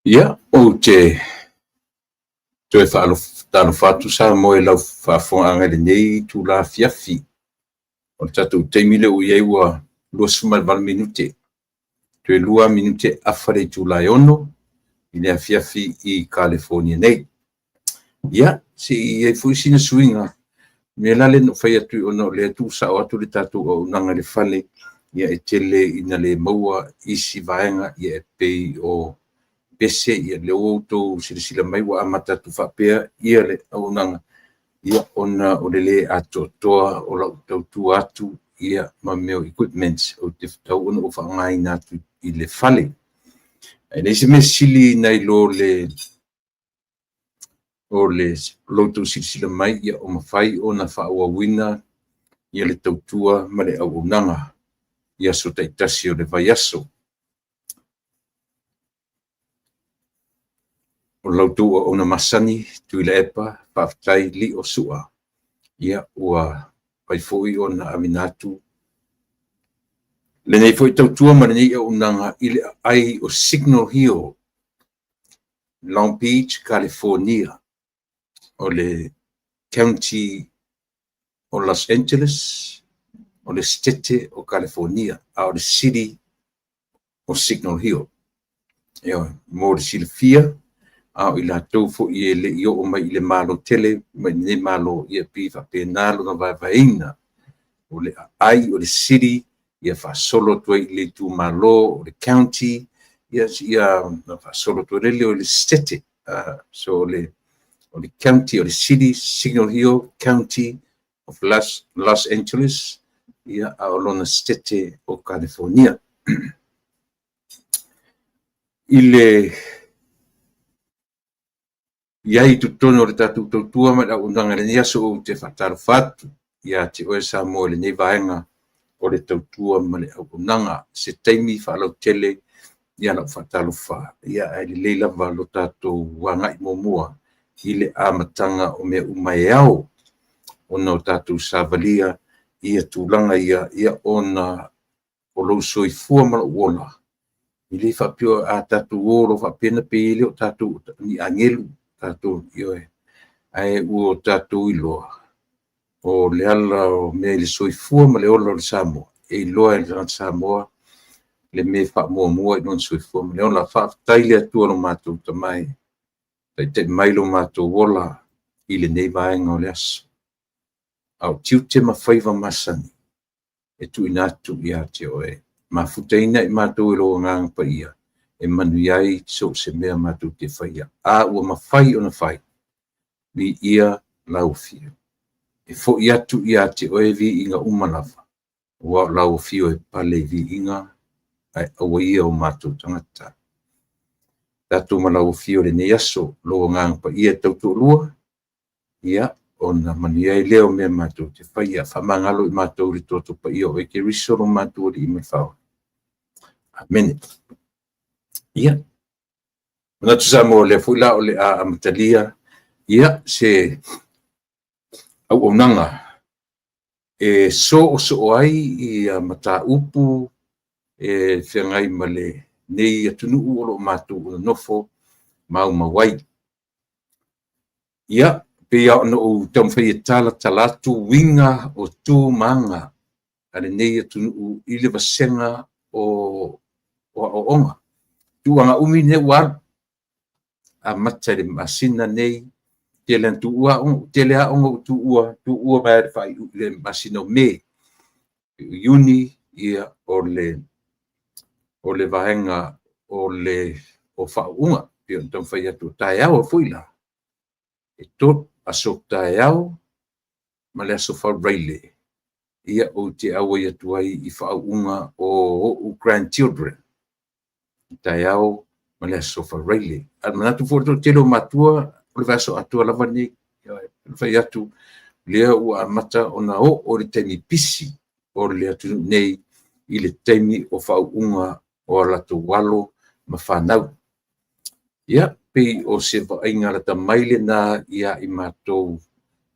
Ia, ou te toe faatalofa atu Samoa i lau faafofogaaga i lenei itula afiafi. O le tatou taimi lea ua i ai ua 28 minute, toe 2 minute afa le itula e 6 i le afiafi i Kalifonia nei. Ia, se i i ai foi sina suiga. O le mea la lea na ou fai atu ona o lea e tuusao atu le tatou auaunaga i le fale, ia e tele ina le maua isi vaega ia e pei o pese, ia lea ua outou silasila mai ua amata atu faapea ia le auaunaga, ia ona o le le atoatoa o lau tautua atu ia ma mea o equipments ou te tatau ona ou faaaogaina atu i le fale. Ae leai se mea sili nai lo le o le lo outou silasila mai ia o mafai ona faaauauina ia le tautua ma le auaunaga i aso taitasi o le vaiaso. O la outou auauna masani, Tuilaepa, faafetai Lio Sua, ia ua mafai foi ona aveina atu lenei foi tautua ma lenei auaunaga i le aai o Signal Hill, Long Beach, California, o le County o Los Angeles, o le Setete o California, a o le City o Signal Hill. Ioe, mo le silafia, a o i latou foi e le i oo mai i le Malo tele mai lenei Malo, ia pei faapena lona vaevaeina. O le aai o le city, ia faasolo atu ai i le itumalo o le county, ia faasolo atu ai lea o le Setete. So o le county o le city, Signal Hill County of Los Angeles, ia, a o lona Setete o California. I le i ai i totonu o le tatou tautua ma le auaunaga i lenei aso, ou te faatalofa atu ia te oe Samoa i lenei vaega o le tautua ma le auaunaga. Se taimi faalautele ia lau faatalofa, ia ae lelei lava lo tatou agai muamua i le amataga o mea uma e ao ona o tatou savalia ia tulaga ia, ia ona o lou soifua ma lou ola. E le faapea a tatou o loa faapea ona pei ai lea o tatou ni agelu, tatou, ioe, ae ua tatou iloa o le ala o mea i le soifua ma le ola o le Samoa, e iloa e le tagata Samoa le mea e faamuamua i lona soifua ma le ola. Faafetai le Atua lo matou Tama e, taitai mai lo matou ola i lenei vaega o le aso. A o tiute ma faiva masani e tuuina atu ia te oe, mafutaina i matou e lou Agaga Paia, e manuia ai so o se mea matou te faia, a ua mafai ona fai, viia lau afio. E foi atu ia te oe viiga uma lava, aua o lau afio e pale i viiga, ae aua ia o matou tagata. Tatou ma lau afio i lenei aso, lou Agaga Paia e tautoalua, ia, ona manuia ai lea o mea matou te faia. Faamagalo i matou i le toto paia o oe Keriso lo matou Alii ma le Faaola. Amene. Ia, manatu Samoa o lea foi la o le a amatalia ia se auaunaga e soosoo ai ia mataupu e feagai ma lenei atunuu o lo o matou nonofo maumau ai. Ia, pei lava ona ou taumafai e talatala atu uiga o tu ma aga a lenei atunuu i le vasega o aoaoga. Tulaga umi nei ua alu, amata i le masina nei, tele ina tuua aoga, tele aoga ua tuua, tuua mai le faaiu le masina o Me, Iuni, ia o le vaega o le o faauuga, pei ona taumafai atu o taeao foi la, e 3 aso taeao ma le aso Faraile, ia ou te auai atu ai i faauuga o ou grandchildren, taeao ma le aso Faraile. Ae manatu foi le toatele o matua, o le vaiaso atoa lava lenei. Fai atu, lea ua amata ona oo le taimi pisi o le atunuu nei i le taimi o faauuga o a latou alo ma fanau. Ia, pei o se vaaiga lata mai lena ia i matou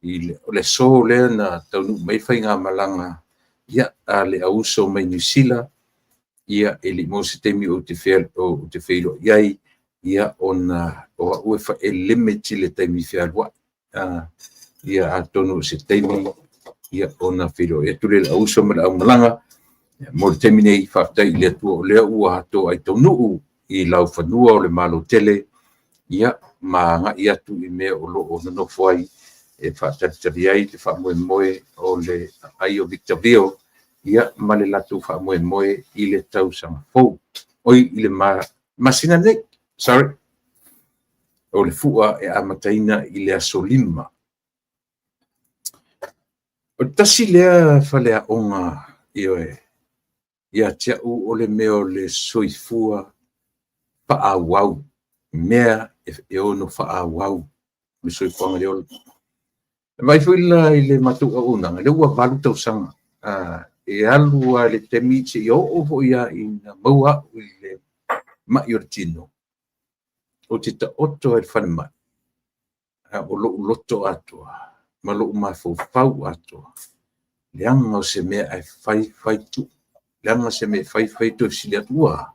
i le aso lea na taunuu mai faigamalaga ia a le auuso mai Niu Sila, ia e le i maua se taimi ou te feiloai ai Ia, ona o au e limit i le taimi fealuai. Ia, atonu o se taimi, ia, ona feiloai atu lea i le auuso ma le aumalaga. Mo le taimi nei, faafetai i le Atua o lea ua toai taunuu i laufanua o le Malo tele, ia, ma agai atu i mea o lo o nonofo ai e faatalitali ai le faamoemoe o le aai o Victorville, ia, ma le latou faamoemoe i le tausaga fou. Oi, i le masina nei, sorry, o le fua e amataina i le aso 5. O le tasi lea faleaoga, ioe, ia te au o le mea o le soifua faaauau, mea e ono faaauau le soifuaga i le ola. E vaai foi la i le matou auaunaga, lea ua 8 tausaga, e alu lava i le taimi seia oo foi lava ina maua au i le mai o le tino, ou te taoto ai i le falemai, a o lou loto atoa ma lou mafaufau atoa, leaga o se mea ae fai fai tuu, leaga se mea e fai fai toe fesili atu, ua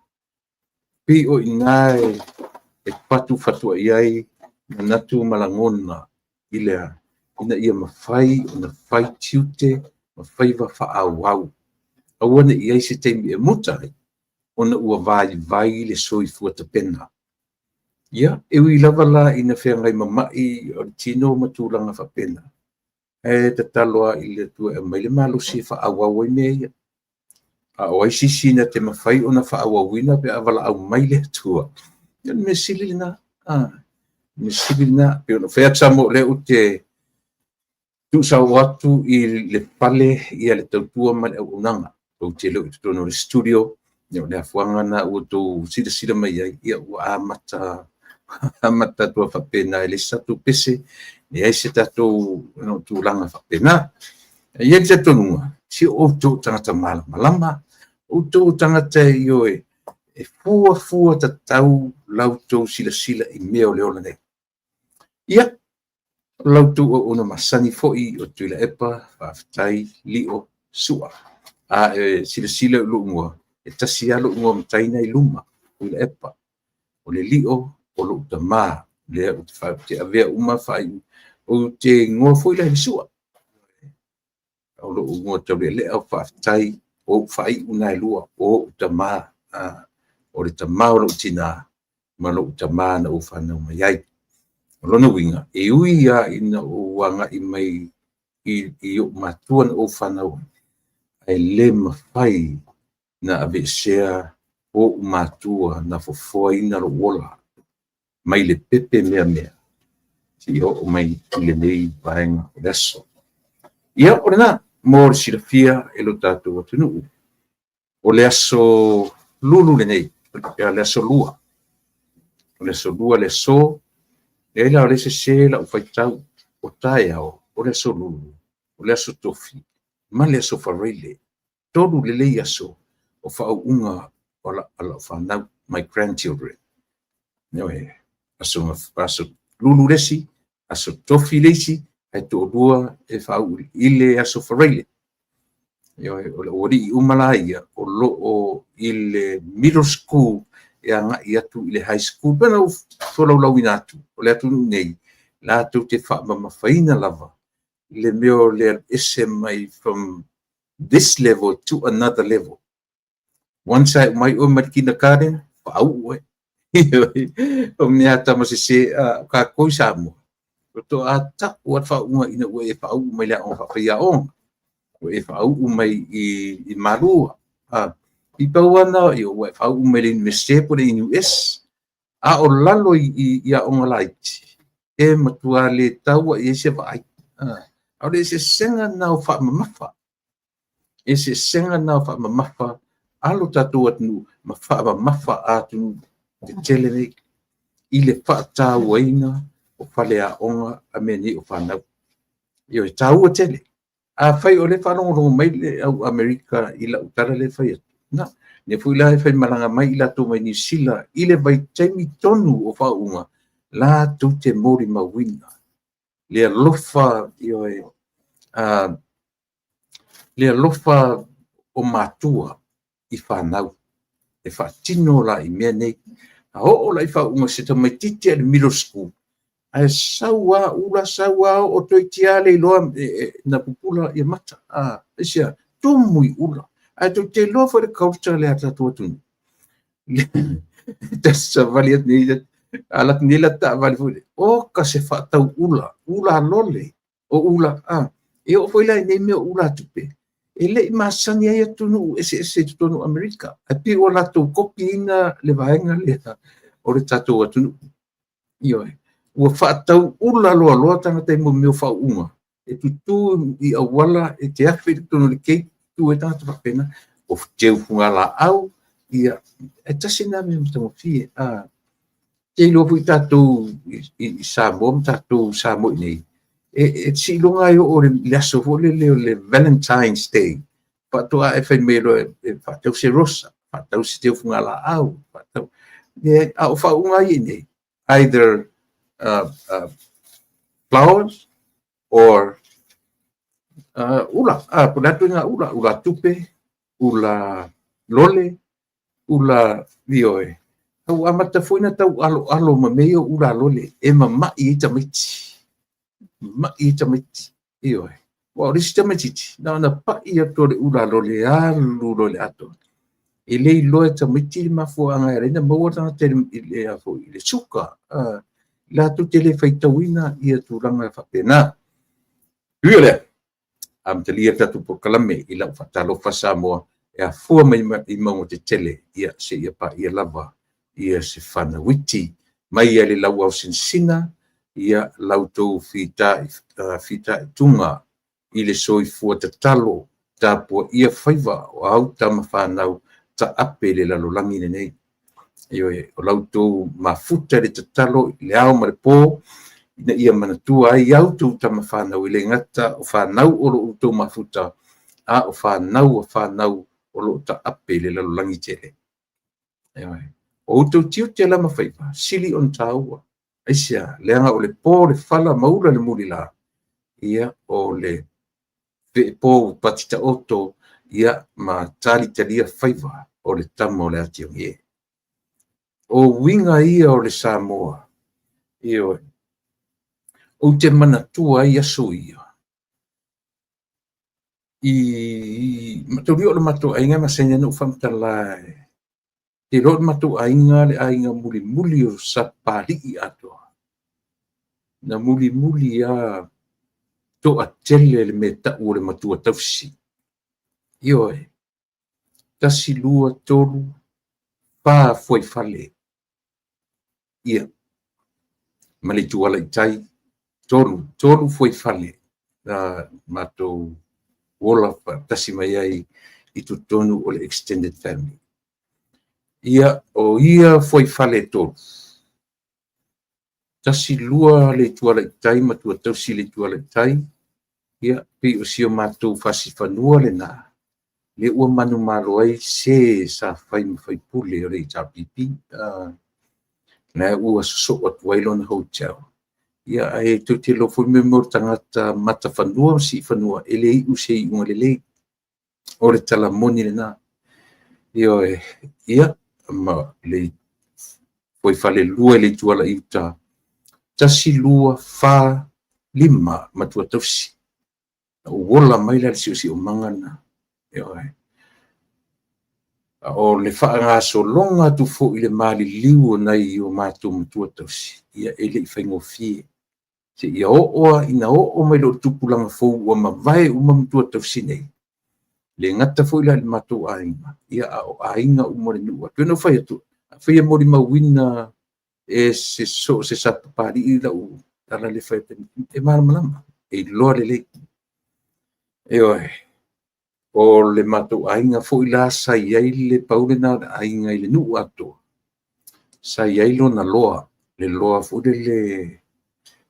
pei o i ina e fatufatuai ai manatu ma lagona i le ina ia mafai ona fai tiute ma faiva faaauau. Aua ne i i ai se taimi e muta ai, ona ua vaivai le soifua tapena. Ia, e ui lava la ina feagai ma mai o le tino ma tulaga faapena, ae tatalo lava i le Atua e aumai le malosi e faaauau ai mea ia. A o ai se isi na te mafai ona faaauauina pe a valaau mai le Atua? Ia, o le mea sili lena. Mea sili lena. Pei ona fai atu Samoa, o lea ou te tuusao atu i le fale ia le tautua ma le auaunaga. Ou te le o i totonu o le studio, ia o le afuaga lena ua outou silasila mai ai, ia ua amata amata atu faapena, e leai se tatou pese, leai se tatou tulaga faapena. E i ai le talitonuga, si o outou tagata malamalama, outou tagata ioe, e fuafua tatau la outou silasila i mea o le ola nei. Ia, o la outou auauna masani foi o Tuilaepa, faafetai Lio Sua. A e silasila i lou igoa, e tasi lava lou igoa matai na i luma, Tuilaepa. O le Lio o lou tama, lea ou te avea uma faaiuga. Ou te igoa foi la i le Sua. O lou igoa taulealea o Faafetai, o ou faaiu na e lua, o ou tama, o le tama o lou tina ma lou tama na ou fanau mai ai. O lona uiga, e ui lava ina ou agai mai i ou matua na ou fanau ai, ae le mafai na aveesea ou matua na fofoaina lou ola mai le pepe meamea seia oo mai i lenei vaega o le aso. Ia, o lena mo le silafia e lo tatou atunuu. O le aso Lulu lenei, le aso Lua. O le aso Lua le aso, e la o le sese lau faitau, o taeao, o le aso Lulu, o le aso Tofi, ma le aso Faraile. 3 lelei aso o faauuga o lau fanau, my grandchildren. Aso, aso Lulu le isi, aso Tofi le isi, ae toalua e faauu i le aso Faraile. O le aualii uma la ia o lo o i le middle school e agai atu i le high school. Pe na ou tolaulauina atu, o le atunuu nei, latou te faamamafaina lava le mea o le alu ese mai from this level to another level. Once ae mai oe mai le kindergarten, faauu oe. O mea tama sese kākou i Samoa, o toa ta'u a le faauuga ina ua e faauu mai le aoga faafaiaoga, ua e faauu mai i Malua. I pau ana ua e faauu mai le Universite po o le NUS, a o lalo i aoga laiti, e matua le taua i ai se vaai. A o le eseesega lena o faamamafa. Eseesega lena o faamamafa a lo tatou atunuu ma faamamafa a atunuu tetele nei i le faatauaina o faleaoga a mea nei o fanau. Ioe, e taua tele. Afai o lea e faalogologo mai le au Amerika i lau tala lea e fai atu, na, lea foi la e faimalaga mai i latou mai Niu Sila i le vaitaimi tonu o faauuga, latou te molimauina le alofa, ioe, le alofa o matua i fanau e faatino la i mea nei. A oo la i faauuga se tamaitiiti a le middle school, ae sau lava ula, sau lava oo, toeitiiti lava le iloa na pupula ia mata. Aisea? Tumu i ula. Ae tou te iloa foi le culture lea a le tatou atunuu. E savali atu nei, ala atu nei la taavale foi lea, oka se faatau ula, ula lole, o ula, a, e oo foi la i nei mea o ula tupe, e le i masani ai atunuu eseese i totonu o Amerika. Ae pei ua latou kopiina le vaega lea o le tatou atunuu. Ioe. Ua faatau ula loaloa tagata i mea o faauuga, e tutu i auala, e te afe i totonu o le gate, tutu ai tagata faapena, o teu fugalaau, ia, e tasi lena mea matagofie. A, te iloa foi tatou i Samoa ma tatou Samoa i nei, e seiloga e oo i le aso foi lele o le Valentine's Day, faatoa e fai mai loa e faatau se rosa, faatau se teu fugalaau, faatau. A o faauuga ia i nei, either flowers or ula, po o le a ituaiga ula, ula tupe, ula lole, ula, ioe. Ua amata foi ona tau aloalo ma mea ia o ula lole e mamai ai tamaiti. Mamai ai tamaiti, ioe. Aua o le isi tamaitiiti, na ona pai atu o le ula lole, alu loa i le atoa. E le iloa e tamaiti le mafuaaga e ala ai ona maua le tagata i le suka. Latou te le faitauina ia tulaga faapena. Ui o lea, amatalia le tatou polokalame i lau faatalofa Samoa e afua mai i mauga tetele, ia seia paia lava ia se fanauiti mai lava i le lauao sinasina, ia la outou fitaituga i le soifua tatalo tapuaia faiva o au tama fanau taape i le lalolagi lenei. Ioe, o la outou mafuta i le tatalo i le ao ma le po, ina ia manatua ai a outou tama fanau, e le gata o fanau o lo outou mafuta, a o fanau a fanau o lo o taape i le lalolagi tele. Ioe. O outou tiute la ma faiva, sili ona taua. Aisea? Leaga o le po le fala ma ula le mulila, ia o le veepo ua pati taoto, ia ma talitalia faiva o le tama o le atiogie. O uiga ia o le Samoa, ioe, ou te manatua ai aso ia. I mataulia o le matou aiga e masani ai ona ou faamatala e te iloa o le matou aiga le aiga mulimuli o Sapapalii atoa. Na mulimuli lava toatele le mea tau o le matua tausi. Ioe, 1, 2, 3, 4 fuaifale. Ia, ma le ituala i tai, 3 fuaifale na matou ola faatasi mai ai i totonu o le extended family. Ia, o ia fuaifale e 3, 1, 2 le ituala i tai, matua tausi le ituala i tai, ia, pei o si o matou fasifanua lena, lea ua manumalo ai se sa fai ma faipule o le HRPP, la ua sosoo atu ai lona hotel. Ia, ae tou te iloa foi mea o le tagata matafanua ma siifanua, e le iu se iuga lelei. O le tala moni lena. Ioe, ia, ma le fuaifale lua i le ituala i uta, 1, 2, 4, 5 matua tausi. Na ou ola mai la i le siosiomaga lena. Ioe. A o le faagasologa atu foi i le maliliu o nai o matou matua tausi, ia e le i faigofie. Seia oo ina oo mai loa i le tupulaga fou ua mavae uma matua tausi nei. Le gata foi la i le matou aiga, ia a o aiga uma o le nuu. Pei ona ou fai atu, afai e molimauina e se so o se Sapapalii lau tala lea e fai atu, e malamalama, e iloa lelei. Ioe, o le matou aiga foi la sa i ai le pau lena o le aiga i le nuu atoa, sa i ai lona loa, le loa foi lele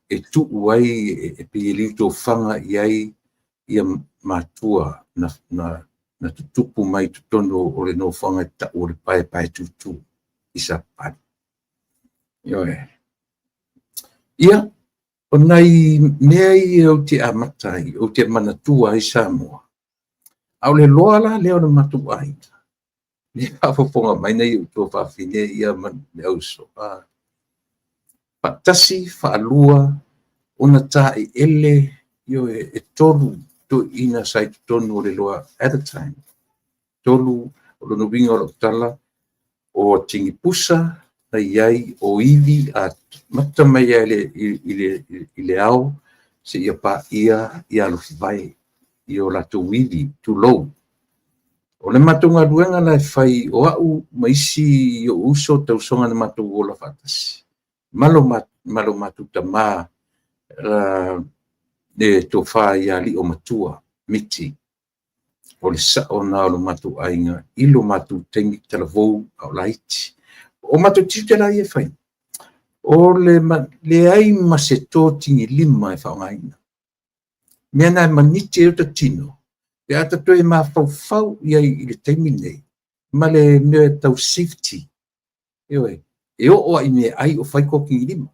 e tuu ai, e pei e liutofaga i ai ia matua na tutupu mai totonu o le nofoaga e tau o le Paepaetutu i Sapapalii. Ioe. Ia, o nai mea ia ou te amata ai, ou te manatua ai Samoa. A o le loa la lea o le matou aiga, Le faafofoga mai nai ou tuafafine ia ma le auso. Faatasi, faalua, ona taeele, ioe, e 3 toeaiina sa i totonu o le loa at a time. 3, o lona uiga o lau tala, o tigipusa na i ai o ivi a mata mai ai i le ao seia paia i alofivae i o latou ivi, tulou. O le matou galuega la e fai o au ma isi o uso tausoga na matou ola faatasi. Ma lo matou tamā le tofa ia Alii o Matua, Miti. O le sao na o lo matou aiga i lo matou taimi talavou a o laiti. O matou tiute la ia e fai, o le leai ma se totigilima e faaaogaina. Mea na e maniti ai o ta tino, pe a ta toe mafaufau i ai i le taimi lenei, ma le mea tau safety. Ioe, e oo lava i meaai o fai totigilima.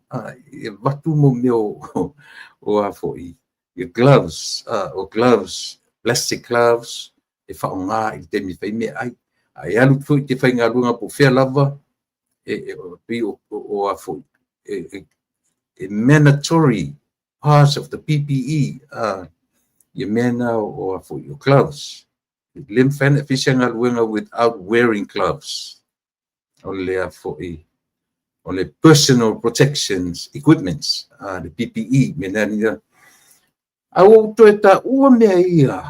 E avatu mo mea o a foi, gloves, o gloves, plastic gloves, e faaaoga i le taimi e fai meaai. A e alu foi e te faigaluega po o fea lava, e pei o a foi, e mandatory parts of the PPE, ia mea na o a foi, o gloves. E le mafai ona e fai se galuega without wearing gloves. O le a foi, o le personal protection equipments, le PPE, mea na ia. A ua ou toe taua mea ia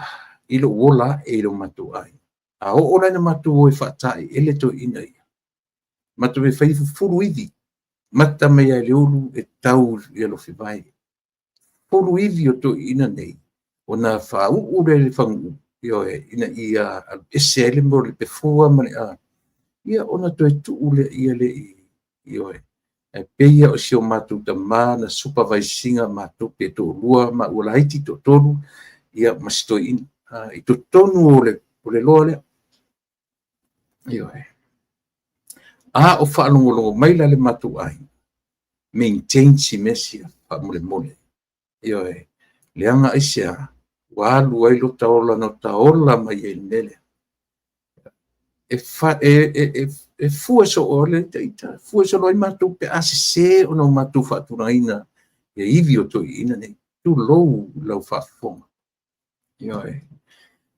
i lou ola ae i lo matou aiga. A oo la ina matou o e faataeele toeaiina ia, matou e fai fufulu ivi, mata mai lava i le ulu e tau i alofivae. Fufulu ivi o toeaiina nei, ona faauu lea i le faguu, ioe, ina ia aluese ai le mea o le pefua ma le a, ia ona toe tuu lea ia le i, ioe. E pei o si o matou tamā na supervise ina matou pe toalua maua laiti toatolu, ia ma si toeaina i totonu o le loa lea. Ioe. A o faalogologo mai la le matou aiga, maintain si mea sia faamolemole. Ioe, leaga aisea, ua alu ai lota ola na ota ola mai ai i le mea lea. E fue soo le ita, fue solo ai matou pe a sese ona o matou faatulagaina ia ivi o toeaiina nei. Tulou lau faafofoga. Ioe.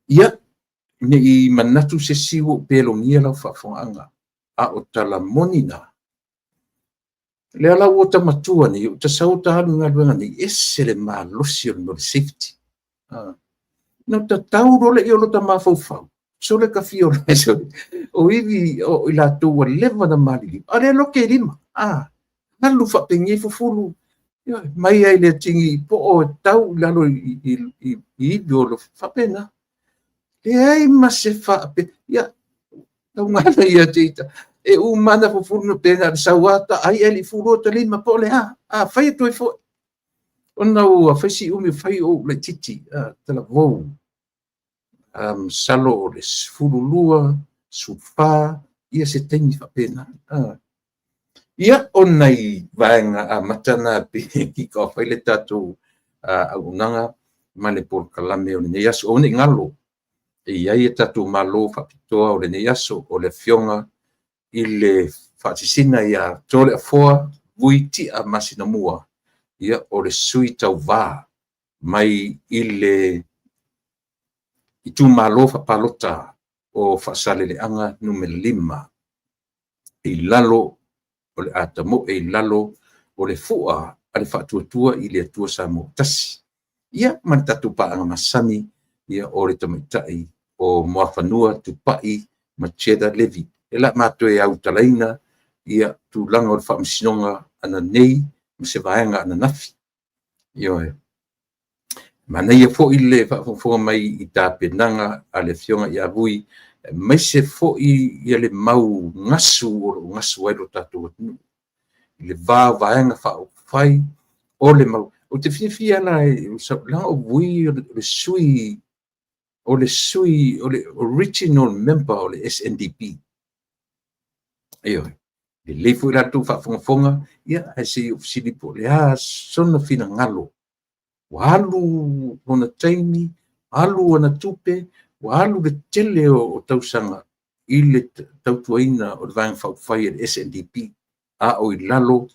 Ia, ne i manatu se isi ua ou pelogia lau faafofogaaga, a o tala moni na. Lea la ua ta matua nei, ua ta sau ta alu i galuega nei, ese le malosi o le mea o le safety. Na ta tau loa lea o lota mafaufau, sole kafia o le o ivi o i latou ua leva na maliliu, a lea loke i lima, alu faapenei fufulu, mai ai le tigi po o tau i lalo i ivi o lo faapena. Leai ma se faape, ia, taugala ia te ita. E umana fufulu no pena le sauata, ai e li fulu o ta lima po o le a, fai e toe foi. Ona ua fai si umi fai o le titi, talavou. Masalo o le 12, 14, ia se taimi faapena. Ia, o nai vaega amata na pe kick off ai le tatou auaunaga ma le polokalame o lenei aso. O nei galo, e i ai e tatou malo faapitoa o lenei aso, o le afioga i le faasisina ia Toleafoa Vui Tia Masinamua, ia o le sui tauvā mai i le itumalo faapalota o Faasaleleaga Nu.5 i lalo o le atamoe i lalo o le fua a le faatuatua i le Atua Samoa tasi. Ia ma le tatou paaga masani, ia o le tamaitai o Muafanua Tupai ma Cheddar Levy. E la matou e autalaina ia tulaga o le faamasinoga ananei ma se vaega ananafi. Ioe. Manaia foi le faafogafoga mai i tapenaga a le afioga ia Vui, aemaise foi ia le mau gasu o lo o gasu ai lo tatou atunuu. I le va o vaega faaupufai o le mau. Ou te fiafia la, leaga o Vui o le sui, o le sui, o le original member o le SNDP. Ioe. Lelei foi la tou faafogafoga, ia, ae se i ou fesili po o le a sona finagalo. Ua alu lona taimi, alu ona tupe, ua alu le tele o tausaga i le tautuaina o le Vaega Faaupufai a le SNDP, a o i lalo o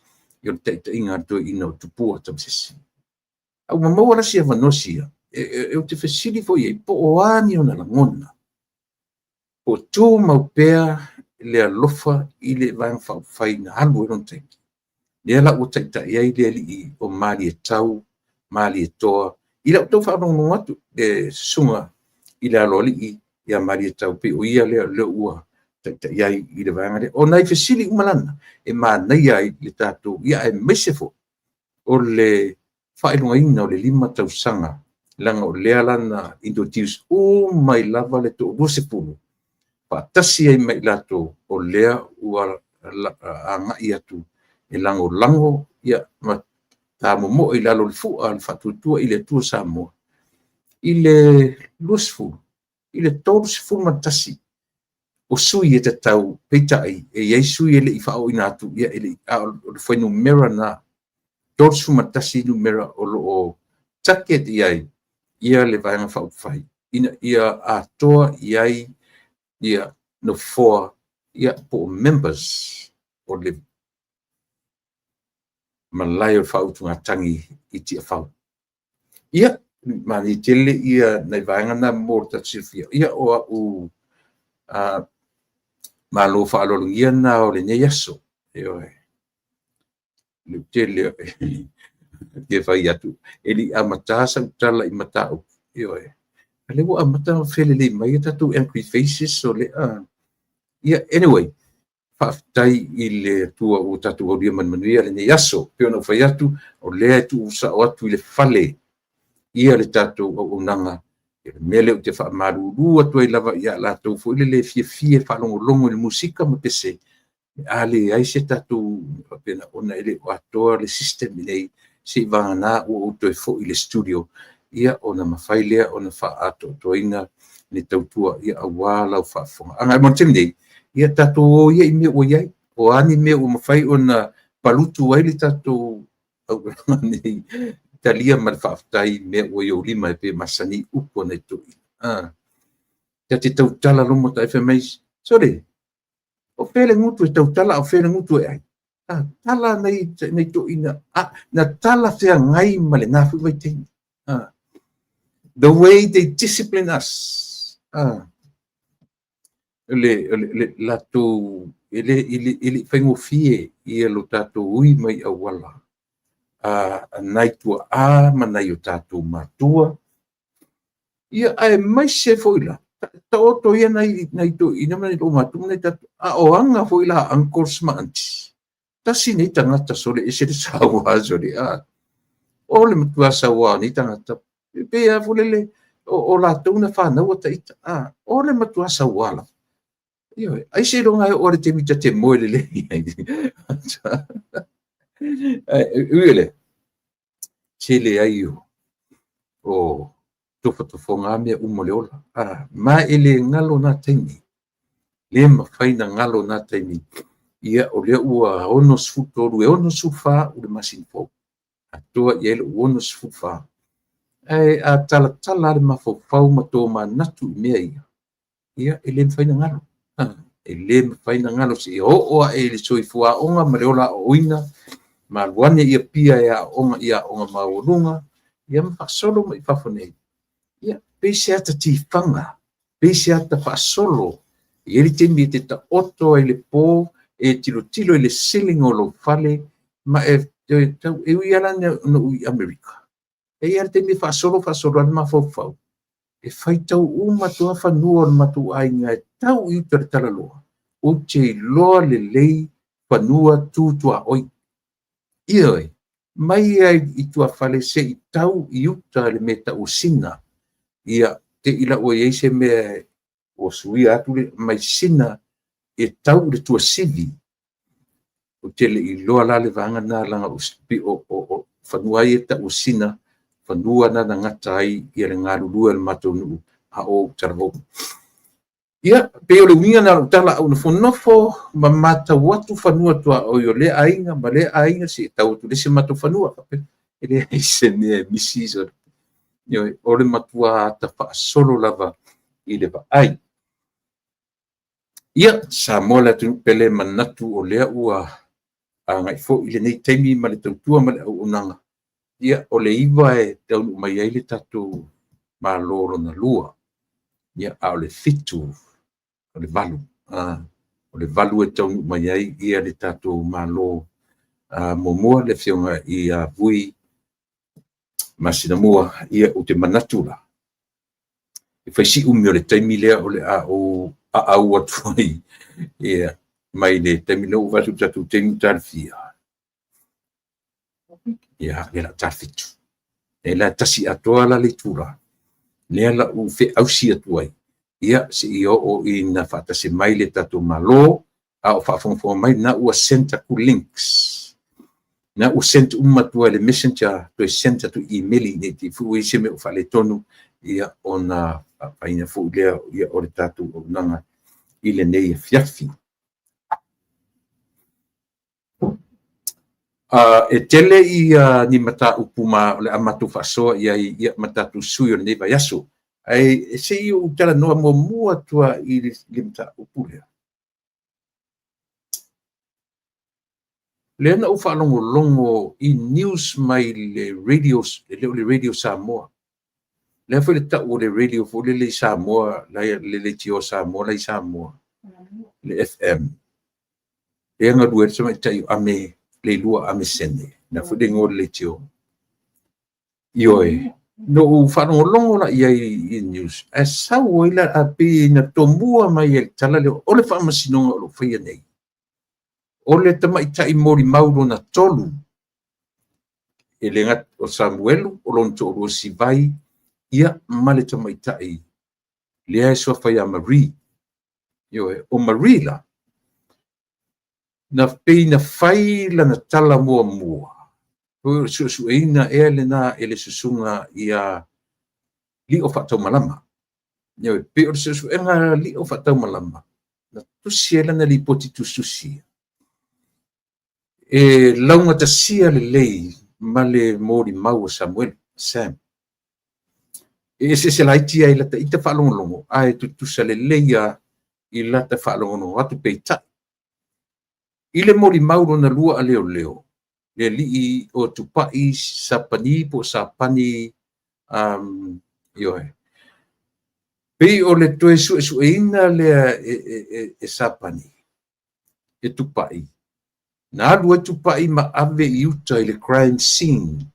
le taitaiga a le toeaina o Tupua Tamasese. A ua maua la si avanoa sia, ou te fesili foi i ai, po o a ni ona lagona, po o tumau pea le alofa i le Vaega Faaupufai na alu ai lona taimi. Lea la ua taitai ai le alii o Malietau, Malietoa, i lau tau faalogologo atu, le susuga i le Aloalii ia Malietau, pei o ia lea o lea ua taitai ai i le vaega lea. O nai fesili uma la na, e manaia ai le tatou, ia aemaise foi o le faailogaina o le 5 tausaga, leaga o lea la na introduce uma ai lava le toa-20 faatasi ai ma i latou o lea ua agai atu e lagolago ma tamomoe i lalo o le fua o le Faatuatua i le Atua Samoa i le 20 i le 31 o sui e tatau, peitai e i ai sui e le i faaooina atu, ia e le i, a o le fuainumera lena, 31 numera o lo o target i ai ia le Vaega Faaupufai ina ia atoa i ai ia nofoa ia po o members o le malae o le faautugatagi i Tiafau. Ia, manaia tele ia nai vaega na mo le tatou silafia. Ia, o au malo faaaloalogia na o lenei aso. Ioe. Le tele e fai atu, e le i amata sau tala i mataupu. Ioe. A lea ua amata ona felelei mai a tatou angry faces o lea. Ia, anyway, faafetai i le Atua ua tatou aulia ma le manuia lenei aso. Pei ona ou fai atu, o lea e tuusao atu i le fale ia le tatou auaunaga. Le mea lea ou te faamalulu atu ai lava ia latou foi le le fiafia e faalogologo i le musika ma pese, a leai se tatou faapena ona e le o atoa le system lenei, seivagana ua ou toe foi i le studio, ia ona mafai lea ona faaatoatoaina le tautua ia aua lau faafofogaaga. Ae mo le taimi nei, ia tatou o ia i mea ua i ai. O a ni mea ua mafai ona palutu ai le tatou auaunaga nei, talia ma le faafetai mea ua i ou lima e pei e masani upu a nai toeaiina. Ta te tautala logo ta fai mai, sole, o fea le gutu e tautala a o fea le gutu e ai? A tala nai toeaiina, na talafeagai ma lena foi vaitaimi. The way they discipline us. Le latou, e le faigofie ia lo tatou ui mai auala a nai tuaa ma nai o tatou matua. Ia, aemaise foi la, taoto ia nai toeaiina ma nai matua ma nai tatou, a o aga foi la uncles ma aunties. Tasi nei tagata sole ese le saua sole a. O le matua saua o nei tagata. E pei lava foi lele o latou na fanau ita. A, o le matua saua lava. Ioe, ai seiloga e oo lava i le taimi ta te moe lelei ai. Ae ui o lea, se leai o tofotofoga lava mea uma o le ola. A, ma e le galo na taimi. Le mafai na galo na taimi. Ia, o lea ua 63, e 64 au le masina fou. Atoa i ai lou 64. Ae a talatala lava le mafaufau ma tomanatu i mea ia, ia, e le mafai na galo. E le mafai na galo seia oo ae i le soifua aoga ma le ola aoaoina, ma alu ane i Apia e aooga i aoga maualuga, ia ma faasolo mai i fafo nei. Ia, pei se ata tifaga, pei se ata faasolo. E i ai le taimi e te taoto ai i le po, e tilotilo i le ceiling o lou fale, ma e tau, e ui lava la ina ou i Amerika, e i ai lava le taimi e faasolo faasolo ai le mafaufau, e faitau uma atu lava fanua o le matou aiga e tau i uta i le talaloa, ou te iloa lelei fanua tu tuaoi. Ioe, mai lava i tuafale seia tau i uta i le mea e tau o Sina. Ia, te i la ua i ai se mea ua suia atu le mai Sina e tau i le Tuasivi. Ou te le i iloa la le vaega lena leaga o fanua ia e tau o Sina, fanua na na gata ai ia le galulue o le matou nuu a o ou talavou. Ia, pei o le uiga lena o lau tala, a ou nofonofo ma matau atu fanua tuaoi o lea aiga ma lea aiga seia tau atu i le isi matou fanua. E leai se mea e misi, ioe, o le matua ata faasolo lava i le vaai. Ia, Samoa le atunuu pele, manatu o lea ua agai foi lenei taimi ma le tautua ma le auaunaga. Ia, o le 9 e taunuu mai ai le tatou Malo lona lua. Ia, a o le 7, o le 8, o le 8 e taunuu mai ai le tatou Malo muamua, le Afioga ia Vui Masinamua. Ia, ou te manatu la, e fai si umi o le taimi lea o le a ou aau atu ai, ia, mai le taimi lea ua ou vaai atu i le tatou taimi ua ta i le fia? Ia, lea o le a ta i le 7. E la tasi atoa la le itula, lea o le a ou feausi atu ai, ia, seia oo ina faatasi mai le tatou Malo, a o faafogafoga mai na ua send atu links, na ua send uma atu ai le Messenger, toe send atu email nei te i foi ua i se mea o faaletonu, ia, ona faapaina foi lea, ia, o le tatou auaunaga i lenei afiafi. E tele ia ni mataupu ma o le a matou faasoa i ai, ia, ma tatou sui o lenei vaiaso. Ae se i ou talanoa muamua atu lava i le mataupu lea. Lea na ou faalogologo i news mai le radio, e le o le Radio Samoa. Lea foi le tau o le radio foi lele i Samoa, le leitioa Samoa la i Samoa, le FM. Lea galue ai le tamaitai o Ame, Leilua Ame Sene, na foi le igoa o le leitioa. Ioe, na ou faalogologo la i ai i news, ae sau ai la, a pei na tomua mai ai le tala lea o le faamasinoga o lo o faia nei. O le tamaitai molimau lona tolu, e le gata o Samuelu, o lona toalua Sivai, ia ma le tamaitai lea e suafa ia Marie. Ioe, o Marie la, na pei na fai lana tala muamua, o le suesueina ea lena e le susuga ia Lio Faataumalama. Ioe, pei o le suesuega Lio Faataumalama, na tusi ai lana lipoti tusitusia, e laugatasia lelei ma le molimau a Samuelu, Sam. E eseese laiti lava i lata ita faalogologo, ae tutusa lelei lava i lata faalogologo atu. Peitai, i le molimau lona lua a leoleo, le alii o Tupai Sapani po o Sapani, ioe, pei o le toe suesueina lea e Sapani, e Tupai, na alu ai Tupai ma ave i uta i le crime scene,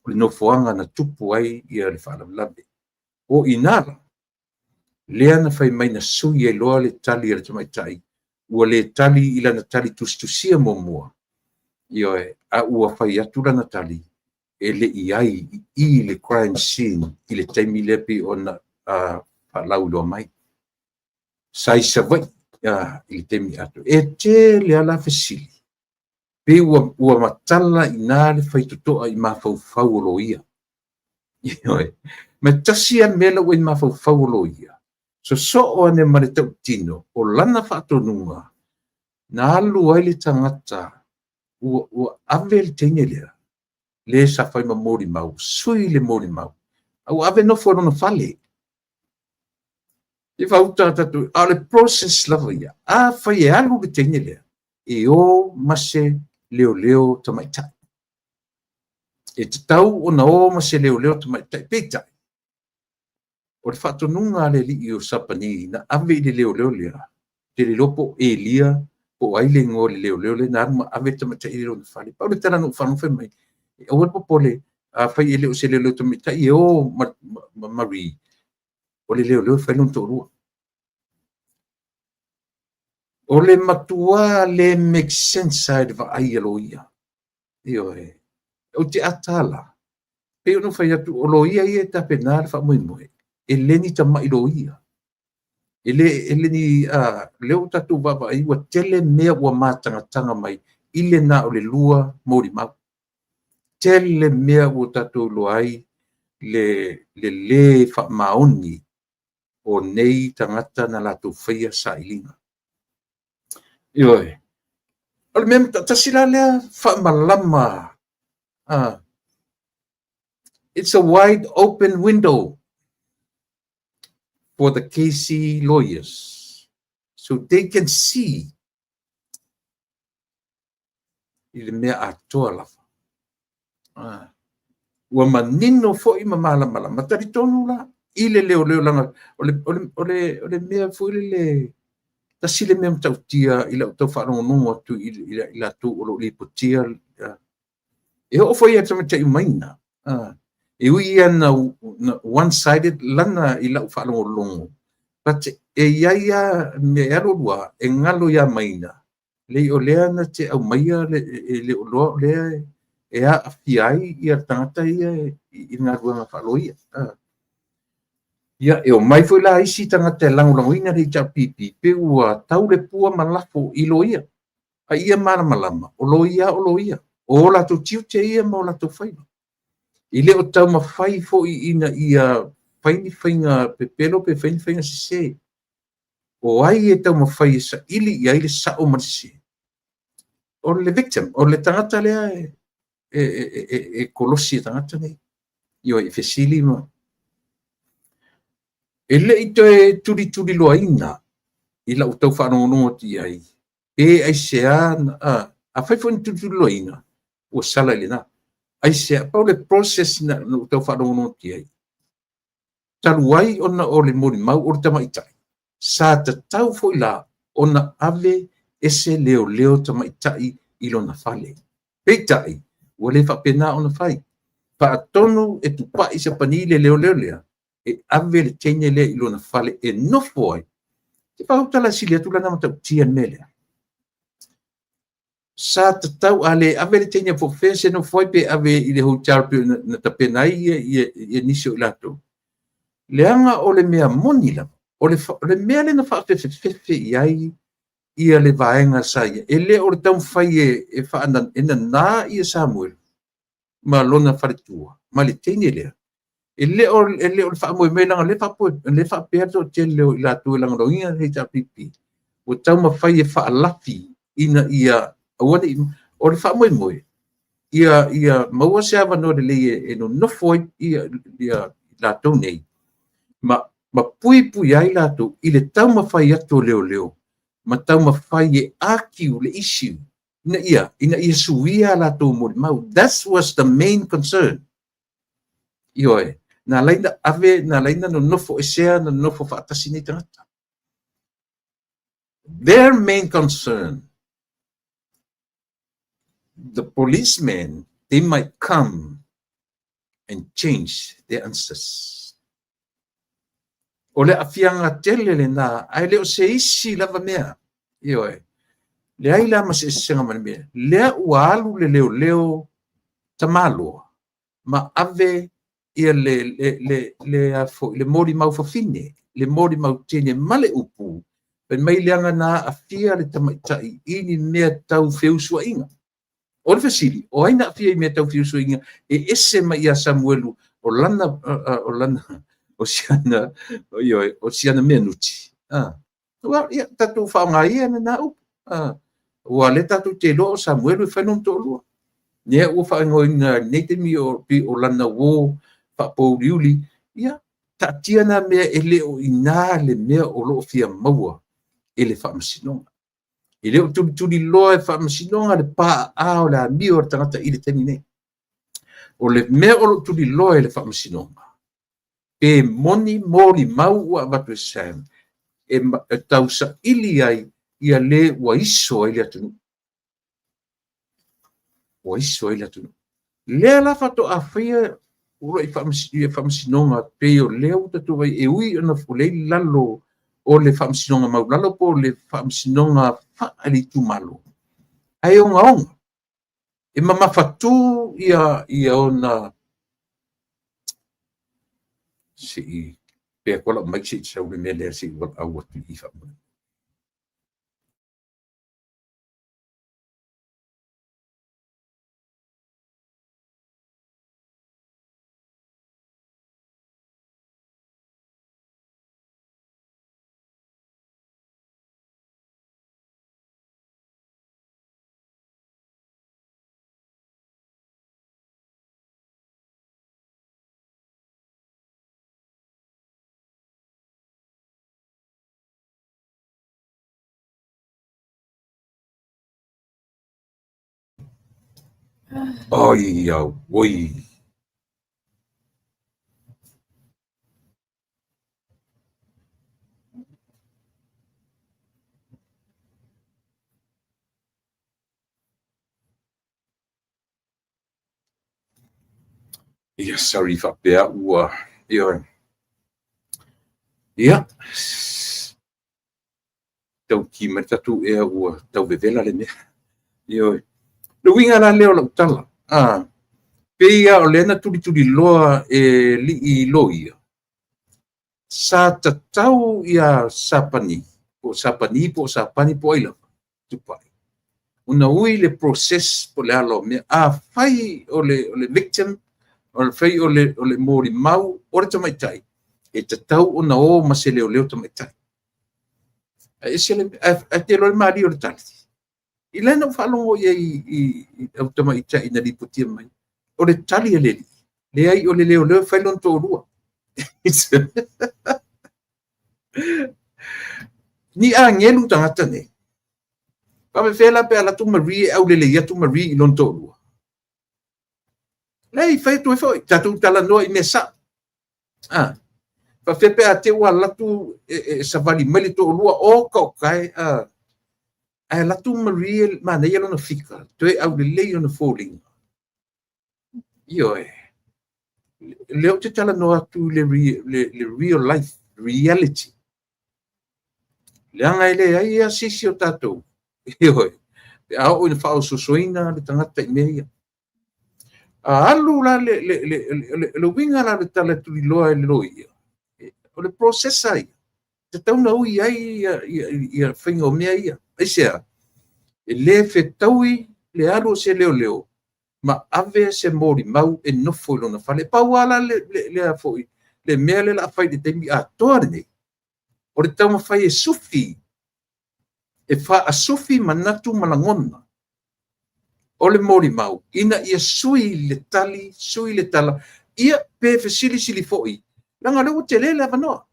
o le nofoaga na tupu ai ia le faalavelave. O i ina la, lea na fai mai na sui ai loa le tali a le tamaitai, ua le tali i lana tali tusitusia muamua, ioe, a ua fai atu lana tali e le i ai i i le crime scene i le taimi lea pei ona faalauiloa mai. Sa i Savaii i le taimi atoa. E tele lava la fesili, pei ua matala i ina le faitotoa i mafaufau o loia. Ioe. Ma e tasi lava le mea la ua i mafaufau o loia, sosoo ane ma le tautino o lana faatonuga, na alu ai le tagata ua ave le teine lea, le sa fai ma molimau, sui le molimau, a ua ave nofo i lona fale. E fauta tatou, a o le process lava ia. Afai e alu le teine lea, e o ma se leoleo tamaitai. E tatau ona o ma se leoleo tamaitai. Peitai, o le faatonuga a le alii o Sapani na ave i le leoleo lea, ou te le iloa po o Elia po o ai le igoa o le leoleo lea na alu ma ave le tamaitai i lona fale. Pau le tala na ou faalogo fai mai, aua le popole, afai e le o se leoleo tamaitai e o ma Marie, o le leoleo e fai lona toalua. O le matua le make sense lava i le vaai a loia. Ioe. Ou te atala, pei ona ou fai atu, o loia ia e tapena le faamoemoe, e le ni tamai loia. E le ni, lea ua tatou vaavaai ua tele mea ua matagataga mai i le na o le lua molimau. Tele mea ua tatou iloa ai le lē faamaoni o nei tagata na latou faia sailiga. Ioe. O le mea tasi la lea faamalama, it's a wide open window for the KC lawyers. So they can see i le mea atoa lava. Ua manino foi ma malamalama. Talitonu la i le leoleo leaga o le mea foi lele, tasi le mea matautia i lau tau faalogologo atu i latou o lo o lipotia, e oo foi ia tamaitai umaina. E ui ia na one-sided lana i lau faalogologo, but e i ai lava mea e alu alu lava, e galo ia Maina, leai o lea na te aumaia e le o iloa o lea e aafia ai ia tagata ia i galuega faaloia. Ia, e omai foi la isi tagata e lagolagoina le HRPP, pe ua tau le pua ma lafo i loia. A ia malamalama, o loia o loia. O o latou tiute ia ma o latou faiva. E le o taumafai foi ina ia fai ni faiga pepelo pe fai ni faiga sese. O ai e taumafai e saili i ai le sao ma le sese? O le victim, o le tagata lea e kolosi e tagata nei. Ioe, e fesili ma e le i toe tulituliloaina i lau tau faalogologo atu i ai, pe aisea, afai foi na tulituliloaina, ua sala i lena. Aisea, pau le process na ou tau faalogologo atu i ai, talu ai ona o le molimau o le tamaitai, sa tatau foi la ona ave ese leoleo tamaitai i lona fale. Peitai, ua le faapena ona fai. Faatonu e tupai sapani le leoleo lea, e ave le teine lea i lona fale e nofo ai. Te fautala sili atu lana matautia le mea lea. Sa tatau a le ave le teine po o fea se nofo ai pe ave i le hotel pe na tapena ai ia nisi o i latou. Leaga o le mea moni lava, o le mea lea na faafefefefe i ai ia le vaega sa ia. E le o le taumafai e nana ia Samuelu ma lona faletua ma le teine lea. E le o le faamoemoe leaga o lea faapea le toatele o i latou e lagolagoina le HRPP, ua taumafai e faalafi ina ia aua ne i... O le faamoemoe ia maua se avanoa lelei e nonofo ai ia latou nei ma puipui ai latou i le taumafai atu o leoleo ma taumafai e argue le issue ina ia suia a latou molimau. That was the main concern. Ioe, na ala ai na ave, na ala ai na nonofo esea, na nonofo faatasi nei tagata. Their main concern, the policemen, they might come and change their answers. O le aafiaga tele lena, ae le o se isi lava mea. Ioe, leai la ma se eseesega ma le mea. Lea ua alu le leoleo tamaloa ma ave ia le molimau fafine, le molimau teine ma le upu, fai mai leaga na aafia le tamaitai i ni mea tau feusuaiga. O le fesili, o ai na aafia i mea tau feusuaiga e ese mai ia Samuelu o lana, o lana, o siana, ioe, o siana mea nuti. Well, ia, tatou faaaoga ia lena upu. Ua le tatou te iloa o Samuelu e fai lona toalua. Lea ua faaigoaina i lenei taimi o lana uo faapouliuli, ia, taatia na mea e le o i ina le mea o lo o fia maua e le faamasinoga. E le o tulituliloa e faamasinoga le paaa o le amio o le tagata i le taimi nei. O le mea o lo o tuliloa e le faamasinoga, pe moni molimau ua avatu e Sam, e tausaili ai ia le ua iso ai le atunuu. Ua iso ai le atunuu. Lea la faatoa faia uluai faamasinoga pei o lea ua tatou vaai e ui ona o lea i lalo o le faamasinoga maualalo po o le faamasinoga faale-itumalo, ae ogaoga e mamafatu ia ona se i pea atu lau mic se i sau le mea lea se i valaau atu i faamolemole. Ai auoi. Ia, sorry faapea ua, ioe. Ia, tau ki mai tatou ea ua tau vevela le mea. Ioe. Le uiga la lea o lau tala, a, pei lava o lea na tulituliloa e alii loia, sa tatau ia Sapani, po o Sapani, po o Sapani, po o ai lava, Tupai, ona ui le process po o le ala o mea. Afai o le victim, o le fai o le molimau o le tamaitai, e tatau ona o ma se leoleo tamaitai. Ae ese le, ae te iloa le malie o le tali. I lea na ou faalogo i ai i au tamaitai na lipotia mai, o le tali a le alii, leai o le leoleo e fai lona toalua. Ni agelu tagata nei. Faapefea la pe a alu atu Marie e aulelei atu Marie i lona toalua. Leai, fai atu ai foi, tatou talanoa i mea sao. Ah, faapefea pe a te ua alu atu e savali mai le toalua, oka oka e, ah. Ae alu atu Marie manaia lona fika, toe aulelei ona foliga. Ioe. Lea ou te talanoa atu i le real life, reality. Leaga e leai lava se isi o tatou. Ioe. Pe a oo ina faaososoina le tagata i mea ia. A alu la le uiga la o le tala e tuliloa e le loia, o le process ia, tatau ona ui ai ia faiga o mea ia. Aisea? E le fetaui le alu o se leoleo ma ave se molimau e nofo i lona fale. E pau lava la le foi, le mea lea o le a fai i le taimi atoa lenei, o le taumafai e sufi, e faasufi manatu ma lagona o le molimau, ina ia sui le tali, sui le tala, ia pe fesilisili foi, leaga o lea ua tele le avanoa.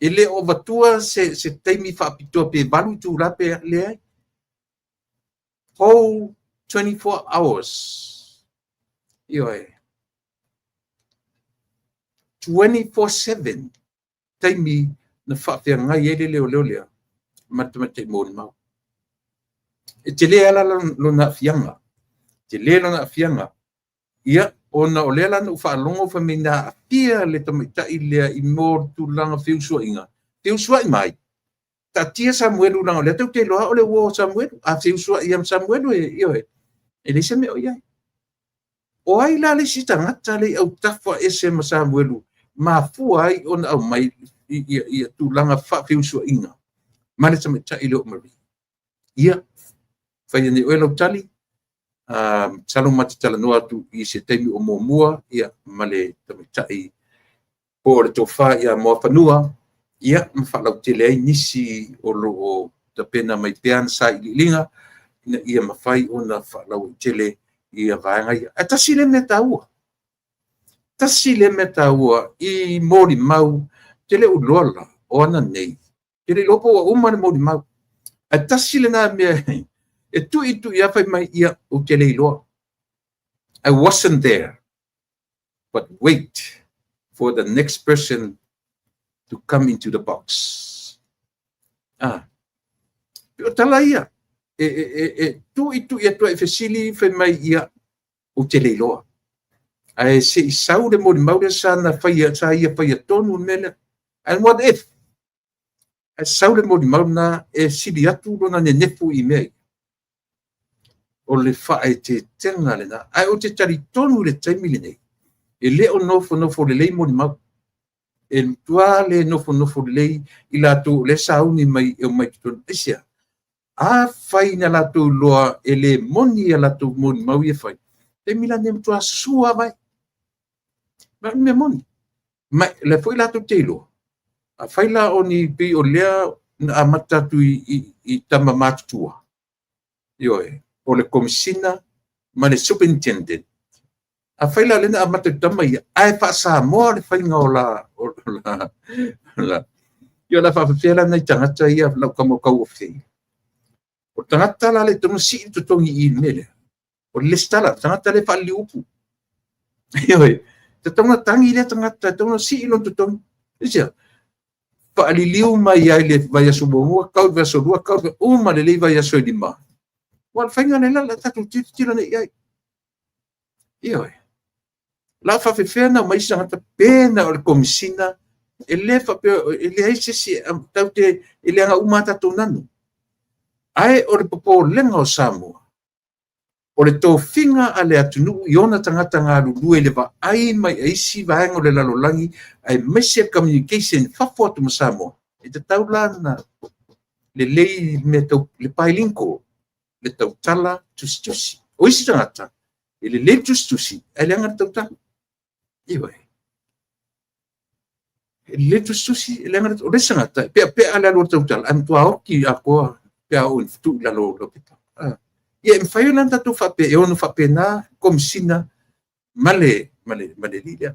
E le o avatua se taimi faapitoa pe 8 itula pe leai. Whole 24 hours. Ioe. 24/7 taimi na faafeagai ai le leoleo lea ma le tamaitai molimau. E tele lava la lona aafiaga. Tele lona aafiaga. Ia, ona o lea la na ou faalogo fai mai na aafia le tamaitai lea i mo tulaga feusuaiga. Feusuai mai, taatia Samuelu leaga o lea tou te iloa o le uo o Samuelu. A feusuai ia ma Samuelu, ioe, e leai se mea o i ai. O ai la le isi tagata le i autafa ese ma Samuelu, mafua ai ona aumai ia tulaga faafeusuaiga ma le tamaitai lea o Marie. Ia, fai nei oe lau tali, masalo ma te talanoa atu i se taimi o muamua, ia, ma le tamaitai po o le tofa ia Moafanua, ia, ma faalautele ai nisi o lo o tapena mai pea ana sailiiliga, ina ia mafai ona faalauaitele ia vaega ia. Ae tasi le mea taua. Tasi le mea taua i molimau, te le iloa la, o ana nei, te le iloa po ua uma le molimau. Ae tasi lena mea e tuitui lava fai mai, ia, ou te le iloa. I wasn't there. But wait for the next person to come into the box. Ah. O tala ia, e tuitui atu ai fesili fai mai, ia, ou te le iloa. Ae se i sau le molimau lea sa na faia, sa ia faia tonu le mea lea. And what if? Ae sau le molimau na e sili atu lona nenefu i mea ia. O le faaeteetega lena. Ae ou te talitonu i le taimi lenei, e le o nofonofo lelei molimau. E matua le nofonofo lelei i latou o lea sauni mai e omai totonu. Aisea? Afai na latou iloa e le moni a latou molimau ia fai, taimi la nei matua sua vai. Ma o le mea moni. Ma le foi latou te iloa. Afai la o ni pei o lea na amata atu i tama matutua. Ioe, o le komisina ma le superintendent. Afai la lea na amata i tama ia, ae faa-Samoa le faiga o la, ia la faafefea la nai tagata ia lau kama kau o fei. O tagata la le tonu sii totogi i le mea lea. O le lesitala, le tagata lea e faaliliu upu. Ioe, e tatau ona tagi lea tagata, e tatau ona sii lona totogi. Aisea? Faaliliu mai ai le vaiaso muamua, tau i le vaiaso lua, tau i uma lelei vaiaso e 5. Ua o le faiga lea la tatou tilotilo nei i ai. Ioe. La faafefea na omai isi tagata pe na o le komisina, e le faapea, e leai se isi tatou te, e leaga uma a tatou nanu. Ae o le popolega o Samoa, o le tofiga a le atunuu i ona tagata galulue i le vaai mai a isi vaega o le lalolagi, aemaise communication fafo atu ma Samoa, e tatau la na lelei mea tau le bilingual, le tautala tusitusi. O isi tagata, e lelei le tusitusi, ae leaga le tautala. Ioe. E lelei le tusitusi, e leaga le... O le isi tagata, e peapea le alu o le tautala, ae matua oti atoa pe a oo ina fetuu i lalo o lau pepa. Ia, e mafai ona tatou faapea, e ono faapena komisina ma le alii lea.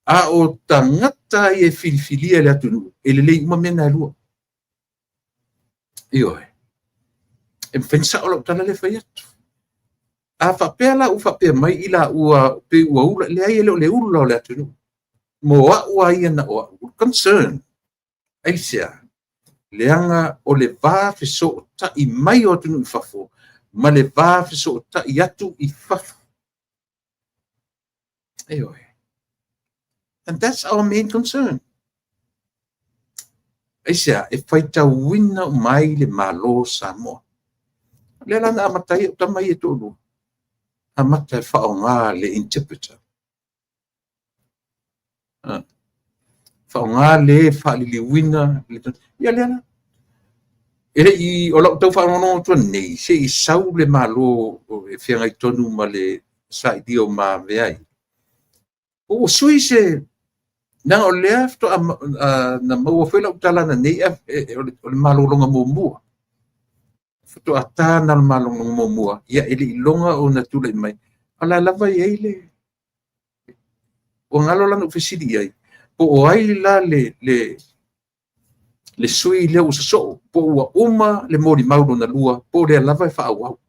A o tagata ia e filifilia e le atunuu, e lelei uma mea na e lua. Ioe. E mafai ona sao lau tala lea e fai atu. A faapea la ua faapea mai i la ua pe ua ula, leai e le o le ula o le atunuu. Mo au a ia na o au. Concern. Aisea? Leaga o le va fesootai mai o atunuu i fafo ma le va fesootai atu i fafo. Ioe. And that's our main concern. Aisea? E faitauina mai le Malo o Samoa. O lea la na amata ai au tama ia e toalua. Amata e faaaoga le interpreter. Faaaoga le faaliliuina. Ia lea la. E le i, o lau tau faalogologo atu nei, se i sau le Malo e feagai tonu ma le sailia o maavea ai. Ua sui se... Leaga o lea faatoa na maua foi lau tala nei, o le malologa muamua. Faatoa ta na le malologa muamua, ia e le i iloga ona tulai mai. O la lava e i ai le... Ua galo la na ou fesili i ai, po o ai la le sui lea ua sosoo, po ua uma le molimau lona lua, po o lea lava e faaauau.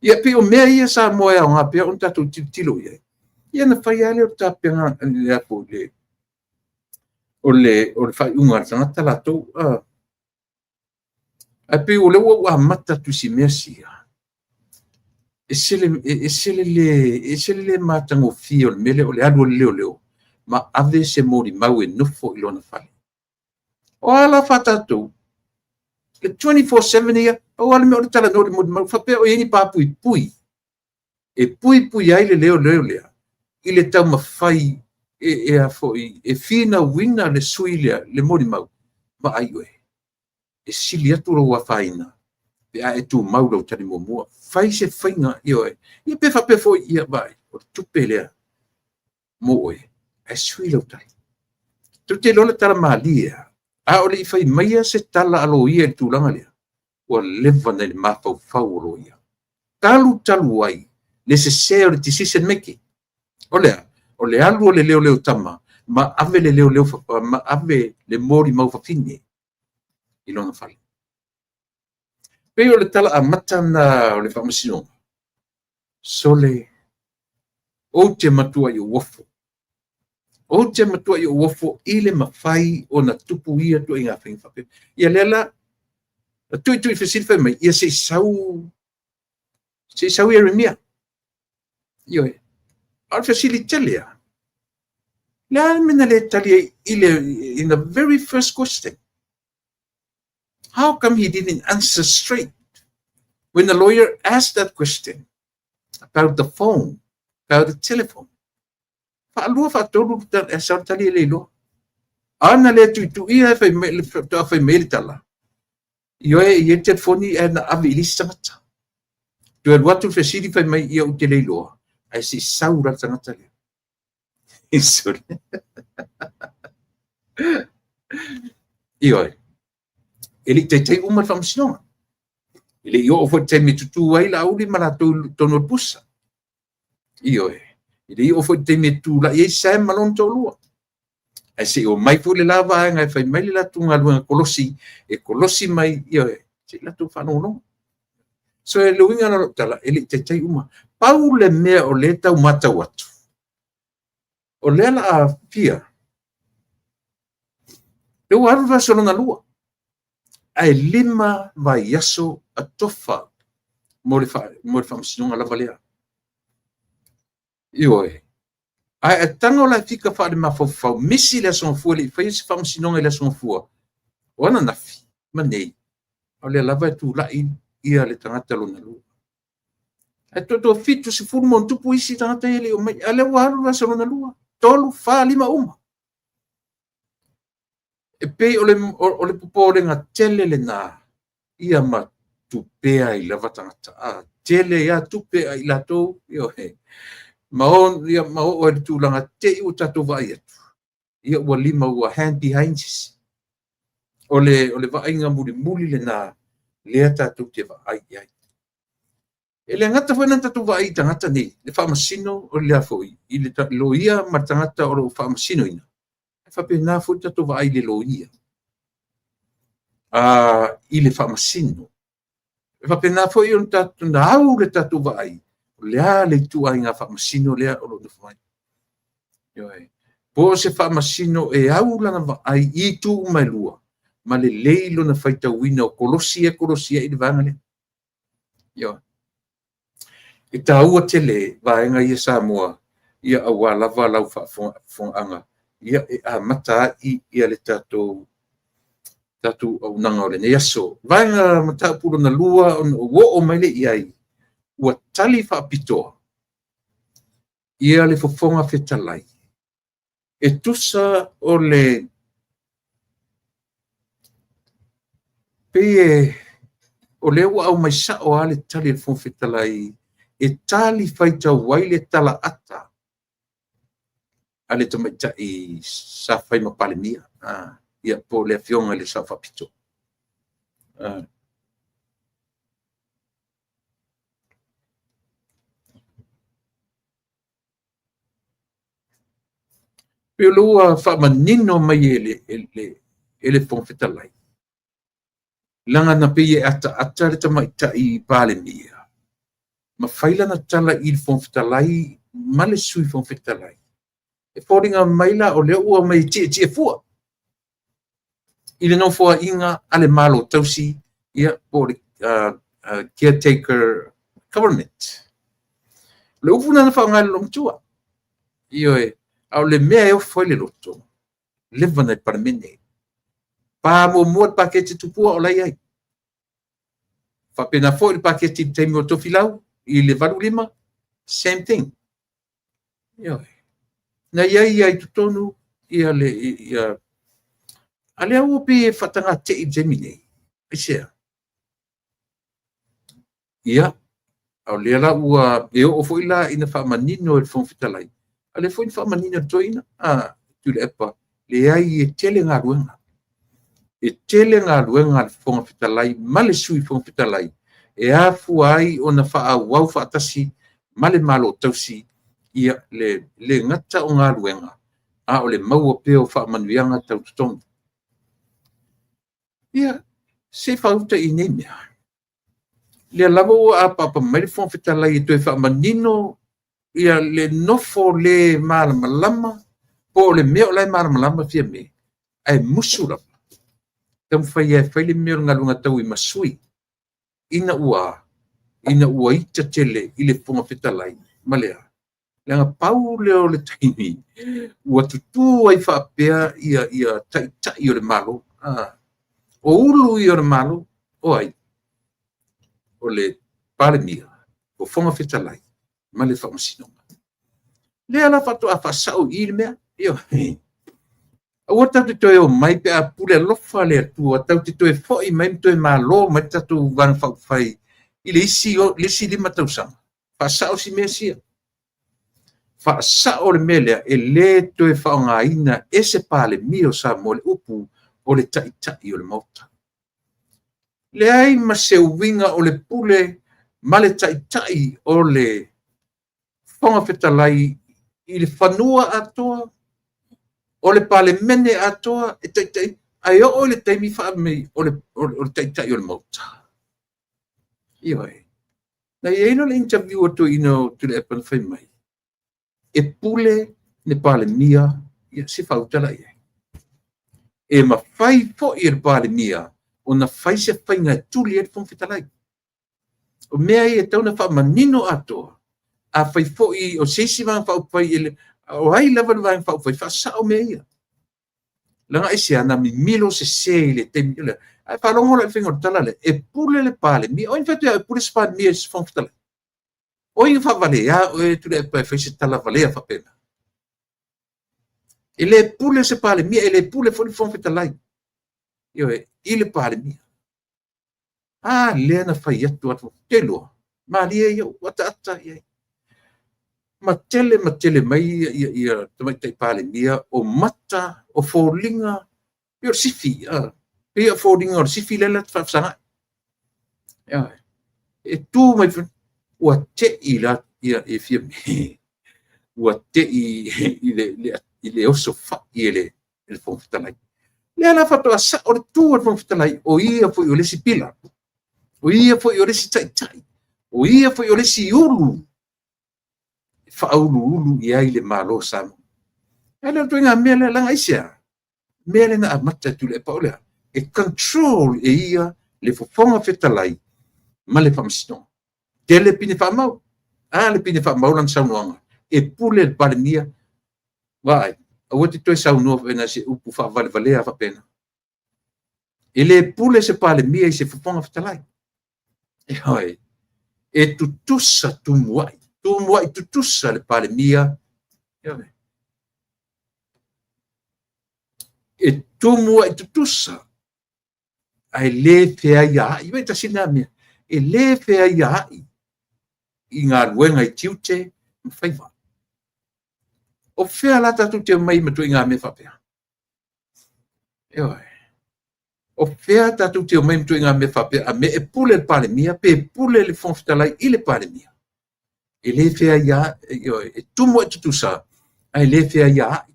Ia pei o mea ia Samoa e aoga pea ona tatou tilotilo i ai. Ia na fai lava lea o le tapena o le faaiuga a le tagata latou. Ae pei o lea ua ou amata atu i si mea sia, ese le le matagofie o le mea lea o le alu o le leoleo ma ave se molimau e nofo i lona fale. O a la faatatou, le 24/7 ia, pau lava le mea o le talanoa i le molimau, faapea o i ai ni papuipui e puipui ai le leoleo lea i le taumafai e finauina le sui lea, le molimau, vaai oe, e sili atu lou afaina pe a e tumau lau tali muamua. Fai se faiga, ioe. Ia pe faapea foi, ia vaai, o le tupe lea mo oe, ae sui lau tali. Tou te iloa le tala malie lava, a o le i fai maia se tala a loia i le tulaga lea, ua leva na i le mafaufau o loia. Talu talu ai le sese o le decision making. O lea, o le alu o le leoleo tama, ma ave le leoleo, ma ave le molimau fafine i lona fale. Pei o le tala amata na o le faamasinoga, sole, ou te matua i ou ofo. Ou te matua i ou ofo i le mafai ona tupu ia ituaiga faiga faapea. Ia lea la, na tuitui fesili fai mai, ia se i sau Ieremia. Ioe. A o le fesili tele lava. Le a le mea na le tali ai i le, in the very first question? How come he didn't answer straight when the lawyer asked that question about the phone, about the telephone? Faalua, faatolu, e sau tali e le iloa. A na le tuitui e fai mai, fai mai le tala. Ioe, i e telefoni e na ave i le isi tagata. Toe alu atu le fesili fai mai ia ou te le iloa. Ae se i sau la le tagata lea. Sorry. Ioe. E le i taitai uma le faamasinoga. E le i oo foi le taimi e tutu ai Laauli ma latou tonu o le pusa. Ioe. E le i oo foi le taimi e tulai ai Sam ma lona toalua. Ae se i o mai foi le la vaega e fai mai le latou galuega kolosi, e kolosi mai, ioe, se i latou faalogologo. So e le uiga la o lau tala, e le i taitai uma. Pau le mea o lea e tau matau atu, o lea la a fia, lea ua alu le vaiaso lona lua, ae 5 vaiaso atofa mo le faamasinoga lava lea. Ioe. Ae a tago la e fika faale-mafaufau, misi le Aso Gafua, e le i faia se faamasinoga i le Aso Gafua, o ananafi ma nei, o lea lava e tulai ia le tagata lona lua. Ae toa 70+ isi tagata ia e le i omai. A o lea ua alu le aso lona lua, 3, 4, 5 uma. E pei o le popolega tele lena, ia ma tupea ai lava tagata. A tele ia tupe a i latou, ioe, ma oo ai le tulaga te i ua tatou vaai atu, ia ua lima ua hand behind sisi. O le vaaiga mulimuli lena lea tatou te vaai i ai. E le gata foi na tatou vaai i tagata nei, le faamasino o le foi, i le loia ma le tagata o lo o faamasinoina, e faapena foi tatou vaai i le loia, i le faamasino. E faapena foi ona tatou au le tatou vaai, o le a le ituaiga faamasino lea o lo o nofo mai. Ioe. Po o se faamasino e au lana vaai i itu uma e lua, ma lelei lona faitauina o kolosi e kolosi ai i le vaega lea. Ioe. E taua tele vaega ia Samoa, ia aua lava lau faafofogaaga, ia e amata ai ia le tatou auaunaga o lenei aso. Vaega mataupu lona lua ona ou oo mai lea i ai, ua tali faapitoa ia le Fofoga Fetalai e tusa o le pei o lea ua aumai sao lava le tali a le Fofoga Fetalai e tali faitau ai le talaata a le tamaitai sa fai ma Palemia, ia po o le afioga i le Sao Faapito. Pei o lea ua faamanino mai e le Fofoga Fetalai, leaga na pei e ataata le tamaitai Palemia ma fai lana tala i le Fofoga Fetalai ma le Sui Fofoga Fetalai. E foliga mai la o lea ua omai e tietie fua i le nofoaiga a le Malo tausi, ia po o le caretaker government. O le upu lena na faaaoga e le loomatua. Ioe, a o le mea e ofo ai le loto, leva na i le Palemene. Pa muamua le paketi tupua o la e i ai. Faapena foi le paketi i le taimi o Tofilau i le 85, same thing. Ioe. Na i ai i totonu ia le a lea ua pei e faatagatei i le taimi nei. Aisea? Ia, o lea la ua e oo foi la ina faamanino e le Fofoga Fetalai, a lea foi na faamanino e le toeaina, Tuilaepa, leai e tele galuega. E tele galuega a le Fofoga Fetalai ma le Sui Fofoga Fetalai e afua ai ona faaauau faatasi ma le Malo tausi ia le gata o galuega, a o le maua pea o faamanuiaga tau totogi. Ia, se i faauta i nei mea. Lea lava ua apaapa mai le Fofoga Fetalai e toe faamanino ia le nofo le malamalama, po o le mea o la e malamalama Fiame, ae musu lava. Taumafai e fai le mea o le galuega taui ma sui, ina ua ita tele i le Fofoga Fetalai ma le leaga pau lea o le taimi ua tutū ai faapea ia taitai o le Malo. O ulu ia o le Malo, o ai? O le Palemia, Fofoga Fetalai ma le Faamasinoga. Lea la faatoa faasao i le mea. Ioe. Aua tatou te toe o mai pe a pule alofa le Atua, tatou te toe foi mai ma toe malo mai le tatou Vaega Faaupufai i le isi 5 tausaga. Faasao si mea sia. Faasao le mea lea, e le toe faaaogaina e se Palemia o Samoa le upu o le taitai o le Maota. Leai ma se uiga o le pule ma le taitai o le Fofoga Fetalai i le fanua atoa, o le Palemene atoa e taitai, ae oo i le taimi faamei o le taitai o le Maota. Ioe. Na i ai lea o le interview a toeaina o Tuilaepa na fai mai, e pule le Palemia, ia se faautala i ai. E mafai foi e le Palemia ona fai se faiga e tuli ai le Fofoga Fetalai. O mea ia e tatau ona faamanino atoa. Afai foi o se isi Vaega Faaupufai, o ai lava le Vaega Faaupufai, faasao mea ia. Leaga aisea? Na mimilo sese i le taimi lea. Ae faalogo la i le faiga o le tala lea, e pule le Palemia. O ai na fai atu ia oe e pule se Palemia i se Fofoga Fetalai? O ai na faavalea oe Tuilaepa e fai se tala valea faapena? E le pule se Palemia, e le pule foi le Fofoga Fetalai, ioe, i le Palemia. A lea na fai atu atu, te lua, malie ia ua ataata i ai. Ma tele ma tele mai ia tamaitai Palemia o mata, o foliga, pei o le sifi, pei o foliga o le sifi lea la te faafesagai. E tu mai, ua tei la ia e fia ua tei i le oso fai e le Fofoga Fetalai. Lea la faatoa sao le tu a le Fofoga Fetalai, o ia foi o le isi pila, o ia foi o le isi taitai, o ia foi o le isi ulu e faauluulu i ai le Malo o Samoa. Ae le o le ituaiga mea lea, leaga aisea? Mea lea na amata e Tuilaepa o le a? E control e ia le Fofoga Fetalai ma le Faamasinoga. Tele pine faamau. A le pine faamau lana saunoaga? E pule le Palemia. Vaai, aua te toe saunoa faapena se upu faavalevalea faapena. E le pule se Palemia i se Fofoga Fetalai. Ioe. E tutusa tumuai, tumuai tutusa le Palemia. Ioe. E tumuai tutusa ae le feaiaai. Vai tasi lena mea. E le feaiaai i galuega i tiute ma faiva. O fea la tatou te omai ma ituaiga mea faapea? Ioe. O fea tatou te omai ma ituaiga mea faapea, a mea e pule le Palemia pe pule le Fofoga Fetalai i le Palemia? E le feaiaai, ioe, e tumu ai tutusa, ae le feaiaai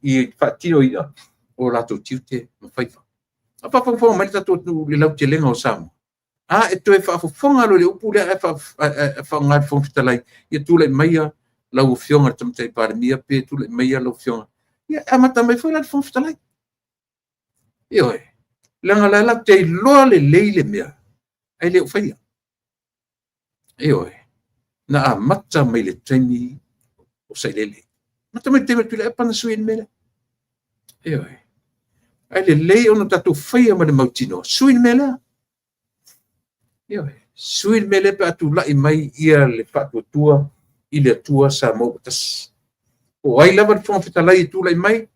i faatinoina o latou tiute ma faiva. A faafogafoga mai le tatou atunuu i le lautelega o Samoa, a e toe faafofoga loa i le upu lea ae faaaoga e le Fofoga Fetalai, ia tulai maia lau Afioga i le Tamaitai Palemia pe tulai maia lau Afioga, ia e amata mai foi la le Fofoga Fetalai. Ioe, leaga la latou te iloa lelei le mea, ae le o faia. Ioe, na amata mai le taimi o Sailele. Amata mai le taimi o Tuilaepa na sui ai le mea lea. Ioe. Ae lelei ona tatou faia ma le mautinoa, sui le mea lea. Ioe. Sui le mea lea pe a tulai mai ia le faatuatua i le Atua Samoa ua tasi. Po o ai lava le Fofoga Fetalai e tulai mai,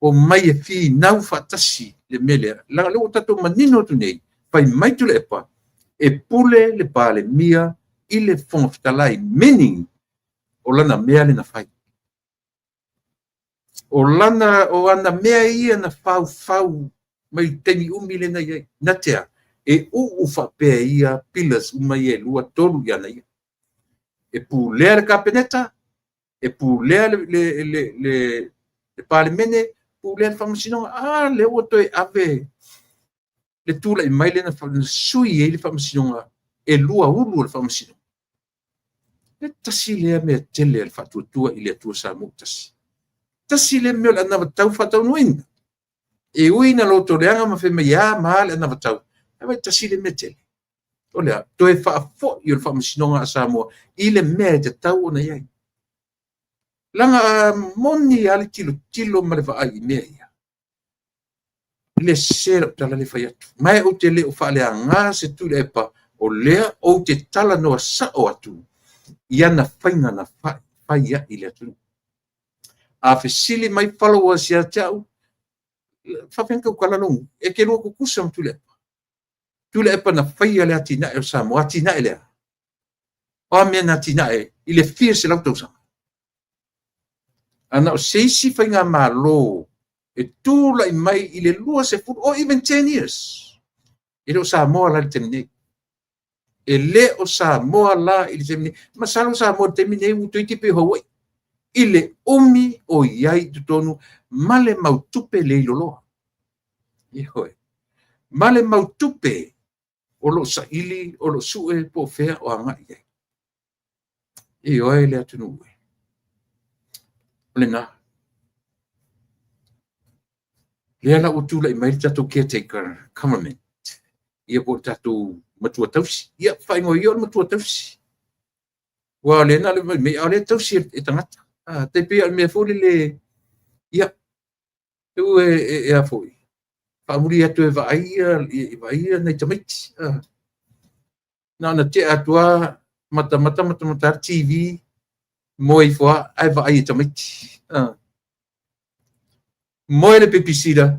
omai e finau faatasi le mea lea. Leaga o lea ua tatou manino atu nei, fai mai Tuilaepa, e pule le Palemia i le Fofoga Fetalai, meaning o lana mea lea na fai. O lana, o ana mea ia na faufau mai taimi umi lea na i ai. Na te a? E uu faapea ia pillars uma ia e lua, tolu i ana ia. E pulea le Kapeneta, e pulea le Palemene, pulea le Faamasinoga. A lea ua toe ave le tulai mai lea na sui ai le Faamasinoga, e lua ulu o le Faamasinoga. E tasi lea mea tele a le faatuatua i le Atua Samoa tasi. Tasi lea mea o le anavatau faataunuuina. E ui na lotoleaga ma fai mai e a ma a le anavatau, ae vai tasi lea mea tele. O le a? Toe faafoi o le Faamasinoga a Samoa i le mea e tatau ona i ai. Leaga a moni lava le tilotilo ma le vaai i mea ia, le sese lau tala le fai atu. Ma e ou te le o faaleaga se Tuilaepa, o lea ou te talanoa sao atu i ana faiga na fai ai i le atunuu. A fesili mai followers ia te au, faafefea ona tautala lou, e te lua tutusa ma Tuilaepa. Tuilaepa na faia le atinae o Samoa, atinae lea. O a mea na atinae i le fia selau tausaga. A na o se isi faigamalo e tulai mai i le 20 or even 10 years, e le o Samoa la i le taimi nei. E le o Samoa la i le taimi nei. Masalo Samoa i le taimi nei ua toeitiiti pei o Hawaii. I le umi o i ai i totonu ma le mau tupe le iloloa. Ioe. Ma le mau tupe. o lo o saili, o lo o sue po o fea o agai i ai. Ioe le atunuu e. O lena. Lea la ua tulai mai le tatou caretaker government, ia po o le tatou matua tausi. Ia, faaigoa ia o le matua tausi. Aua o lea na o le mai, a o lea e tausi e tagata. Tai pei o le mea foi lele, ia, e a foi, faamuli atu e vaai ia nai tamaiti. Na ona tea atu lava, matamata matamata le TV, moe ifo lava, ae vaai e tamaiti. Moe le babysitter,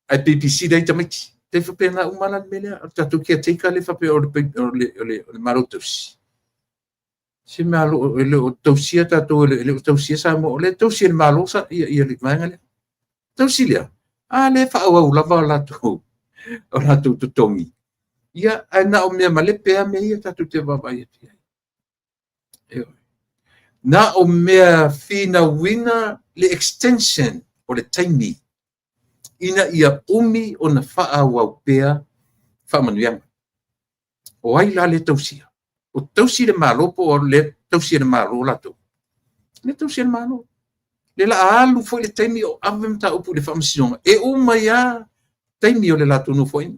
ae babysitter ai tamaiti. Tai faapena uma la le mea lea. O le tatou caretaker lea faapea o le Malo tausi. Se mea e le o tausia tatou, e le o tausia Samoa, o lea e tausi e le Malo ia le vaega lea. Tausi lea, a lea e faaauau lava o latou totogi. Ia, ae na o mea malepe lava mea ia tatou te vaavaai atu i ai. Na o mea finauina le extension o le taimi ina ia umi ona faaauau pea faamanuiaga. O ai la le tausia? O tausi le Malo po o le tausi e le Malo latou? Le tausi e le Malo. Le la alu foi le taimi o ave mataupu i le faamasinoga, e uma ai lava taimi o le latou nofoaiga.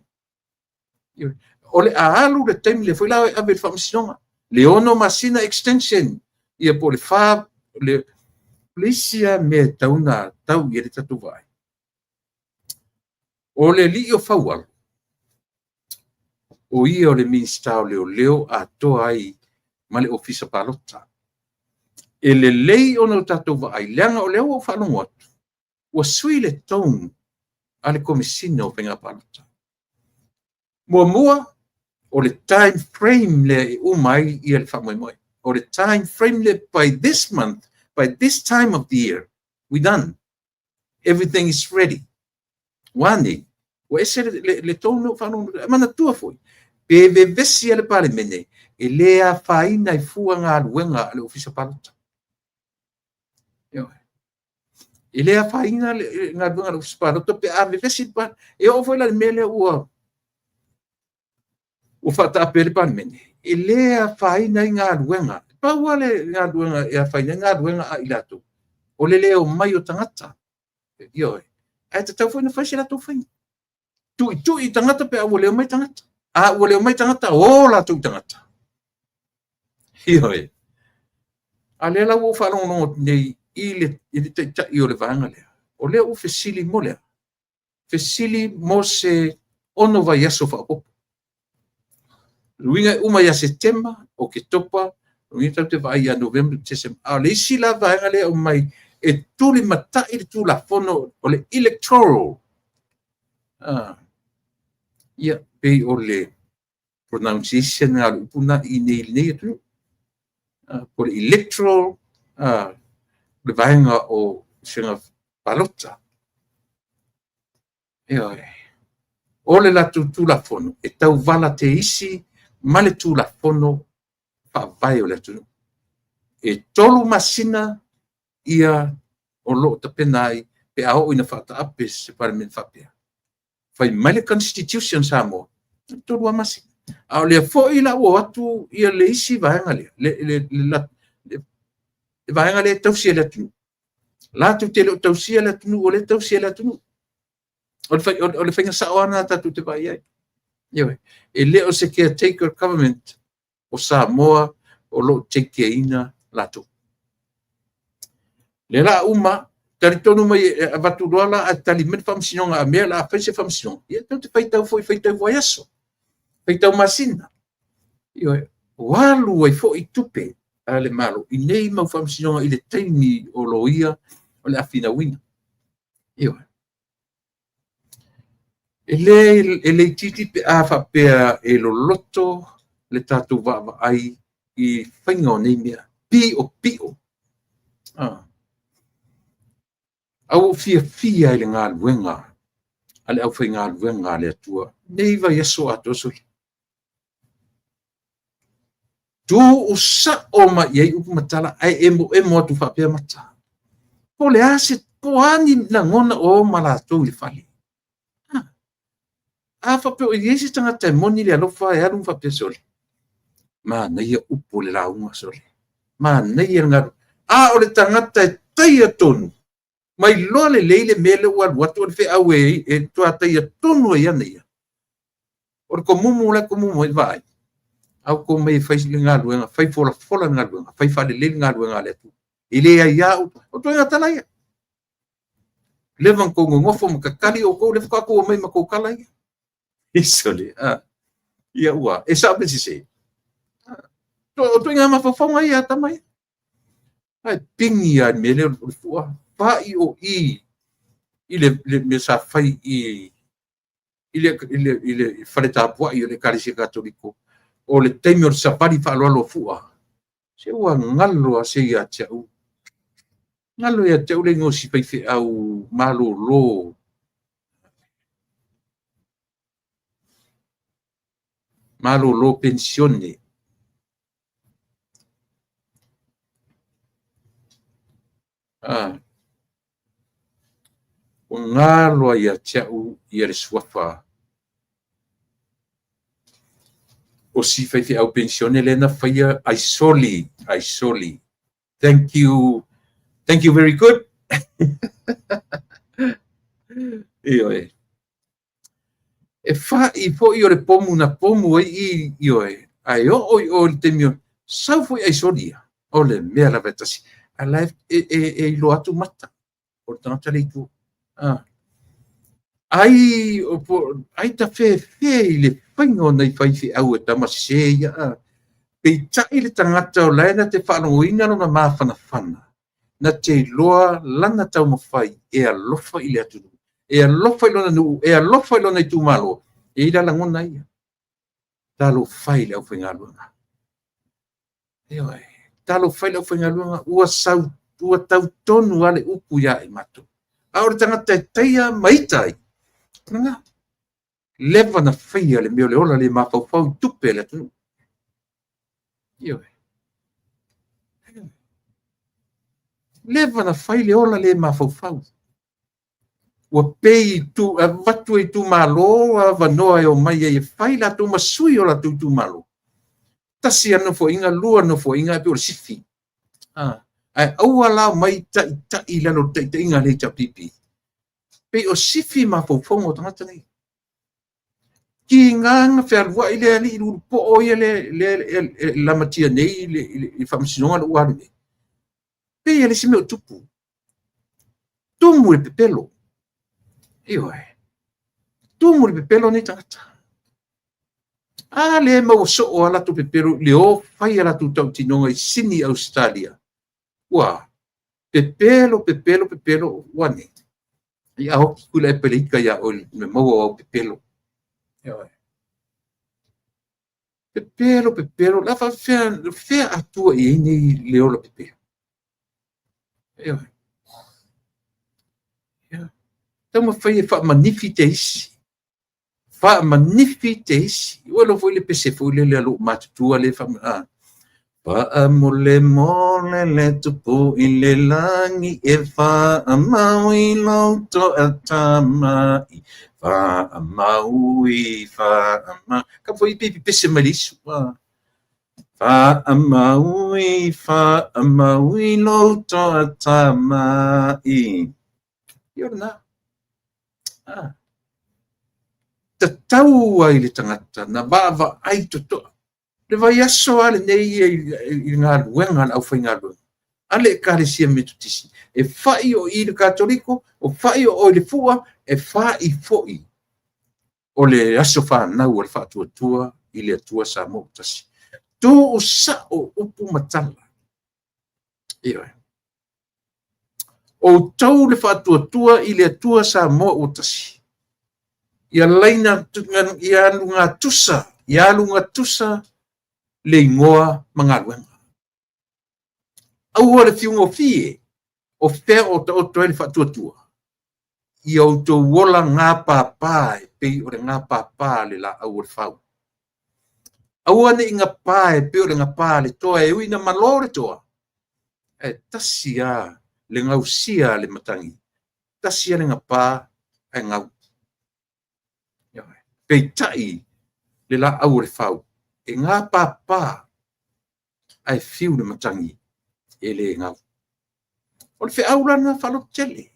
O le a alu le taimi lea foi la e ave i le faamasinoga. Le 6 masina extension, ia po o le 4, le isi lava mea e tatau ona tau i ai le tatou vaai. O le alii o Faualo, o ia o le Minisita o Leoleo atoa ai ma le Ofisa Palota. E lelei ona o tatou vaai, leaga o lea ua ou faalogo atu, ua sui le tone a le Komesina o Faiga Palota. Muamua, o le time frame lea e uma ai ia le faamoemoe. O le time frame lea, by this month, by this time of the year, we done. Everything is ready. Ua nei, ua ese le tone o faalogo. E manatua foi, pe vevesi a le Palemene, e le afaina i fua galuega a le Ofisa Palota. E le afaina le galuega a le Ofisa Palota pe a vevesi le Palemene. E oo foi la i le mea lea ua faataape ai le Palemene, e le afaina ai galuega. Pau lava le galuega e afaina ai galuega a i latou, o le le omai o tagata. Ioe. Ae tatau foi ona fai se latou faiga. Tuitui tagata pe a ua le omai tagata. A ua le omai tagata, o latou tagata. Ioe. A lea la ua ou faalogologo atu nei i le taitai o le vaega lea. O lea ua fesili mo lea. Fesili mo se 6 vaiaso faaopoopo. Luiga e uma ia Setema, Oketopa, luiga tatou te vaai ia Novema, Tesema. A o le isi la vaega lea e aumai e tulimatai le Tulafono o le Electoral. Ia, pei o le pronunciation na o le upu na i nei lenei atunuu. Po o le electoral, le vaega o faiga palota. Ioe. O le latou Tulafono e tauvala teisi ma le Tulafono faavae o le atunuu. E 3 masina ia o lo o tapena ai pe a oo ina faataape se Palemene faapea. Fai mai le Constitution Samoa, e 3 masina. A o lea foi la ua o atu ia le isi vaega lea, le vaega lea e tausi e le atunuu. Latou te le o tausia le atunuu, o lea e tausi e le atunuu. O le faiga sao lava lena tatou te vaai ai. Ioe. E le o se caretaker government o Samoa o lo o take care ina latou. Le la uma, talitonu mai e avatu loa la a tali mai le faamasinoga a mea la fai se faamasinoga, ia tatou te faitau foi, faitau vaiaso, faitau masina. Ioe. O alu ai foi tupe a le Malo i nei mau faamasinoga i le taimi o loia o le a finauina. Ioe. E le itiiti pe a faapea e loloto le tatou vaavaai i faiga o nei mea. Pio pio. A ua fiafia i le galuega a le aufaigaluega a le Atua. Nei vaiaso atoa soli. Tuu sao mai i ai upu ma tala, ae emo emo atu faapea mata. Po le a se, po a ni lagona o ma latou i le fale. A faapea o i ai se tagata e moni le alofa e alu ma faapea, sole, manaia upu o le lauga, sole, manaia le galuega. A o le tagata e taia tonu, ma iloa lelei le mea lea ua alu atu o le feau e matua taia tonu ai ana ia. O le komumu la e komumu ai, vaai. A outou omai e fai le galuega, fai folafola le galuega, fai faalelei le galuega a le Atua. E le aia upu, o ituaiga tala ia. Leva ona outou nonofo ma tatali outou, lea faatoa outou omai ma tou tala ia. Sole, a. Ia ua, e sao pe sese? O ituaiga mafaufauga ia a tama ia. Ae pigi lava i le mea lea o le fua. Fa'i o i i le mea sa fai i le fale tapuai o le Ekalesia Katoliko, o le taimi o le savali faaaloalo a fua, se ua galo lava se ia te au. Galo ia te au le igoa o si faifeau malolo. Malolo penisione. Ua galo lava ia te au ia le suafa o si faifeau penisione lea na faia Aisoli, Aisoli. Thank you. Thank you very good. Ioe. E fa'i foi o le pomu na pomu ai i, ioe, ae oo i o i le taimi o sau foi Aisoli ia, o le mea lava e tasi. A la e iloa atu mata o le tagata le itu. Ai, ai ta fefe i le faiga o nai faifeau e tama sese ia. Peitai le tagata o la e na te faalogoina lona mafanafana, na te iloa lana taumafai e alofa i le atunuu, e alofa i lona nuu, e alofa i lona itumalo, e i ai la lagona ia. Talofa e i le aufaigaluega. Ioe. Talofa e i le aufaigaluega, ua sau, ua tau tonu lava le upu ia i matou. A o le tagata e taia ma ita ai, o lena. Leva na faia le mea o le ola le mafaufau i tupe a le atunuu. Ioe. Leva na fai le ola le mafaufau. Ua pei avatu e itumalo avanoa e omai ai e fai latou ma sui o latou itumalo. Tasi lava le nofoaiga, lua nofoaiga e pei o le sifi. Ae aua la omai taitai i lalo o le taitaiga a le HRPP. Pei o sifi mafaufauga o tagata nei. Tiga na fealuai le alii lulupoo ia le lamatia nei i le faamasinoga lea ua alu nei. Pei e le isi mea o tupu. Tumu i le pepelo. Ioe. Tumu i le pepelo nei tagata. A le maua soo a latou pepelo i le o fai a latou tautinoga i Sini, Ausetalia. Ua pepelo, pepelo, pepelo, ua nei. Ia a oti Tuilaepa i le ita ia oe le maua o au pepelo. Ioe. Pepelo, pepelo, la faafefea fea atua i ai nei le ola pepelo. Ioe. Ia. Taumafai e faamanifi te isi. Faamanifi te isi. Ua iloa foi le pese foi lele a lou matutua le Faamolemole le Tupu i le lagi e faamau i lou toatamai. Faamau i, faamau. Ka foi pe pese mai le isu. Faamau i, faamau i lou toatamai. Ia o lena. Tatau ai le tagata na vaavaai totoa. Le vaiaso lava lenei i le galuega a le aufaigaluega a le Ekalesia Metotisi, e fa'i o i le Katoliko, o fa'i o i le fua, e fa'i foi o le aso fanau a le Faatuatua i le Atua Samoa ua tasi. Tuu sa'o upu ma tala. Ioe. Outou le Faatuatua i le Atua Samoa ua tasi. Ia laina, ia alu gatusa, ia alu gatusa le igoa ma galuega. Aua le fiu gofie o fea o taoto ai le faatuatua. Ia outou ola gapapa e pei o le gapapa a le laau o le fau. Aua ne i gapa e pei o le gapa a le toa e ui ina malo le toa. Ae tasi lava le gausia a le matagi, tasi lava le gapa ae gau. Peitai le laau o le fau, e gapapa ae fiu le matagi e le gau. O le feau la lena faalototele.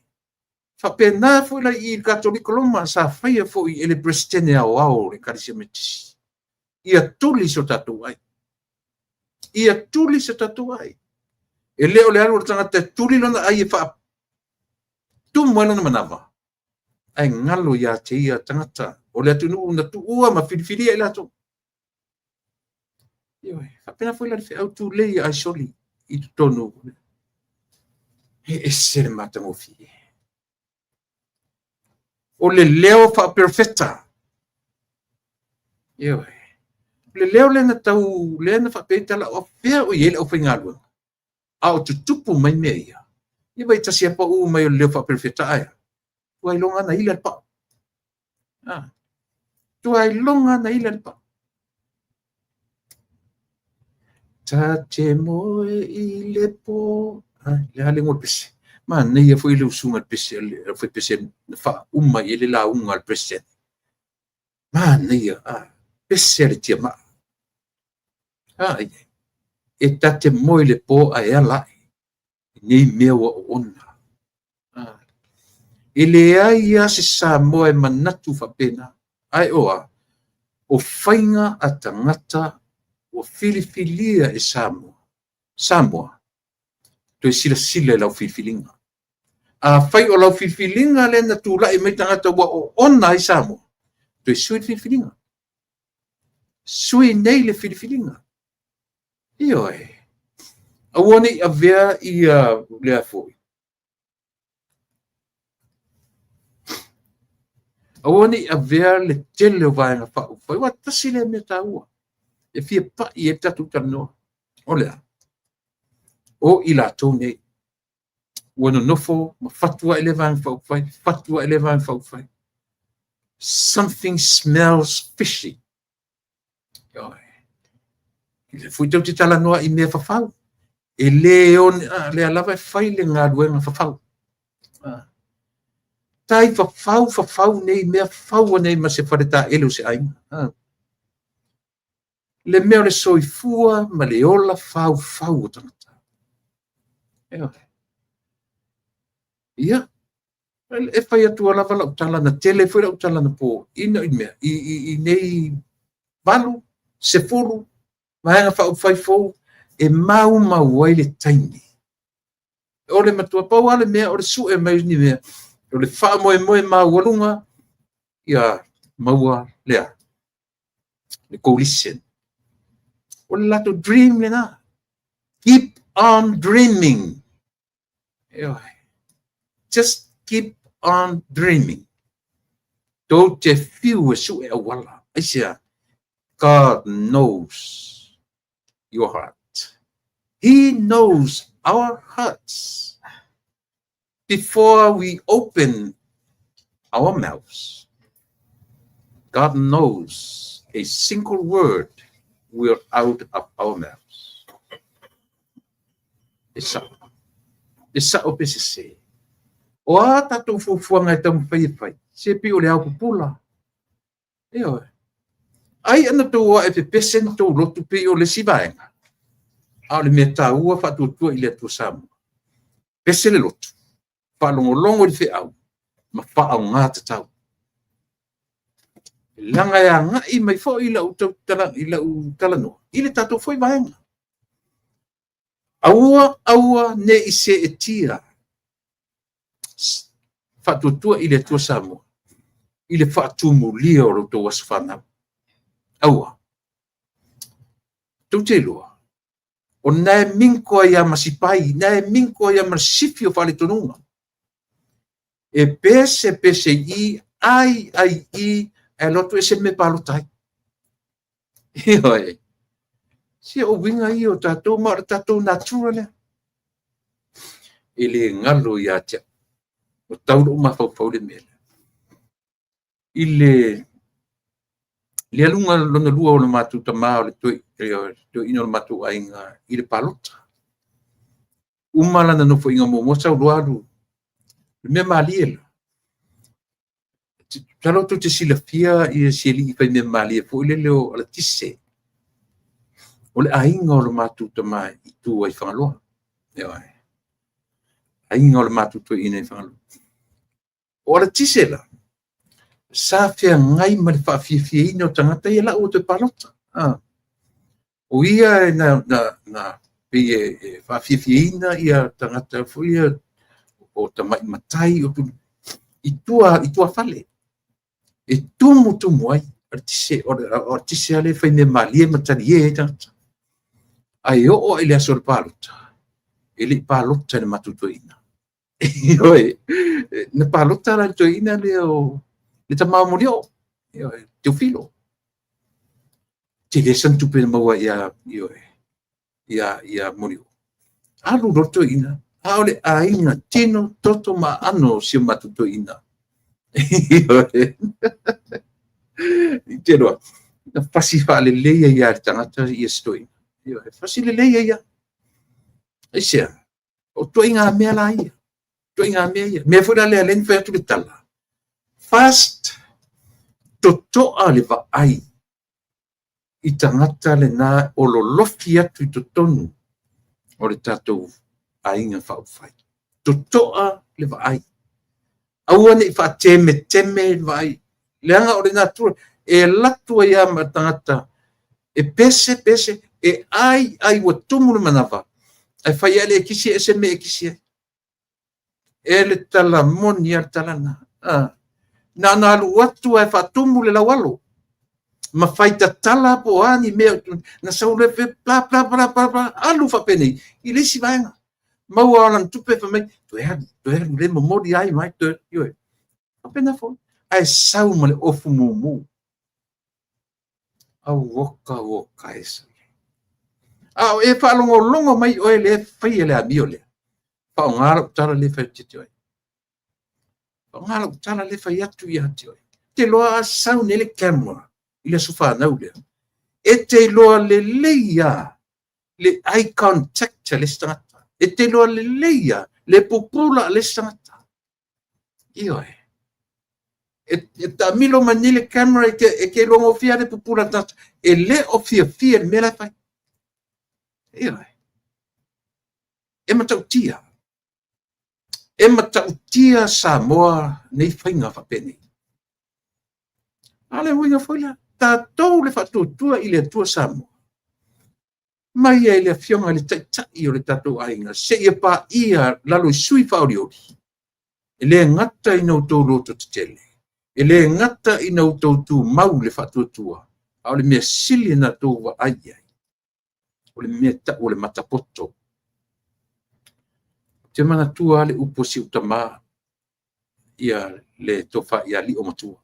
Faapena foi la i le Katoliko Roma sa faia foi e le Peresetene Aoao o le Ekalesia Metotisi. Ia tuli so tatou ai. Ia tuli so tatou ai. E le o le alu o le tagata e tuli lona ai e faatumu ai lona manava, ae galo ia te ia tagata o le atunuu na tuua ma filifilia i latou. Ioe, faapena foi la le feau tulei ae soli i totonu. E ese le matagofie. O le leo faaperofeta. Ioe. O le leo lea na tau, lea na faapea ai tala, o fea o i ai le aufaigaluega, a o tutupu mai mea ia. Ia vai tasi lava pau mai o le leo faaperofeta ae a? Tuailoga na ila le pau. Tuailoga na ila le pau. Ta te moe i le po. Le a le ngoa pese. Manaia foi le usuga le pese, le fai pese na faauma i ai le lauga a le President. Manaia, pese a le tiamaa. Ai, e ta te moe i le po ae ala ae i nei mea ua oona. E leai lava se Samoa e manatu faapena. Ae o a? O faiga a tagata ua filifilia e Samoa. Samoa, toe silasila i lau filifiliga. Afai o lau filifiliga lea na tulai mai tagata ua oona ai Samoa, toe sui le filifiliga. Sui nei le filifiliga. Ioe. Aua ne i avea ia lea foi. Aua ne i avea le tele o vaega faaupufai. Aua tasi lea mea taua e fia pai ai le tatou talanoa. O le a? O i latou nei ua nonofo ma fatu ai le vaega faaupufai, fatu ai le vaega faaupufai. Something smells fishy. Ioe. Le foi tau te talanoa i mea fafau. E le one, lea lava e fai le galuega fafau. Tai fafau, fafau nei mea faua nei ma se faletaele o se aiga. Le mea o le soifua ma le ola faufau o tagata. Ia, e fai atu lava lau tala na tele foi lau tala na po ina i mea, i nei 8, 10, vaega faaupufai fou, e maumau ai le taimi. O le matua pau lava le mea o le sue mai ni mea, o le faamoemoe maualuga, ia maua lea, le coalition. O le latou dream lena. Keep on dreaming. Just keep on dreaming. Tou te fiu e sue auala. Aisea, God knows your heart. He knows our hearts before we open our mouths. God knows a single word will out of our mouths. E sao. E sao pe sese. O a tatou fuafuaga e taumafai e fai, se pei o le ao pupula. Ioe. Ai ana tou ae pepese ni tou lotu pei o le isi vaega. A o le mea taua faatuatua i le Atua Samoa. Pese le lotu, faalogologo i le feau, ma faaaoga tatau. Leaga e agai mai foi i lau talanoa, i le tatou foi vaega. Aua, aua ne i seetia faatuatua i le Atua Samoa, i le faatumulia o lo outou aso fanau. Aua. Tou te iloa, o nae minko ai a masipai, nae minko ai a masifi o faaletonuga. E pese pese i, ai ai i, ae lotu ese me palota ai. Ioe. Se o uiga ia o tatou ma o le tatou natura lea. E le galo ia te au. O tau lou mafaufau le mea lea. I le aluga lona lua o le matou tama o le toeaina o le matou aiga i le palota. Uma lana nofoaiga muamua sau loa alu. Le mea malie la. Masalo tou te silafia ia si alii faimea malie foi lele o Alatise. O le aiga o le matou tama i tua i Fagaloa. Ioe. Aiga o le matou toeaina i Fagaloa. O Alatise la, sa feagai ma le faafiafiaina o tagata ia lau o toe palota. O ia na pei e faafiafiaina ia tagata foi ia o tamai matai o i tua i tuafale e tumutumu ai Alatise, o Alatise lava le faimea malie ma talie ai tagata. Ae oo i le aso o le palota, e le i palota i le matou toeaina. Ioe, na palota la i le toeaina lea o le tama o Molioo, ioe, Teofilo. Tele sana tupe na maua ia, ioe, ia Molioo. Alu loa le toeaina, a o le aiga tino, toto ma aano o si o matou toeaina. Ioe. I te loa, na fasi faalelei ai lava e le tagata ia si toeaina. Ioe, fasi lelei ai lava. Aisea? O ituaiga mea la ia. Ituaiga mea ia. Mea foi la lea na fai atu le tala. First, totoa le vaai i tagata lena o lolofi atu i totonu o le tatou aiga faaupufai. Totoa le vaai. Aua ne i faatemeteme le vaai. Leaga o le natura, e alu atu ai lava ma tagata e pese pese, e ai ai ua tumu le manava, ae fai lava le ekisi e ese mea e kisi ai. E le tala moni a le tala lena. Na ona alu atu ae faatumu le laualo ma fai tatala po o a ni mea na sau le bla bla bla bla bla, alu faapenei i le isi vaega. Maua lana tupe fai mai, toe alu, toe alu, le momoli ai mai, toe, ioe. Faapena foi. Ae sau ma le ofu mumu. Auoka oka e sa. A o e faalogologo mai oe lea e faia le amio lea, faaaoga lau tala lea e fai atu ia te oe. Faaaoga lau tala lea e fai atu ia te oe. Te iloa a sau nei le camera i le aso fanau lea, e te iloa lelei lava le eye contact a le isi tagata. E te iloa lelei lava le pupula a le isi tagata. Ioe. E taamilo mai nei le camera e te iloa gofie le pupula a le tagata. E le o fiafia i le mea la e fai. Ioe. E matautia. E matautia Samoa nei faiga faapenei. A o le uiga foi lea, tatou le faatuatua i le Atua Samoa, mai ai le afioga i le Taitai o le tatou aiga, seia paia lalo i sui faaolioli, e le gata ina outou loto tetele, e le gata ina outou tumau i le faatuatua, a o le mea sili na outou vaai i ai, o le mea tau o le matapoto. Ou te manatua lava le upu a si ou tama, ia le tofa ia Lio Matua.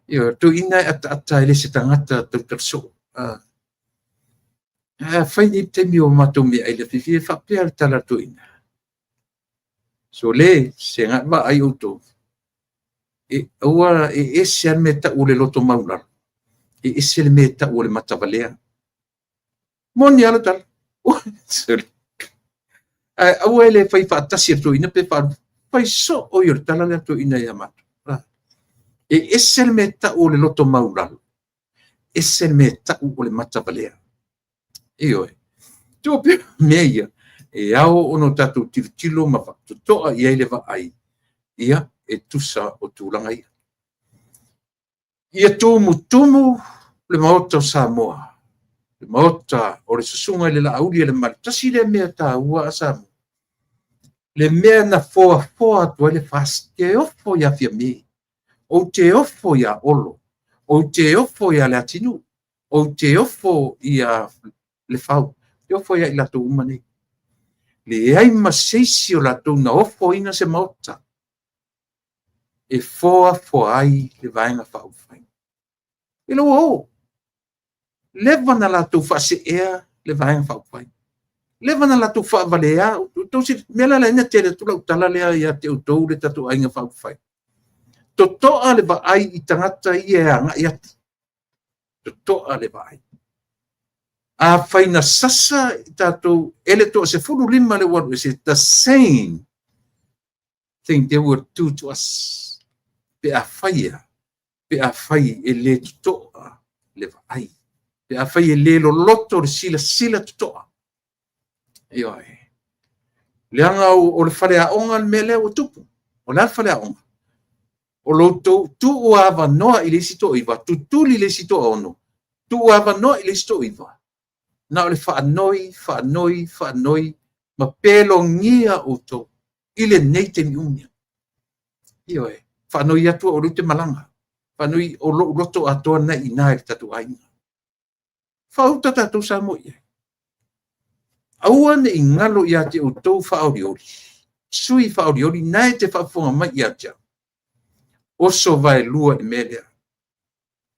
Ia, toeaina e ataata e le se tagata tautala soo. A fai nei taimi o matou meaai i le afiafi, e faapea le tala a le toeaina. So le, se agai vaai outou, e aua e ese lava le mea tau o le loto maualalo, e ese le mea tau o le matavalea. Moni lava le tala. Ae aua e le fai faatasi e le toeaina pe fai soo i o le tala lea toeaina ia matou. E ese le mea tau o le loto maualalo, ese le mea tau o le matavalea. Ioe. Tuu mea ia, e ao ona tatou tilotilo ma faatotoa i ai le vaai, ia, e tusa o tulaga ia. Ia tumutumu le Maota o Samoa, le Maota o le Susuga i le Laauli e le Malu. Tasi lea mea taua a Samoa, le mea na foafoa atu ai le FAST, te ofo ia Fiame, ou te ofo ia Olo, ou te ofo ia Leatinuu, ou te ofo ia Lefau, te ofo ia i latou uma nei. Leai ma se isi o latou na ofoina se Maota e foafoa ai le Vaega Faaupufai. Ina ua o, leva na latou faaseea le Vaega Faaupufai. Leva na latou faavalea. Mea la lea na tele atu lau tala lea ia te outou le tatou aiga faaupufai. Totoa le vaai i tagata ia e agai atu. Totoa le vaai. Afai na sasa i tatou e le 15 le ua alu ese, the same thing they will do to us. Pe afai e a? Pe afai e le totoa le vaai. Pe afai e le loloto le silasila totoa. Ioe. Leaga o le faleaoga le mea lea ua tupu. O le a le faleaoga? O lo outou tuu avanoa i le isi toaiva, tutuli le isi toaono, tuu avanoa i le isi toaiva. Na o le faanoi, faanoi, faanoi, ma pelogia outou i lenei taimi umi. Ioe, faanoi atu au o lea ou te malaga. Faanoi o lou loto atoa lena i ina i le tatou aiga. Faauta tatou Samoa i ai. Aua ne i galo ia te outou faaolioli, sui faaolioli na e te faafofoga mai ia te au. Oso vaelua i le mea lea.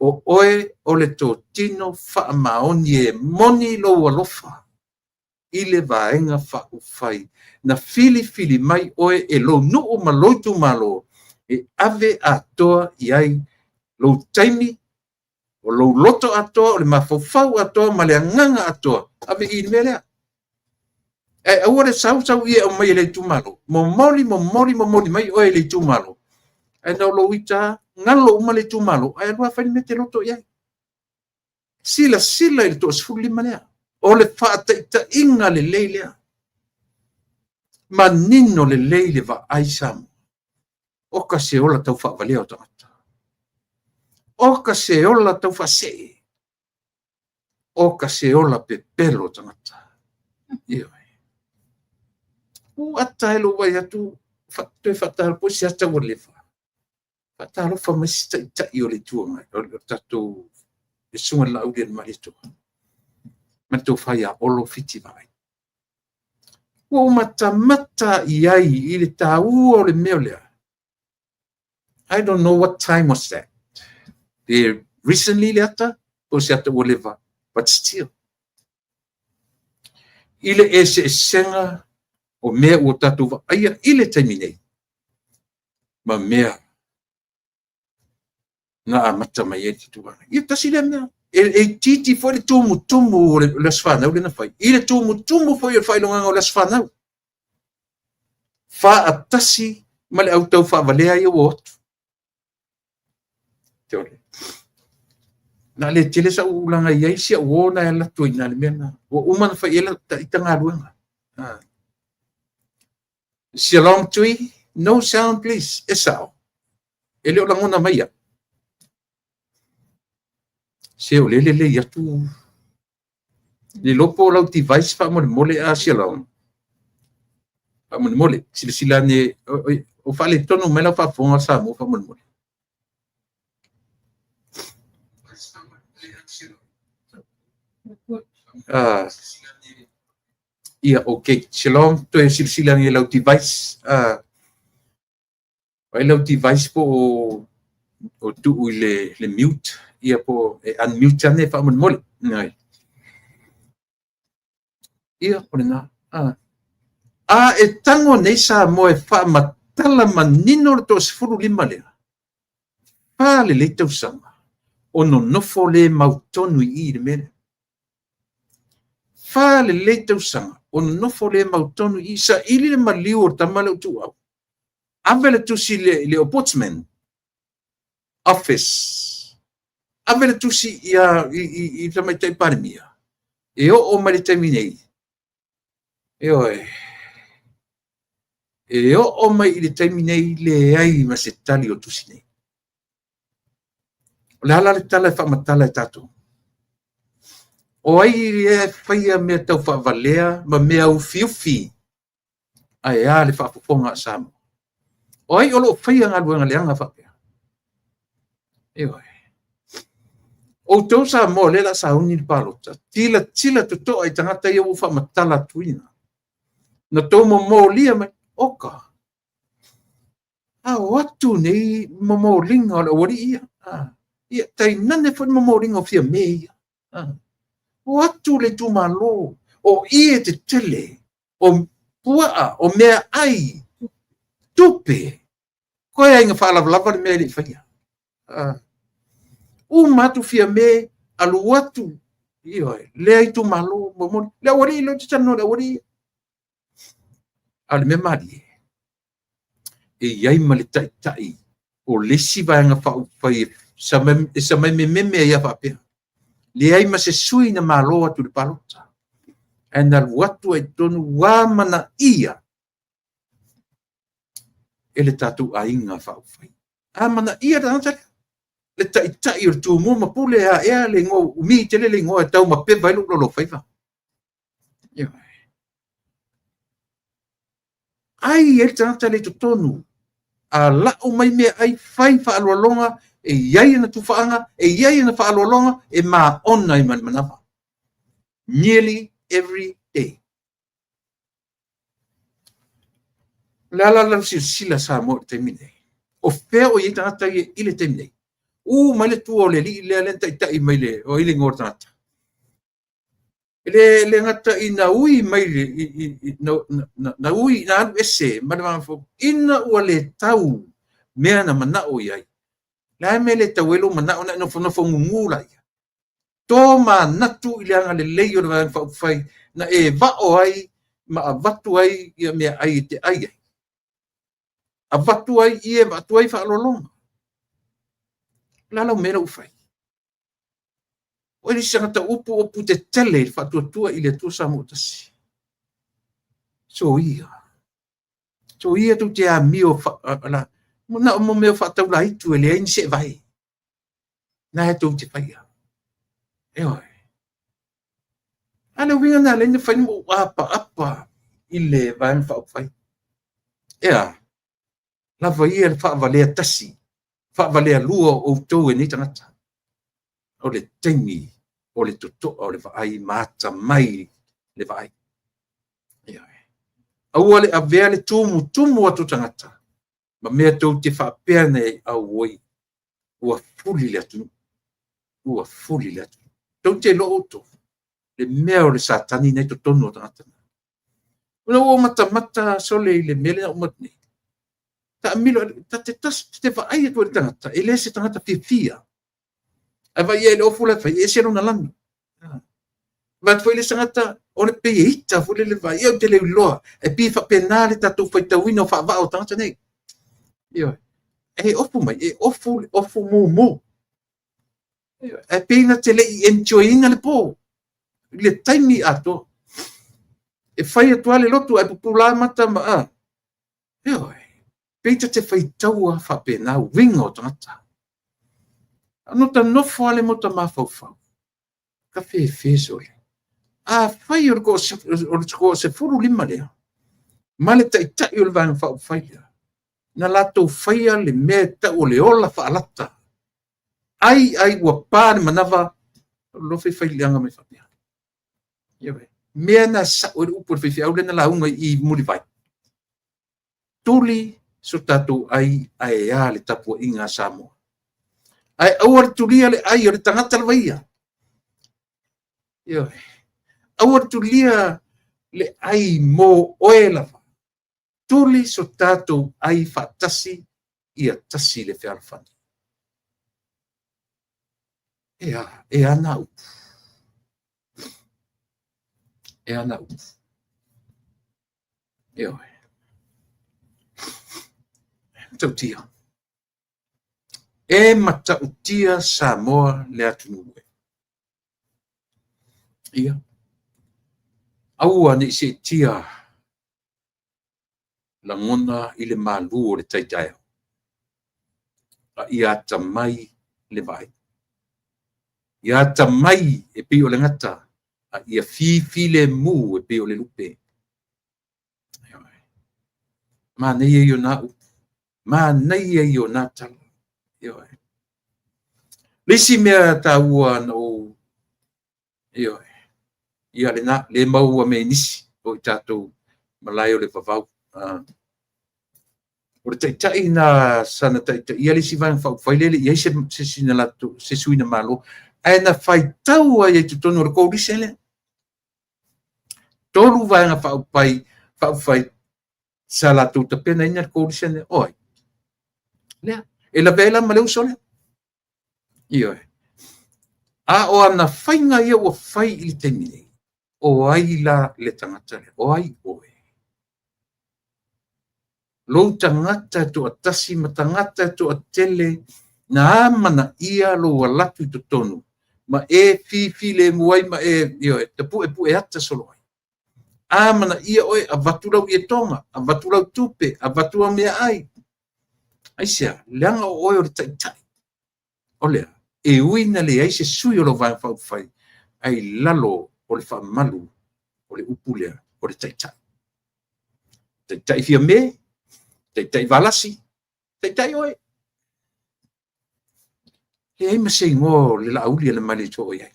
O oe o le totino faamaoni e moni lou alofa i le Vaega Faaupufai na filifili mai oe e lou nuu ma lou itumalo e ave atoa i ai lou taimi, o lou loto atoa, o le mafaufau atoa ma le agaga atoa, ave i le mea lea. Ae aua le sau sau i e aumai e le itumalo, momoli, momoli, momoli mai oe e le itumalo, ae na o lou ita galo uma le itumalo, ae alu lava fai le mea e te loto i ai. Silasila i le 15 lea. O le faataitaiga lelei lea. Manino lelei le vaai Samoa. O ka se ola tau faavalea o tagata. O ka se ola tau faasee. O ka se ola pepelo o tagata. Ioe. Ua ata ai lou vaai atu, toe faatalofa po o se ata ua leva. Faatalofa mai se taitai o le Itu Agai, o le tatou le Susuga i le Laaulialemalietoa, ma le tofa ia Olo Fiti Vaai. Ua ou matamata i ai i le taua o le mea lea. I don't know what time was that. Pe recently le ata, po o se ata ua leva, but still. I le eseesega o mea ua tatou vaaia i le taimi nei, ma mea na amata mai ai le tulaga. Ia tasi lea mea. E itiiti foi le tumutumu o le aso fanau lea na fai, i le tumutumu foi o le faailogaga o le aso fanau. Faatasi ma le au taufaavalea ia ua o atu. Na le tele sau ulaga i ai si au uo na e alu atu ai i ina i le mea lena. Ua uma ona fai i ai lau ita galuega. Shalom Tui, no sound please. E sao. E le o lagona mai au. Se o le lelei atu. Le iloa po o lau device faamolemole a Shalom. Faamolemole, silasila ane, o faaletonu mai lau faafofoga Samoa faamolemole. Ia, okay. Shalom, toe silasila ane i lau device. Vaai lau device po o tuu i le mute, ia po e unmute ane faamolemole. Nai. Ia, o lena. A e tago nei Samoa e faamatala manino le 15 lea, 4 lelei tausaga, o nonofo le mautonu i i i le mea lea. 4 lelei tausaga, o nonofo le mautonu i i, saili le maliu o le tama lea o Tuuau. Ave le tusi i le Ombudsman Office. Ave le tusi i le Tamaitai Palemia. E oo mai le taimi nei. Ioe. E oo mai i le taimi nei, leai ma se tali o tusi nei. O le a la le tala e faamatala e tatou? O ai lea e faia mea tau faavalea ma mea ufiufi ae a le faafofoga a Samoa? O ai o lo o faia galuega leaga faapea? Ioe. Outou Samoa lea o le a sauni le palota, tilatila totoa i tagata ia ua faamatala atuina. Na tou momolia mai, oka, a o atu nei momoliga o le aualii ia. Ia, tainane foi le momoliga o Fiame ia. O atu le itumalo, o ie tetele, o puaa, o meaai, tupe. Koe ai ina faalavalava le mea e le i faia. Uma atu Fiame, alu atu, ioe, lea itumalo, momoli. Le aualii, lea ou te talanoa i le aualii ia. A o le mea malie, e i ai ma le taitai O le isi Vaega Faaupufai e samaimememe ai lava faapea, leai ma se sui na malo atu i le palota, ae na alu atu ai i totonu ua amanaia e le tatou aiga faaupufai. Amanaia le tagata lea, le taitai o le Tumua ma Pule, a ea le igoa, umi tele le igoa e taumapeva ai lou lalofaiva. Ai ai le tagata lea i totonu, a lau mai meaai, fai faaaloaloga, e i ai ana tufaaga, e i ai ana faaaloaloga, e maona ai ma le manava. Nearly every day. O le a la lau silasila Samoa i le taimi lenei? O fea o i ai tagata ia i le taimi nei? U mai le tua o le alii lea na taitai mai le, o ai le igoa o le tagata? E le gata ina ui mai na ui na alu ese ma le Vaega Faaupufai ina ua le tau mea na manao i ai. Le a le mea e le tau ai lou manao ona e nofonofo gugu laia? To manatu i le agalelei o le Vaega Faaupufai na e vao ai ma avatu ai ia meaai e te ai ai. Avatu ai ie, avatu ai faaaloaloga. O le a lau mea lea ua fai? O le isi tagata upu upu tetele i le faatuatua i le Atua Samoa tasi. Soia. Soia tou te amio la, na o mea faataulaitu e leai ni seevae. Na e tou te faia. Ioe. A le uiga na alai na fai ma ou apaapa i le Vaega Faaupufai. Ea, lava ia le faavalea tasi, faavalea lua o outou e nei tagata. O le taimi o le totoa o le vaai ma atamai le vaai. Ioe. Aua le avea le tumutumu atu o tagata ma mea tou te faapea nei, auoi, ua fuli le atunuu. Ua fuli le atunuu. Tou te iloa outou le mea o le Satani na i totonu o tagata. Ua ou matamata sole i le mea lea uma atu nei. Taamilo, ta te te vaai atu i le tagata, e le se tagata fiafia. Ae vaai i le ofu la e fai, e ese lona lanu. Vaai atu foi le tagata, o le pei e ita foi le vaai, ia ou te le iloa. E pei e faapena le tatou faitauina o faavaa o tagata nei. Ioe. E ofu mai, e ofu, ofu mumu. Ae pei na te le i enjoy ina le po i le taimi atoa. E fai atu lava le lotu ae pupula mata ma a. Ioe. Pei ta te faitaua faapena uiga o tagata. No ta nofo lava le mota mafaufau. Ka fefe sole. Afai o le toa-15 lea, ma le taitai o le Vaega Faaupufai lea, na latou faia le mea e tau o le ola faalata. Ai ai ua pa le manava, alofa i faileaga mai faapea. Ioe. Mea na sao i le upu a le faifeau lea na lauga i Mulivai. Tuli so tatou ai ae a le tapuaiga a Samoa. Ae aua le tulia le ai o le tagata lava ia. Ioe. Aua le tulia le ai mo oe lava. Tuli so tatou ai faatasi ia tasi le fealofani. E a, e a na upu. E a na upu. Ioe. Matautia. E matautia Samoa le atunuu e. Ia. Aua ne i seetia lagona i le malu o le tai taeao. A ia atamai le vaai. Ia atamai e pei o le gata, a ia fifilemu e pei o le lupe. Manaia ia o na upu. Manaia ia o na tala. Ioe. Le isi mea taua na ou, ioe, ia lena, le maua mea i nisi o i tatou malae o le vavau. O le taitai na sana taitaia le isi Vaega Faaupufai lea e le i i ai se isi na latou, se sui na malo, ae na faitau ai i totonu o le coalition lea. 3 Vaega Faaupufai sa latou tapenaina le coalition lea. O ai? Lea. E lavea ai la ma le uso lea. Ioe. A o ana faiga ia ua fai i le taimi nei, o ai la le tagata lea? O ai oe? Lou tagata e toatasi ma tagata e toatele na amanaia lou alu atu i totonu ma e fifilemu ai ma e, ioe, tapuepue ata solo ai. Amanaia oe, avatu lau ietoga, avatu lau tupe, avatu lau meaai. Aisea? Leaga o oe o le taitai. O lea, e ui na leai se sui o lau Vaega Faaupufai, ae i lalo o le faamalu o le upu lea, o le taitai. Taitai Fiame, taitai Valasi, taitai oe. Leai ma se igoa o le Laauli na ma le soo i ai.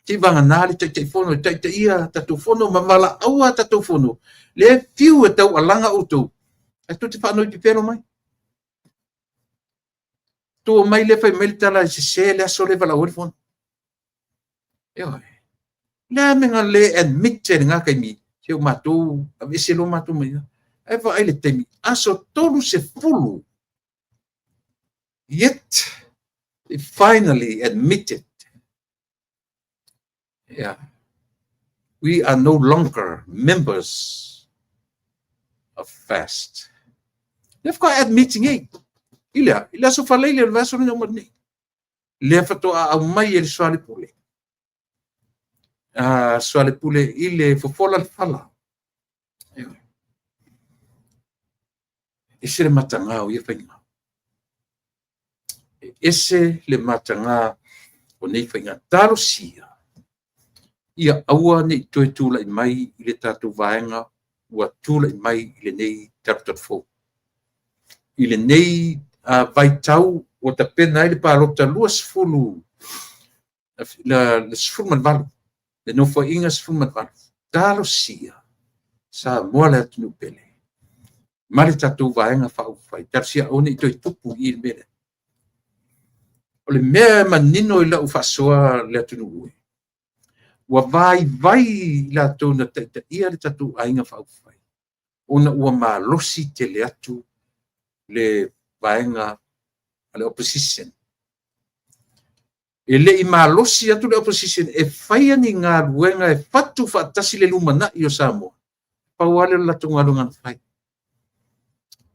Se i vagana le Taitaifono e taitaia tatou fono ma valaauina tatou fono, lea e fiu e taualaga outou, ae tou te faanoi pepelo mai. Tuu mai lea fai mai le tala e sese le aso lea e valaau ai le fono. Ioe. Le a mea na le admit ai i lena taimi, se o matou, aveese loa matou mai ina. Ae vaai le taimi, aso 30, yet they finally admitted. Yeah. We are no longer members of FAST. Lea faatoa admit nei. I le aso Faraile o le vaiaso lena uma nei. Lea faatoa aumai e le Soalepule. Soalepule i le fofola le fala. Ese le mataga o ia faiga. E ese le mataga o nei faiga. Talosia ia aua ne i toe tulai mai i le tatou vaega ua tulai mai i lenei talutalufou. I lenei vaitau ua tapena ai le palota 20 le 18, le Nofoaiga 18. Talosia Samoa le atunuu pele ma le tatou Vaega Faaupufai. Talosia aua ne i toe tupu i le mea lea. O le mea e manino i lau faasoa le atunuu, ua vaivai i latou na taitaia le tatou Aiga Faaupufai, ona ua malosi tele atu le vaega a le opposition. E le i malosi atu le opposition e faia ni galuega e fatu faatasi le lumanai o Samoa. Pau lava lea o le latou galuega na fai,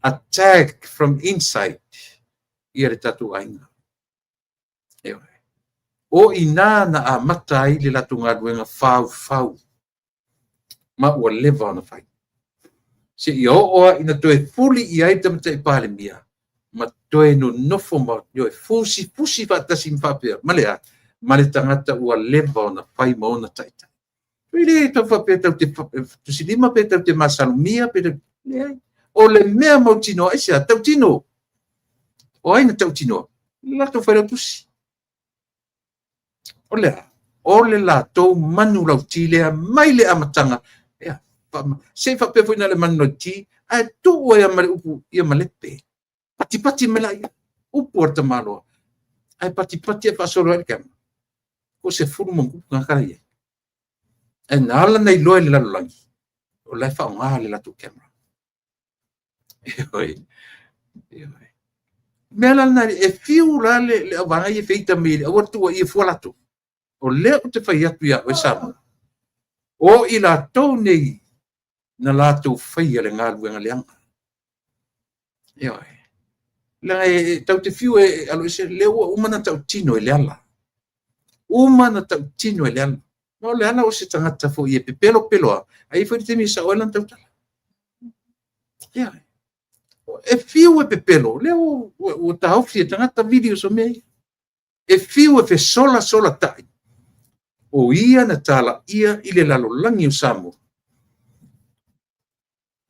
attack from inside ia le tatou aiga. O ina na amata ai le latou galuega faufau ma ua leva ona fai. Se i oo lava ina toe fuli i ai le Tamaitai Palemia ma toe nonofo ma fusifusi faatasi ma faapea, ma le a? Ma le tagata ua leva ona fai ma ona taitai. E le tau faapea tatou te tusilima pe tatou te masalomia pe leai. O le mea mautinoa, aisea? Tautino. O ai na tautinoa? Le latou failautusi. O le a? O le latou manulauti lea mai le amataga. Ia, se i faapea foi na le manulauti, ae tuu ai ma le upu ia malepe. Patipati mai laia. Upu a le tamaloa. Ae patipati e faasolo ai le camera. O 10 ma tupu tagata ia. Ae na ala na iloa i le lalolagi, o la e faaaoga le latou camera. Ioe. Ioe. Mea la lena, e fiu la le auvaega ia e feita mai le aua le tuuaia fua latou. O lea ou te fai atu ia oe Samoa, o i latou nei na latou faia le galuega leaga. Ioe. Leaga e tau te fiu e alo ese, lea ua uma na tautino e Leala. Uma na tautino e Leala. Ma o Leala o se tagata foi e pepelo pelo a, ai foi le taimi e sao ai lana tautala. Ioe. E fiu e pepelo, lea ua taofi e tagata video so mea ia. E fiu e fesola sola tai, o ia na talaia i le lalolagi o Samoa.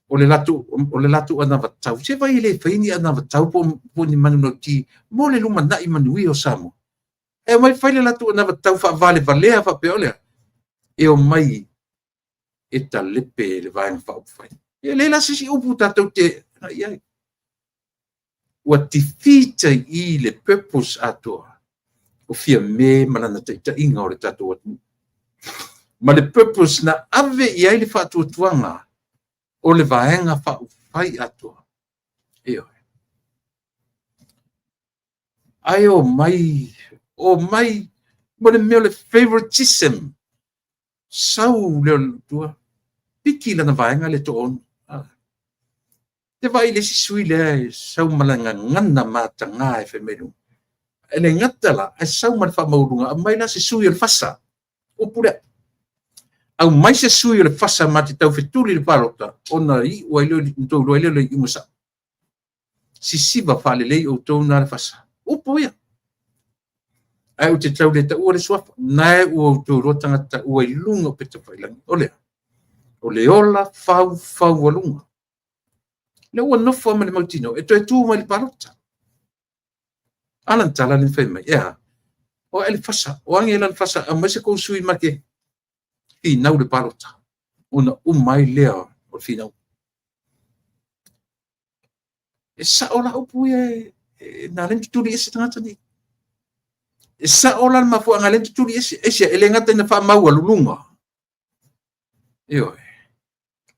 O le latou anavatau. Se vai e le fai ni anavatau po ni manulauti mo le lumanai manuia o Samoa. E omai fai le latou anavatau faavalevalea faapea o lea, e omai e talepe le Vaega Faaupufai. E le la se isi upu tatou te i ai. Ua defeat i le purpose atoa o Fiame ma lana taitaiga o le tatou atunuu. Ma le purpose na ave i ai le faatuatuaga o le Vaega Faaupufai atoa. Ioe. Ae o mai, o mai, mo le mea o le favoritism. Sau lea o tua, piki lana vaega le toa-6. Te vaai i le isi sui lea e sau ma le gagana mataga e fai mai luga. E le gata la, ae sau ma le faamaualuga, aumai la se sui o le fasa. Upu lea. Aumai se sui o le fasa ma te tau fetuli i le palota, ona iu ai lea, ona outou iloa ai lea o le iuga sao. Sisiva faalelei outou na le fasa. Upu ia. Ae ou te tau le taua le suafa. Na e ua outou iloa tagata ua i luga o upegatafailagi. O le a? O le ola faufaualuga. Lea ua nofo ma le mautinoa e toe tu mai le palota. A lana tala lea na fai mai, e a? O ae le fasa, o age la le fasa, aumai se kou sui ma te finau le palota. Ona uma ai lea o le finau. E sao la upu ia e na ala ai ona tutuli ese tagata nei. E sao la le mafuaaga lea na tutuli ese. Aisea? E le gata ina faamaualuluga, ioe,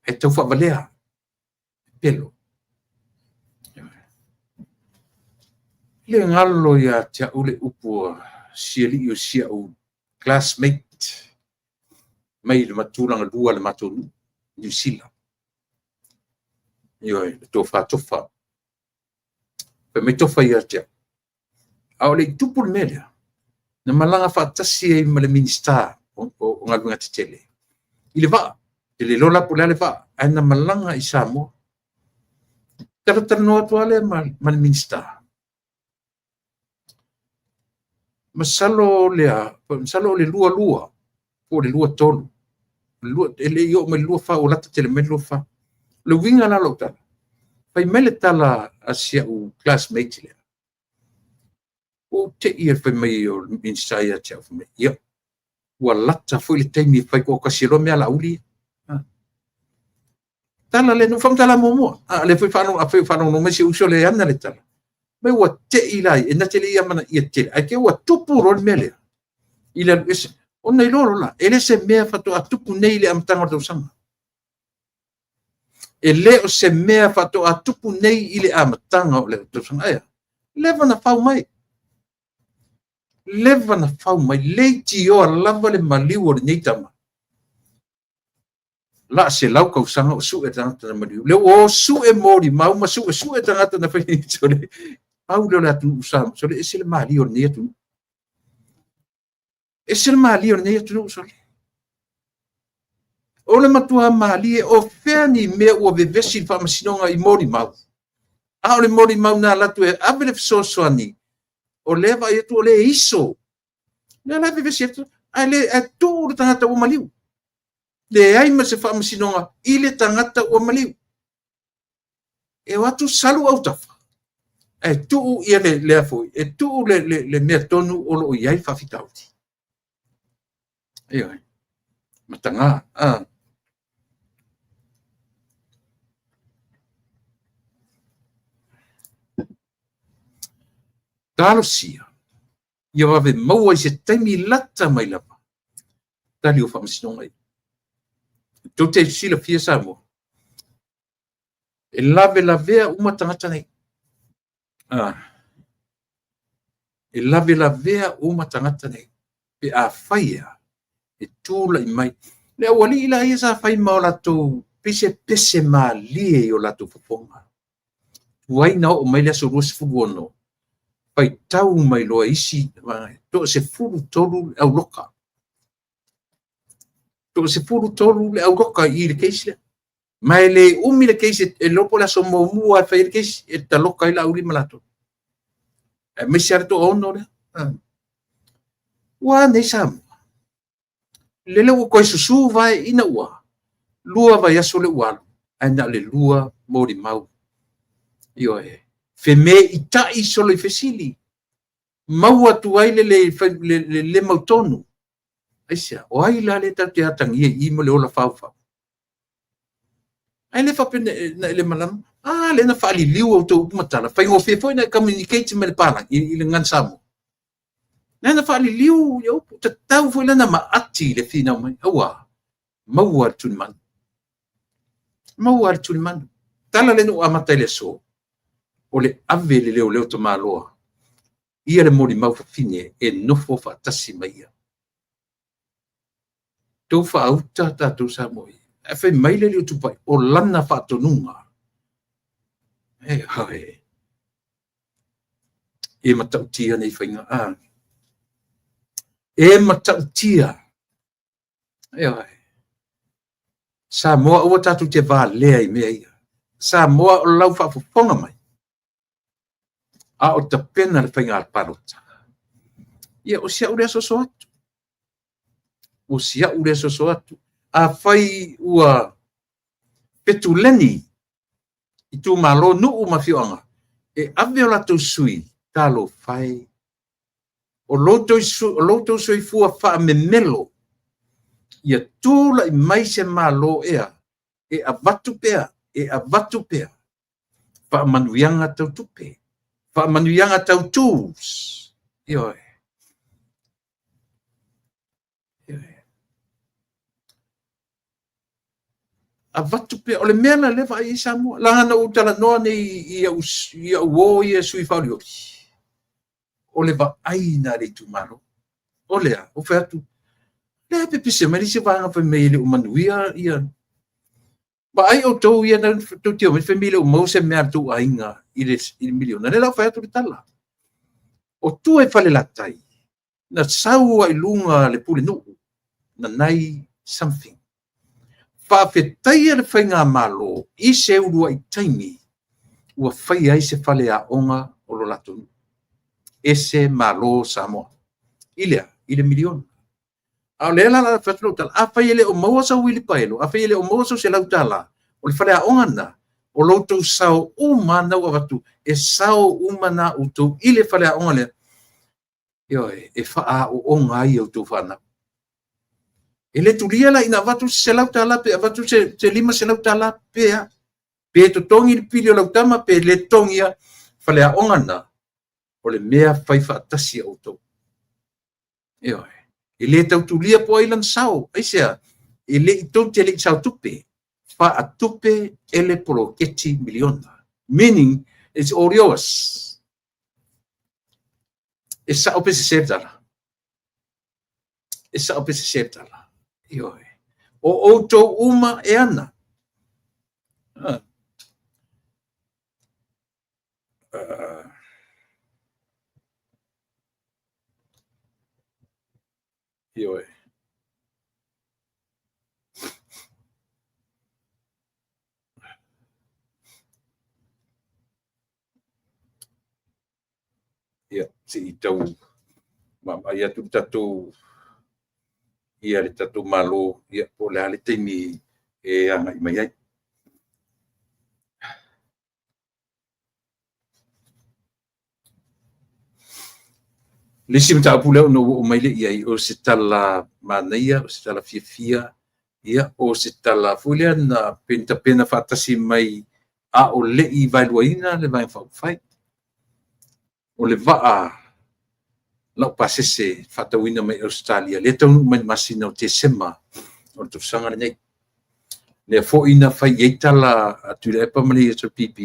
ae tau faavalea pelo. E le galo ia te au le upu a si alii o si au classmate mai le tulaga lua le matou nuu, Niu Sila. Ioe, le tofa Tofa. Fai mai Tofa ia te au, a o le i tupu le mea lea, na malaga faatasi ai ma le Minisita o Galuega Tetele i le vaa. E le iloa la po o le a le vaa, ae na malaga i Samoa. Talatalanoa atu lava lea ma le Minisita. Masalo lea, masalo o le 22 po o le 23. E le i oo mai le 24, ua lata tele mai le 24. O le uiga la o lau tala, fai mai le tala a si au classmate lea, ua ou te i e fai mai o le Minisita ia te au, fai mai, ia, ua lata foi le taimi e fai toatasi ai loa mea a Laauli ia. Tala lea, na ou faamatala muamua. A lea foi faalogologo mai si ou uso lea e ana le tala. Mai ua tei la, e na te le i amanaia tele, ae te i ua tupu loa le mea lea i le alu ese. Ona iloa loa la, e le se mea faatoa tupu nei i le amataga o le tausaga. E le o se mea faatoa tupu nei i le amataga o le tausaga. Ae a? Leva na fau mai. Leva na fau mai. Leitioa lava le maliu o lenei tama. La 100 tausaga o sue tagata na maliu. Lea ua o sue molimau ma sue sue tagata na fai sole. Pau lea o le atunuu Samoa. Sole, ese le malie o lenei atunuu. Ese le malie o lenei atunuu sole. O le matua malie o fea ni mea ua vevesi le faamasinoga i molimau. A o le molimau na alu atu e ave le fesoasoani, o lea vaai atu o lea e iso. Lea la e vevesi atu, ae le ae tuu le tagata ua maliu. Leai ma se faamasinoga i le tagata ua maliu. E o atu salu autafa, ae tuu ia le lea foi, e tuu le mea tonu o lo o i ai le faafitauli. Ioe. Mataga. Ah. Talosia ia vave maua i se taimi lata mai lava tali o faamasinoga ia. Tou te silafia Samoa, e lavelavea uma tagata nei. Ah. E lavelavea uma tagata nei. Pe afai ea, e tulai mai. Le aualii la ia sa fai ma o latou pei se pese malie i o latou fofoga. Tuai na oo mai le aso 26, faitau mai loa isi, toa 13 le auloka. Toa 13 le auloka i le case lea. Ma e le umi le case, e iloa po o le aso muamua e fai ai le case, e taloka ai Laauli ma latou. Aemaise lava le toaono lea. Ua a nei Samoa? Lele ua toe susu vae ina ua 2 vaiaso le ua alu, ae na o le 2 molimau. Ioe, femeita'i solo i fesili, maua atu ai le le le mautonu. Aisea? O ai la lea tatou te atagia i i ma le ola faufau? Ae le faapea na e le malama. A lea na faaliliu outou upu ma tala, faigofie foi na e communicate ma le palagi i le gagana Samoa. Lea na faaliliu ia upu, tatau foi lea na maati i le finau mai. Aua, maua le tulimanu. Maua le tulimanu. Tala lea na ou amata i le aso, o le ave i le leoleo tamaloa ia le molimau fafine e nofo faatasi ma ia. Tou faauta tatou Samoa ia. Ae fai mai le alii o Tupai, o lana faatonuga. Ioe. E matautia nei faiga. A. E matautia. Ioe. Samoa, aua tatou te valea i mea ia. Samoa, o lau faafofoga mai, a o tapena le faiga palota. Ia, o si au lea soso atu. O si au lea soso atu. Afai ua fetuleni itumalo, nuu ma afioaga e ave o latou sui, talofa e, o lo outou soifua faamemelo, ia tulai mai se Malo ea e avatu pea, e avatu pea faamanuiaga tau tupe, faamanuiaga tau tools. Ioe. Ioe. Avatu pea, o le mea la lea vaai ai Samoa. Leaga na ou talanoa nei i au uo ia sui faaolioli, o le vaai na a le itumalo. O lea, ua fai atu, lea pepese mai le isi vaega fai mai e le o manuia ia. Vaai outou ia na tou te omai fai mai e le o maua se mea a le tou aiga i le miliona. Lea la ua fai atu le tala. O tua i Falelatai, na sau ai i luga le pulenuu, na nai something. Faafetaia le faigamalo i se uluai taimi ua faia ai se faleaoga o lo latou nuu. Ese Malo Samoa. I le a? I le miliona. A o lea la la fai atu lau tala, afai e le o maua sau uilipaelo, afai e le o maua sau $100, o le faleaoga lena, o lo outou sao uma na ua avatu, e sao uma na outou i le faleaoga lea, ioe, e faaaooga ai a outou fanau. E le tulia la ina avatu se $100 pe avatu se $500 pe a. Pe totogi le pili o lau tama pe le totogia, faleaoga lena, o le mea fai faatasi a outou. Ioe. E le tautulia po o ai lana sao. Aisea? E le i tou te le i sao tupe. Faatupe e le poloketi miliona. Meaning, it's all yours. E sao pe sese le tala? E sao pe sese le tala? Ioe. O outou uma e ana. Ioe. Ia, se i tau vaavaai atu le tatou, ia le tatou Malo, ia, po o le a le taimi e agai mai ai. Le isi mataupu lea ona ou oo mai lea i ai, o se tala manaia, o se tala fiafia, ia, o se tala foi lea na tapena faatasi mai a o le i vaeluaina le Vaega Faaupufai. O le vaa laupasese faatauina mai Ausetalia, lea taunuu mai le masina o Tesema o le tausaga lenei. Lea foi na fai i ai tala a Tuilaepa ma le HRPP,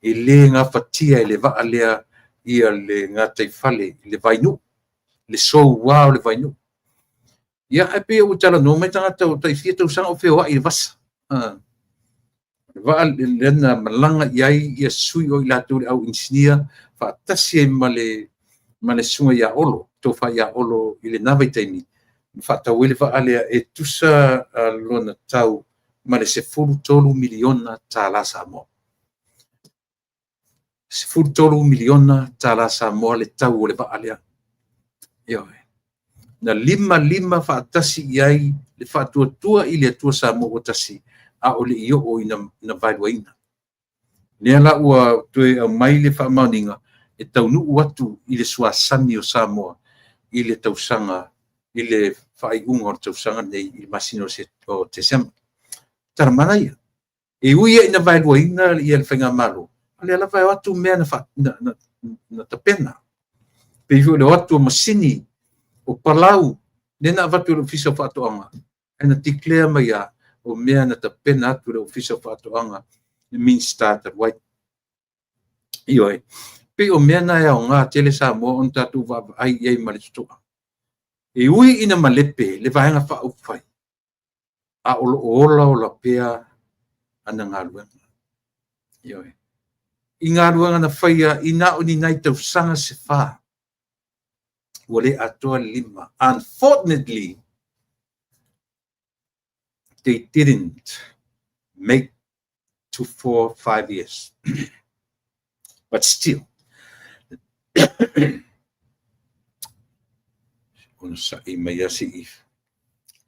e le gafatia e le vaa lea ia le gataifale, le vainuu, le soua o le vainuu. Ia, ae pei ua talanoa mai tagata o tai fia tausaga o feoai i le vasa. Le vaa lea na malaga i ai ia sui o i latou le au inisinia faatasi ai ma le susuga ia Olo, tofa ia Olo i lena vaitaimi, na faatau ai le vaa lea e tusa lona tau ma le $13 miliona tala Samoa. $13 miliona tala Samoa le tau o le vaa lea. Ioe. Na 55 faatasi i ai le faatuatua i le Atua Samoa ua tasi, a o le i oo ina vaeluaina. Lea la ua toe aumai le faamaoniga e taunuu atu i le suasami o Samoa i le tausaga, i le faaiuga o le tausaga lenei i le masina o Tesema. Tala manaia. E ui ina vaeluaina ia le faigamalo, a lea lava e o atu mea na tapena. Pei foi o le o atu o masini, o palau, lea na avatu e le Ofisa o Faatoaga, ae na declare mai lava o mea na tapena atu e le Ofisa o Faatoaga, le Minisita talu ai. Ioe, pei o mea na e aoga tele Samoa ona tatou vaavaai i ai ma le totoa. E ui ina malepe le Vaega Faaupufai, a o lo o ola ola pea ana galuega. Ioe. i galuega na faia i na o ni nai tausaga se fa. Ua le atoa le 5. Unfortunately, they didn't make to 4, 5 years. But still, ona sa'i mai lava se i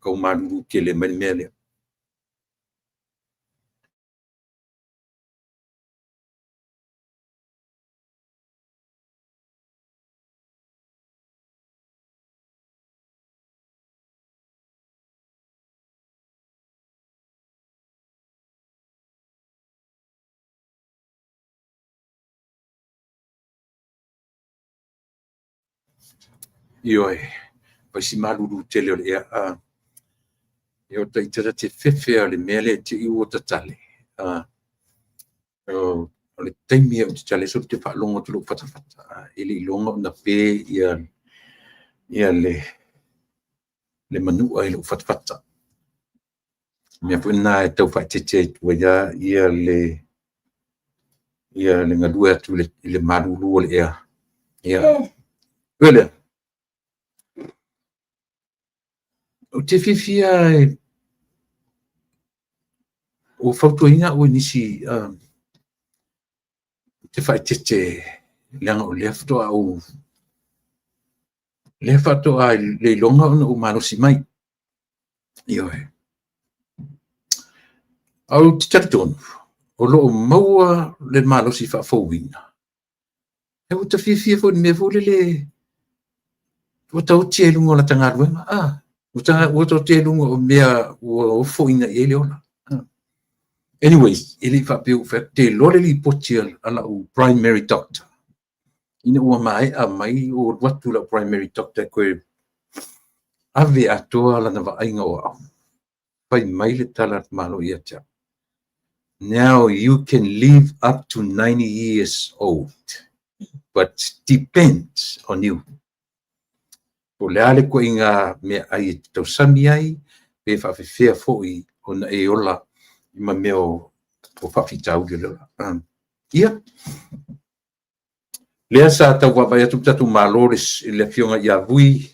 tau malulu tele mai le mea lea. Ioe, fai si malulu tele o le ea. E ota ita ta te fefe o le mea lea te i ua tatale. O le taimi e ou tatale so te faalogo atu lou fatafata. E le iloga ona pe ia le manua i lou fatafata. Mea foi lena e tau faaeteete ai atu ai ia le galue atu i le malulu o le ea. Ia. Ua lea. Ou te fiafia ua fautuaina au e nisi te faaeteete leaga o lea faatoa ou lea faatoa le iloga ona ou malosi mai. Ioe. Ae ou te talitonu o lo o maua le malosi faafouina. E ua ta fiafia foi i le mea foi lele ua taoti ai i luga o lata galuega. Ua taoti ai i luga o mea ua ofoina i ai le ola. Anyways, e le i faapea ua fai atu, te iloa le lipoti a lau primary doctor. Ina ua maea mai ua alu atu lau primary doctor e toe ave atoa lana vaaiga o au. Fai mai le tala a le Malo ia te au. Now you can live up to 90 years old, but depends on you. Po o le a le ituaiga meaai e te tausami ai, pe faafefea foi ona e ola i ma mea o faafitauli o le ola. Ia, lea sa tau vaavaai atu le tatou Malo i le afioga ia Vui,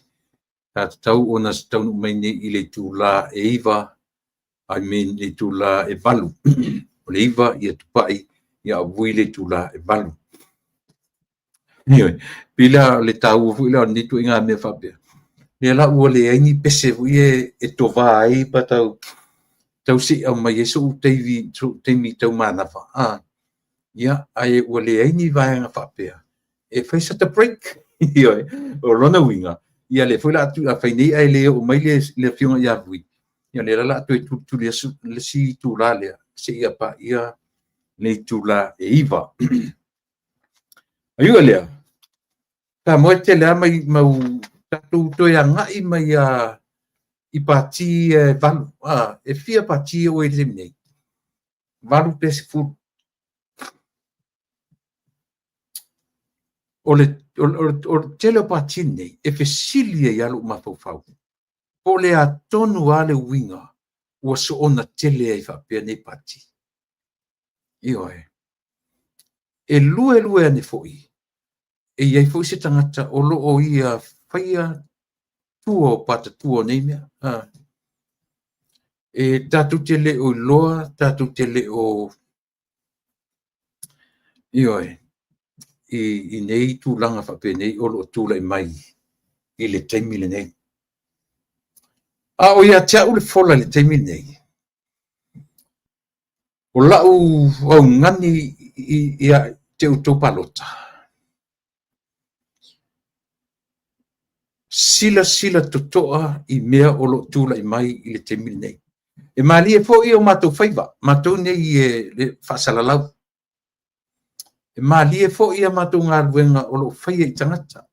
sa tatau ona taunuu mai nei i le itula e 9, I mean le itula e 8. O le 9 ia Tupai, ia o Vui le itula e 8. Ioe, pei la le taua foi la o lenei ituaiga mea faapea. Lea la ua leai ni pese foi e tovā ai pa tau se i aumai ai so'u taimi tau manava. Ia, ae ua leai ni vaega faapea e fai sata break. Ioe, o lona uiga, ia lea foi la a fai nei ae le oo mai le afioga ia Vui, ia lea la a toe tulituli le isi itula lea seia paia le itula e 9. Ai ua lea, Samoa e tele lava mai mau tatou toe agai mai a i pati e 8. E fia pati ua i le taimi nei? 8 pe 10. O le tele o pati nei e fesili ai lava lou mafaufau. Po o le a tonu lava le uiga ua soona tele ai faapea nei pati. Ioe. E lue lue ane foi, e i ai foi se tagata o lo o ia faia tua o patatua o nei mea. E tatou te le o iloa, tatou te le o ioe, i nei tulaga faapenei o lo o tulai mai i le taimi lenei. A o ia te au le fola i le taimi lenei, o lau augani ia te outou palota, silasila totoa i mea o lo o tulai mai i le taimi lenei. E malie foi o matou faiva, matou nei e faasalalau. E malie foi a matou galuega o lo o faia i tagata.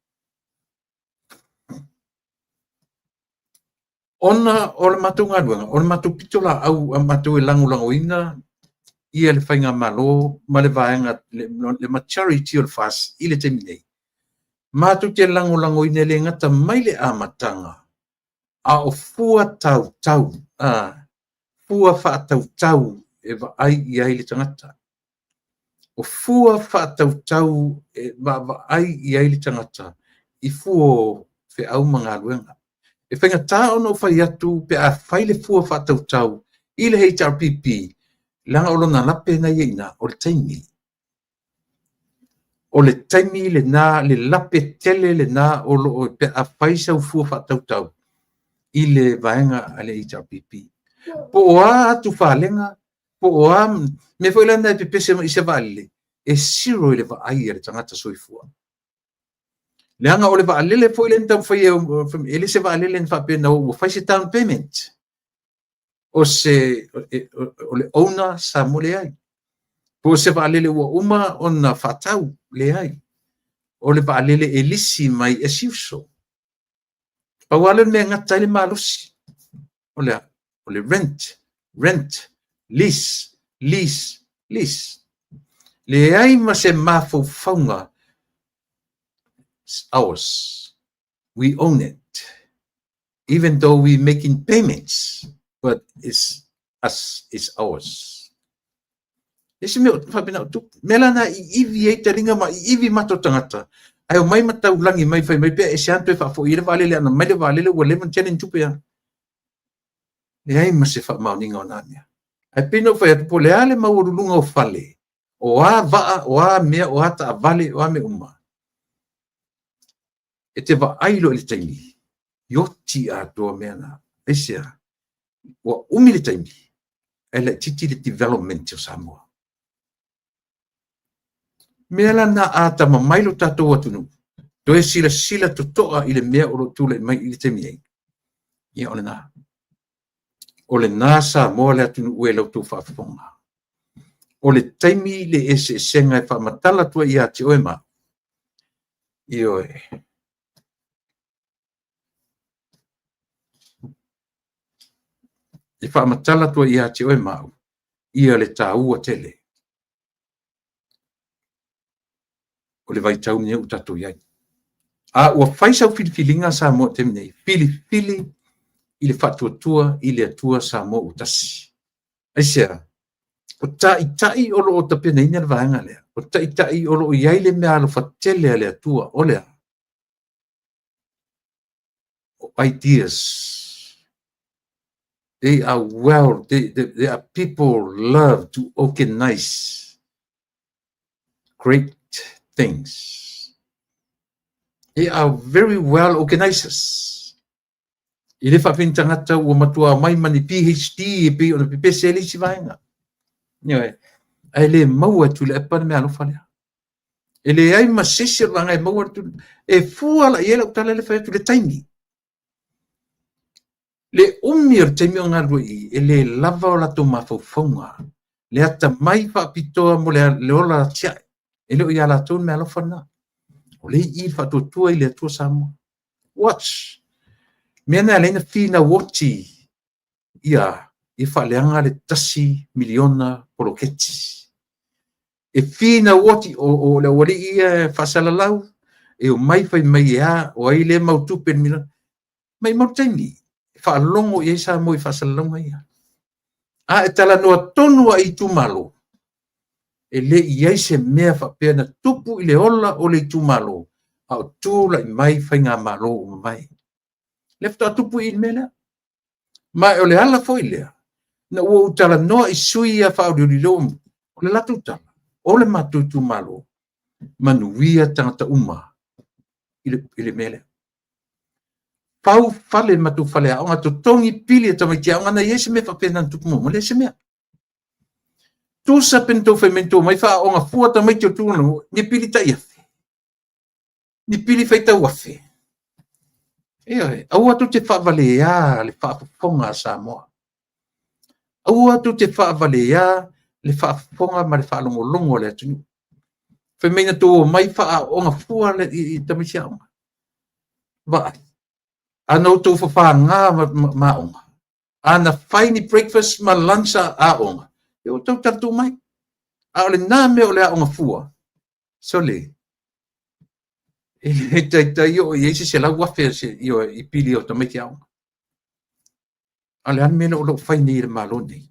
Ona o le matou galuega, o le matou pito laau a matou e lagolagoina ia le faigamalo ma le vaega, le majority o le FAST i le taimi nei. Matou te lagolagoina e le gata mai le amataga, a o fua tautau, fua faatautau e vaai i ai le tagata. O fua faatautau e vaavaai i ai le tagata i fua o feau ma galuega. E faigata ona ou fai atu pe a fai le fua faatautau i le HRPP, leaga o lona lape lena e i ai i ina, o le taimi. O le taimi lena, le lape tele lena o lo o pe a fai sau fua faatautau i le vaega a le HRPP. Po o a atufalega, po o a mea foi la na e pepese mai i se vaalele, e zero i le vaai a le tagata soifua. Leaga o le vaalele foi lea na taumafai e le se vaalele na faapea na o ua fai se down payment. O se o le owner Samoa leai. Po o se vaalele ua uma ona faatau, leai. O le vaalele e lisi mai e si uso. Pau lava lea o le mea e gata ai le malosi, o le a? O le rent, rent, lease, lease, lease. Leai ma se mafaufauga, it's ours. We own it. Even though we making payments, but it's us, it's ours. E se mea faapena o tupu. Mea la na iivi ai taliga ma iivi matou tagata, ae omai ma taulagi mai fai mai pea e se toe faafoi ai le vaalele ana mai le vaalele ua leva ona tele ni tupe a. Leai ma se faamaoniga o na mea. Ae pei na ou fai atu, po o le a le maualuluga o fale, o a vaa, o a mea, o a taavale, o a mea uma, e te vaai loa i le taimi, oti atoa mea na. Aisea? Ua umi le taimi, ae laitiiti le development o Samoa. Mea la na a tamamai lo tatou atunuu, toe silasila totoa i le mea o lo o tulai mai i le taimi nei. Ia o lena. O lena Samoa le atunuu e la outou faafofoga. O le taimi le eseesega e faamatala atu ai ia te oe ma au. Ioe. E faamatala atu ai ia te oe ma au ia le taua tele o le vaitau lenei ua tatou i ai. A ua fai sau filifiliga Samoa i le taimi nei, filifili i le faatuatua i le Atua Samoa ua tasi. Aisea? O taitai o lo o tapenaina le vaega lea, o taitai o lo o i ai le meaalofa tele a le Atua, o le a? O ideas. They are well, they are people love to organize great things. They are very well organizers. E le faapea ni tagata ua matua mai ma ni PhD e pei ona pepese ai le isi vaega. Ioe. Ae le maua e Tuilaepa le meaalofa lea. E leai ma se isi o le vaega e maua le Tuilaepa. E fua la i ai lau tala lea e fai atu le taimi. Le umi o le taimi o galulue i i, e le lava o latou mafaufauga. Le atamai faapitoa mo le ola atiae. E le o ia latou le meaalofa lena. O lea e i i le faatuatua i le Atua Samoa. Watch! Mea na e ala ai ona finau oti ia faaleaga le $1 miliona poloketi. E finau oti o le aualii ia e faasalalau, e omai fai mai e a, o ai le mau tupe le miliona. Mai mau taimi, e faalogo i ai Samoa i faasalalauga ia. A e talanoa tonu a i itumalo, e le i ai se mea faapea na tupu i le ola o le itumalo, a o tulai mai faigamalo ua mavae. Lea faatoa tupu i le mea lea. Ma o le ala foi lea, na ua ou talanoa i sui ia faaolioli o le latou tala, o le matou itumalo, manuia tagata uma i le mea lea. Pau fale matou faleaoga, totogi pili e tamaiti aoga, na i ai se mea faapena na tupu muamua, leai se mea. Tusa pe na tou fai mai na tou omai faaaooga fua tamaiti o tulaga, ni pili tai afe, ni pili faitau afe. Ioe, aua tou te faavaleā le faafofoga a Samoa. Aua tou te faavaleā le faafofoga ma le faalogologo a le atunuu. Fai mai na tou omai faaaooga fua i tamaiti aoga. Vaai, a na outou fafaga ma aoga, a na fai ni breakfast ma lunch a aoga, e ua tau talatuu mai. A o lena mea o le aoga fua, sole, e le taitai oo i ai se 100,000 i pili o tamaiti aoga. A o le a le mea o lo o fai nei e le Malo nei?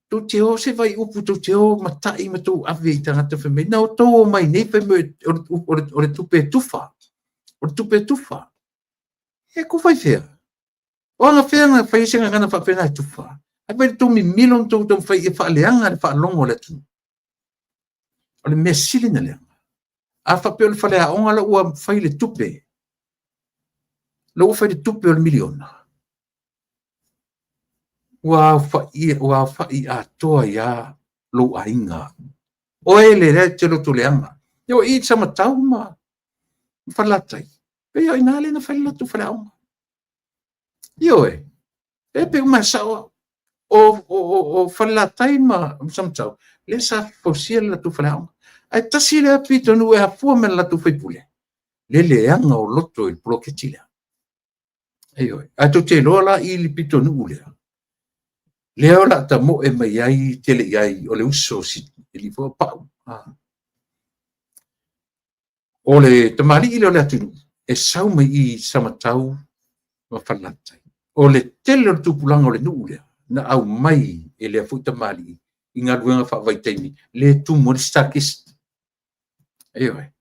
Tou te o se vaiupu, tou te o matai ma tou ave i tagata fai mai, na outou omai nei fai mai o le tupe e tufa. O le tupe e tufa. E tufa i fea? O agafea na fai ai se gagana faapena e tufa? Ae fai le tou mimilo ma tou taumafai ia faaleaga le faalogo a le atunuu. O le mea sili na leaga, a faapea o le faleaoga la ua fai le tupe, la ua fai le tupe o le miliona, ua aofa'i atoa ai lava lou aiga. Oe lea e te loto leaga. Ia o i i Samatau ma Falelatai, pei o i ina lea na fai le latou faleaoga. Ioe, e pe uma e sao au. O Falelatai ma Samatau, lea sa fausia le latou faleaoga. Ae tasi lea pitonuu e afua mai i le latou faipule, le leaga o loto i le poloketi lea. Ioe. Ae tou te iloa la i le pitonuu lea, lea o le a tamoe mai ai tele i ai o le uso e o Pau. O le tamalii lea o le atunuu, e sau mai i Samatau ma Falelatai. O le tele o le tupulaga o le nuu lea, na aumai e lea foi tamalii i galuega faavaitaimi, lea e tumu ai le StarKist. Ioe.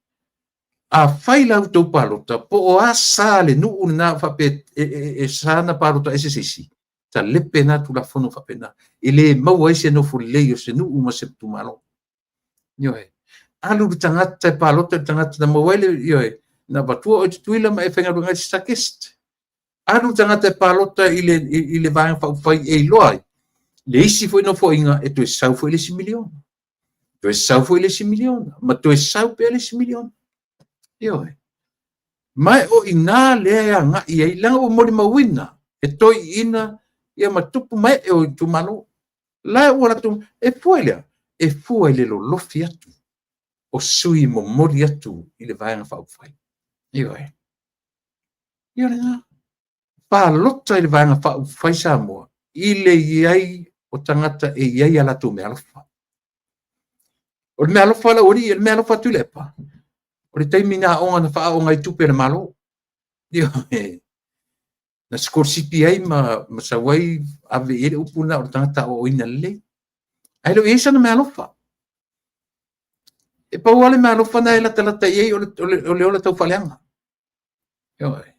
Afai la outou palota, po o a sa le nuu lena faapea e sa na palota ese se isi, talepe na Tulafono faapena. E le maua ai se nofo lelei o se nuu ma se itumalo. Ioe. Alu le tagata e palota i le tagata na maua ai le, ioe, na avatua oe i Tutuila ma e faigaluega ai i le StarKist. Alu le tagata e palota i le Vaega Faaupufai e iloa ai le isi foi nofoaiga e toe sau foi le isi miliona. Toe sau foi le isi miliona, ma toe sau pea le isi miliona. Ioe. Ma o i ina lea e agai ai, leaga ua molimauina e toeaiina ia ma tupu ma ee o itumalo. La ua latou, e fua i le a? E fua i le lolofi atu o sui momoli atu i le Vaega Faaupufai. Ioe. Ia lena. Palota i le Vaega Faaupufai Samoa i le i ai o tagata e i ai a latou meaalofa. O le meaalofa a le aualii, o le meaalofa a Tuilaepa, o le taimi na aoga na faaaoga ai tupe a le Malo. Ioe. Na sikolasipi ai ma sau ai ave i ai le upu lena o le tagata aoaoina lelei. Ae le o i ai sana meaalofa. E pau lava le meaalofa na e latalata i ai o le ola taufaaleaga. Ioe.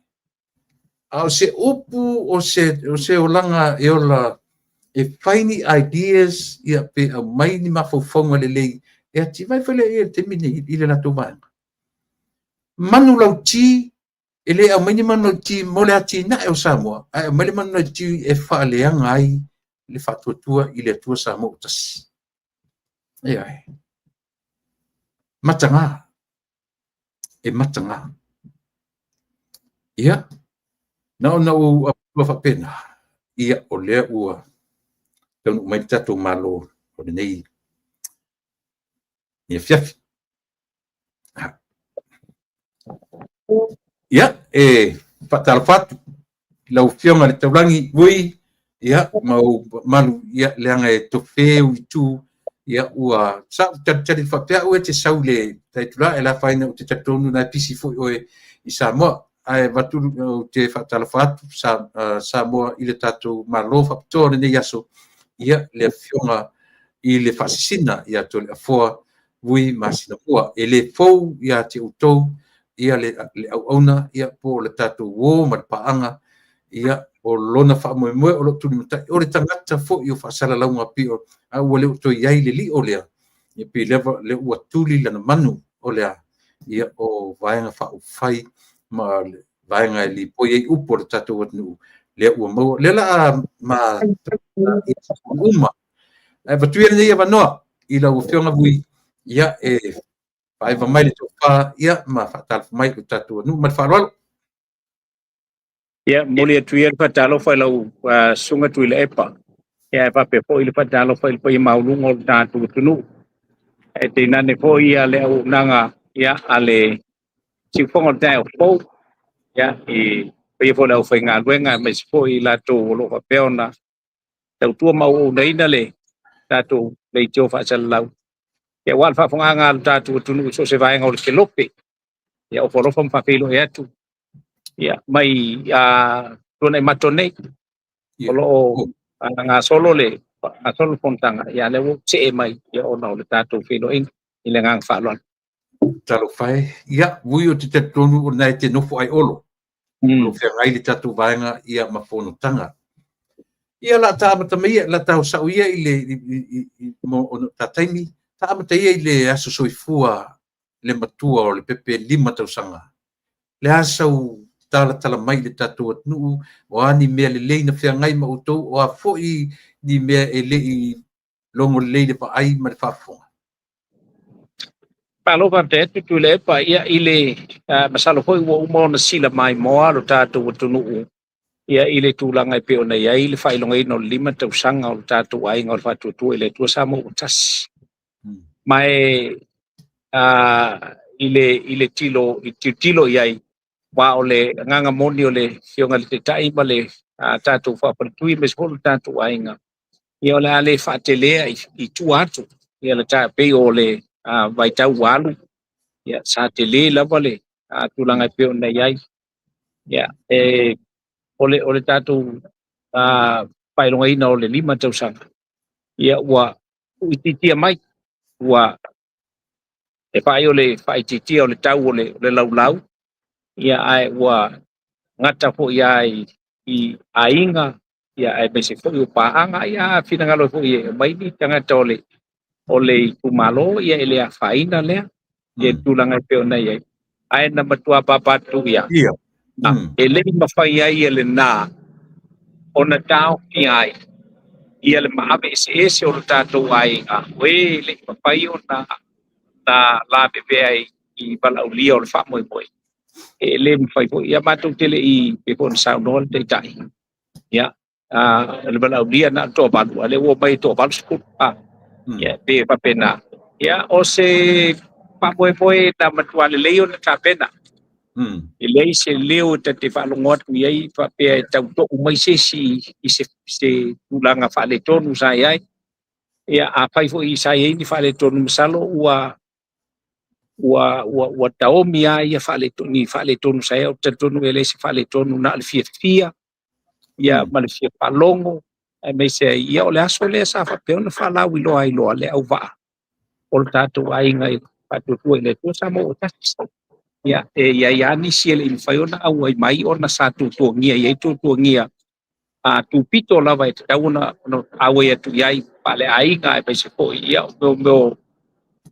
A o se upu, o se olaga e ola e fai ni ideas, ia pe aumai ni mafaufauga lelei e ativae foi lea i le taimi nei i le latou vaega. Manulauti, e le aumai ni manulauti mo le atinae o Samoa, ae aumai le manulauti e faaleaga ai le faatuatua i le Atua Samoa ua tasi. Ioe. Mataga. E mataga. Ia, na ona ou avatua faapena, ia o lea ua taunuu mai le tatou Malo o lenei afiafi. Ia, e faatalofa atu i lau Afioga i le Taulagi Vui, ia, ma ou mamalu, ia, leaga e tofe ou itu, ia, ua sa ou talitali faapea au e te sau i le tai itula, e le afaina ou te talitonu na e pisi foi oe i Samoa. Ae avatu ou te faatalofa atu Samoa i le tatou Malo faapitoa o lenei aso, ia, le Afioga i le Faasisina ia Toleafoa Vui Masinamua. E le fou ia te outou ia le auauna, ia po o le tatou uo ma le paaga, ia o lona faamoemoe o lo o tulimatai, o le tagata foi o faasalalauga pei o, a ua le o toe i ai le lio lea, ia pei lea ua tuli lana manu o le a, ia o Vaega Faaupufai ma le vaega e lipoi ai upu o le tatou atunuu, lea ua maua, lea la a ma uma. Ae avatu ia lenei avanoa i lau Afioga Vui, ia e faaeva mai le tofa, ia ma faatalofa mai i lo tatou atunuu ma le faaaloalo. Ia, momoli atu ia le faatalofa i lau Susuga Tuilaepa, ia ae faapea foi le faatalofa i le paia maualuga o le tatou atunuu. Ae tainane foi ia le auaunaga ia a le siufofoga o le taeao fou, ia i paia foi o le aufaigaluega aemaise foi i latou o lo o faapea ona tautua ma auaunaina le tatou leitio faasalalau. Ia aua le faafofogaaga a le tatou atunuu i so o se vaega o le kelope. Ia ofo alofa ma faafeiloai atu ia mai tuanai mato nei o lo o gasolo le Faagasolo le fonotaga, ia lea ua ou see mai ia ona o le tatou feiloaiga i le agaga faaaloalo. Talofa e. Ia, ui o te talitonu o lena e te nofo ai Olo. O lo o feagai le tatou vaega ia ma fonotaga. Ia la ta amata mai ia, la ta sao ia i le i, mo ona ta taimi, ta amata ia i le aso soifua le matua o le pepe 5 tausaga. Le a sau talatala mai i le tatou atunuu, o a ni mea lelei na feagai ma outou, o a foi ni mea e le i logo lelei le vaai ma le faafofoga. Malo faafetai atu Tuilaepa. Ia i le masalo foi ua uma ona sila maimoa lo tatou atunuu ia i le tulaga e pei ona i ai le faailogaina o le 5 tausaga o le tatou aiga o le Faatuatua i le Atua Samoa ua tasi. Ma e i le tilo i tilotilo i ai, aua o le agaga moni o le Afioga i le Taitai ma le tatou faafaletui aemaise foi le tatou aiga, ia o le a le faatelea i tua atu ia le pei o le vaitau ua alu, ia sa tele lava le tulaga e pei ona i ai. Ia o le tatou faailogaina o le 5 tausaga, ia ua tuuitiitia mai, ua e vaai o le faaitiitia o le tau o le laulau, ia ae ua gata foi lava i aiga, ia aemaise foi o paaga, ia finagalo foi e aumai ni tagata o le itumalo, ia e le afaina lea ia tulaga e pei ona i ai. Ae na matua papatu ia e le i mafai ai e lena ona taofia ai ia le maave eseese o le tatou aiga, o e le i mafai ona lavevea i valaaulia o le faamoemoe. E le mafai foi ia matou te le i pei foi ona saunoa le Taitai, ia le valaaulia na o le toavalu, a lea ua omai e 80, ia pe faapena. Ia o se faamoemoe na matua lelei ona tapena. E leai se leo e tate faalogo atu i ai faapea e tauto'u mai se isi i se tulaga faaletonu sa i ai. Ia afai foi sa i ai ni faaletonu, masalo ua taomi lava ia ni faaletonu sa i ai. Ou te talitonu e leai se faaletonu, na o le fiafia ia ma le fia faalogo aemaise ai ia o le aso lea sa faapea ona faalauiloa ai loa le auvaa o le tatou aiga i Faatuatua i le Atua Samoa ua tasi. Ia e i ai lava nisi e le i mafai ona auai mai ona sa tuatuagia i ai tuatuagia tupito lava e tatau ona auai atu i ai faaleaiga aemaise foi ia o mea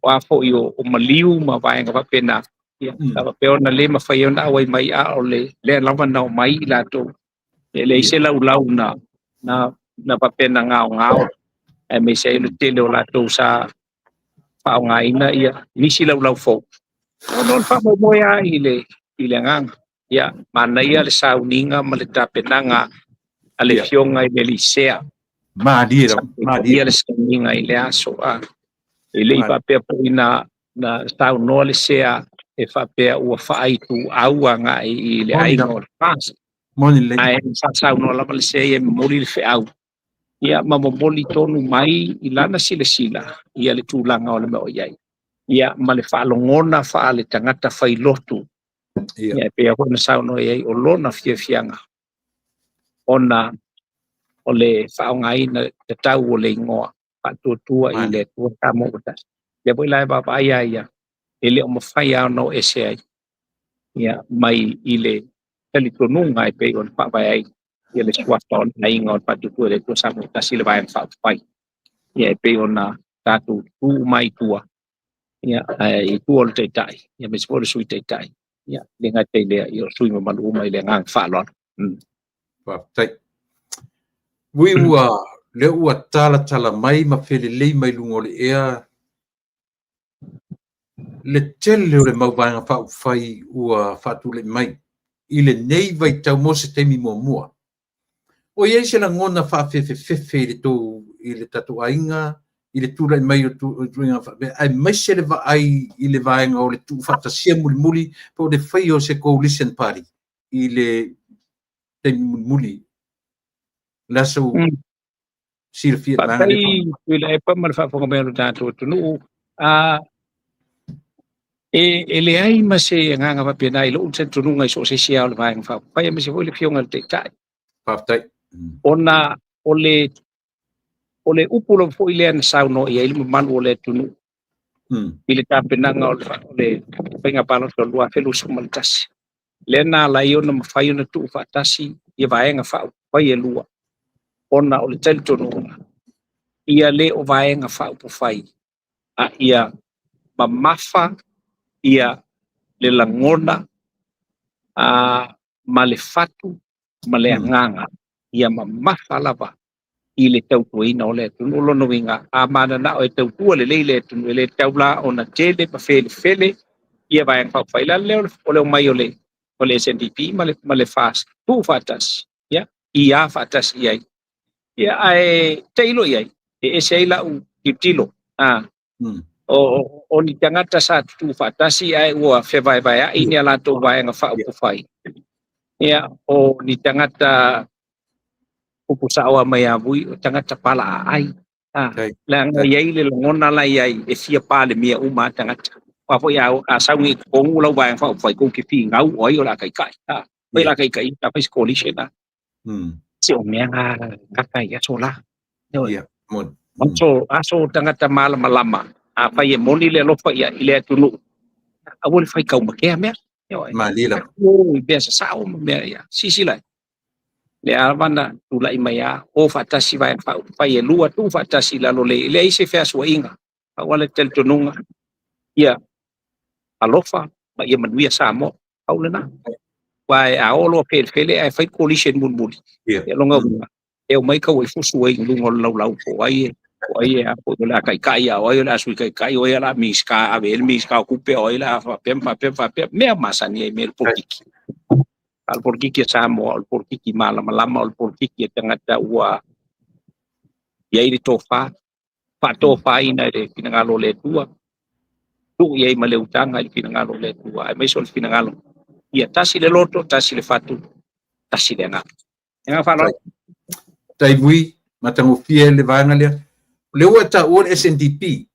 o a foi o maliu ma vaega faapena. Ia sa faapea ona le mafai ona auai mai, a o lea lava na omai i latou. E leai se laulau na faapena gaogao aemaise ai le tele o latou sa faaaogaina ia nisi laulau fou. Ona o le faamoemoe lava i le agaga. Ia manaia le sauniga ma le tapenaga a le Afioga i le Lisea. Malie le sauniga i le aso. E le i faapea foi na saunoa le sea e faapea ua faaituau agai i le aiga o le FAST. Ae sa saunoa lava le sea ia e momoli le feau, ia ma momoli tonu mai i lana silasila ia le tulaga o le mea o i ai. Ia ma le faalogona faale tagata failotu. Ia e pei foi ona saunoa i ai o lona fiafiaga ona o le faaaogaina tatau o le igoa Faatuatua i le Atua Samoa ua tasi. Lea foi la e vaavaai lava ia e le o mafai lava ona o ese ai ia mai i le talitonuga e pei ona faavae ai ia le suafa o le aiga o le Faatuatua i le Atua Samoa ua tasi le Vaega Faaupufai. Ia e pei ona tatou tu mai tua, ia i tua o le Taitai, ia aemaise foi o le Sui Taitai, ia le gata i lea ia o sui mamalu uma i le agaga faaaloalo. Faafetai. Ui ua lea ua talatala mai ma felelei mai luga o le ea le tele o le mau vaega faaupufai ua faatulai mai i lenei vaitau mo se taimi muamua. O i ai se lagona faafefefefe i le tou i le tatou aiga i le tulai mai o tuiga faapea, aemaise le vaai i le vaega o le tuufaatasia mulimuli po o le faia o se coalition party i le taimi mulimuli. Le aso silafia vaega lea. Faafetai Tuilaepa ma le faafofoga mai o le tatou atunuu. E leai ma se agaga faapena i lou talitonuga i so o se isi lava o le Vaega Faaupufai aemaise foi le Afioga i le Taitai. Faafetai. Ona o O le upu lava foi lea na saunoa i ai le mamalu o le atunuu i le tapenaga o le faiga palota o le 2021. Lea na ala ai ona mafai ona tuufaatasi ia vaega faaupufai e lua, ona o le talitonuga ia le o vaega faaupufai, a ia mamafa ia le lagona ma le fatu ma le agaga, ia mamafa lava i le tautuaina o le atunuu. Lona uiga, a mananao e tautua lelei le atunuu, e le tatau la ona tele ma felefele ia vaega faaupufai. O le ala lea o le omai o le SNDP ma le FAST tuufaatasi, ia, ia faatasi i ai. Ia, ae tailo i ai, e ese ai lau tilotilo. O ni tagata sa tutufaatasi ae ua fevaevaeai ni a latou vaega faaupufai. Ia, o ni tagata upu saoa mai a vui, o tagata palaaai. Leaga i ai le lagona la i ai e fia palemia uma a tagata. Aua foi a sau i totonu lau vaega faaupufai, kou te figau o ai o le a taitai. Oi la taitai, ta fai se coalition. Se o mea ngā gata i aso la. Ia, moni. Aso tagata malamalama, a fai e moni le alofa ia i le atunuu, aua le fai kaumatea mea. Malie lava. O i mea sasao ma mea ia. Sisila. Le lava na tulai mai a o faatasi vaega faaupufai e lua tuufaatasi i lalo le leai se feasuaiga. Aua le talitonuga ia alofa ma ia manuia Samoa. Pau lena. Aua a oo loa felefele ae fai coalition mulimuli. Ia lona uiga, e omai kau ai fusu ai i luga o le laulau po o ai e a foi o le a taitai a o ai o le a sui taitai, o ai o le a Minisita ave ai le Minisita o tupe, o ai o le a faapea ma faapea ma faapea. Mea masani ai mea le polokiki. A o le polokiki a Samoa, o le polokiki malamalama, o le polokiki a tagata ua i ai le tofa, faatofaina i le finagalo o le Atua, tuu i ai ma le utaga i le finagalo o le Atua, aemaise o le finagalo ia tasi le loto, tasi le fatu, tasi le agaga. E agaga faaaloalo. Tai vui, matagofie le vaega lea. O lea ua taua le SNDP,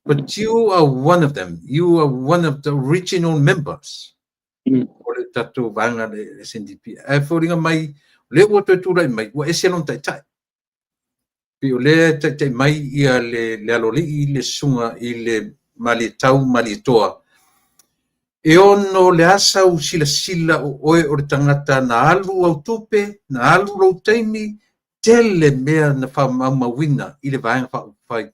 but you are one of them. You are one of the original members o le tatou vaega le SNDP. Ae foliga mai, o lea ua toe tulai mai, ua ese lona taitai. Pei o lea e taitai mai ia le aloalii le susuga i le Malietau Malietoa. E ono le asa u silasila o oe o le tagata na alu au tupe, na alu lou taimi, tele mea na faamaumauina i le vaega faaupufai.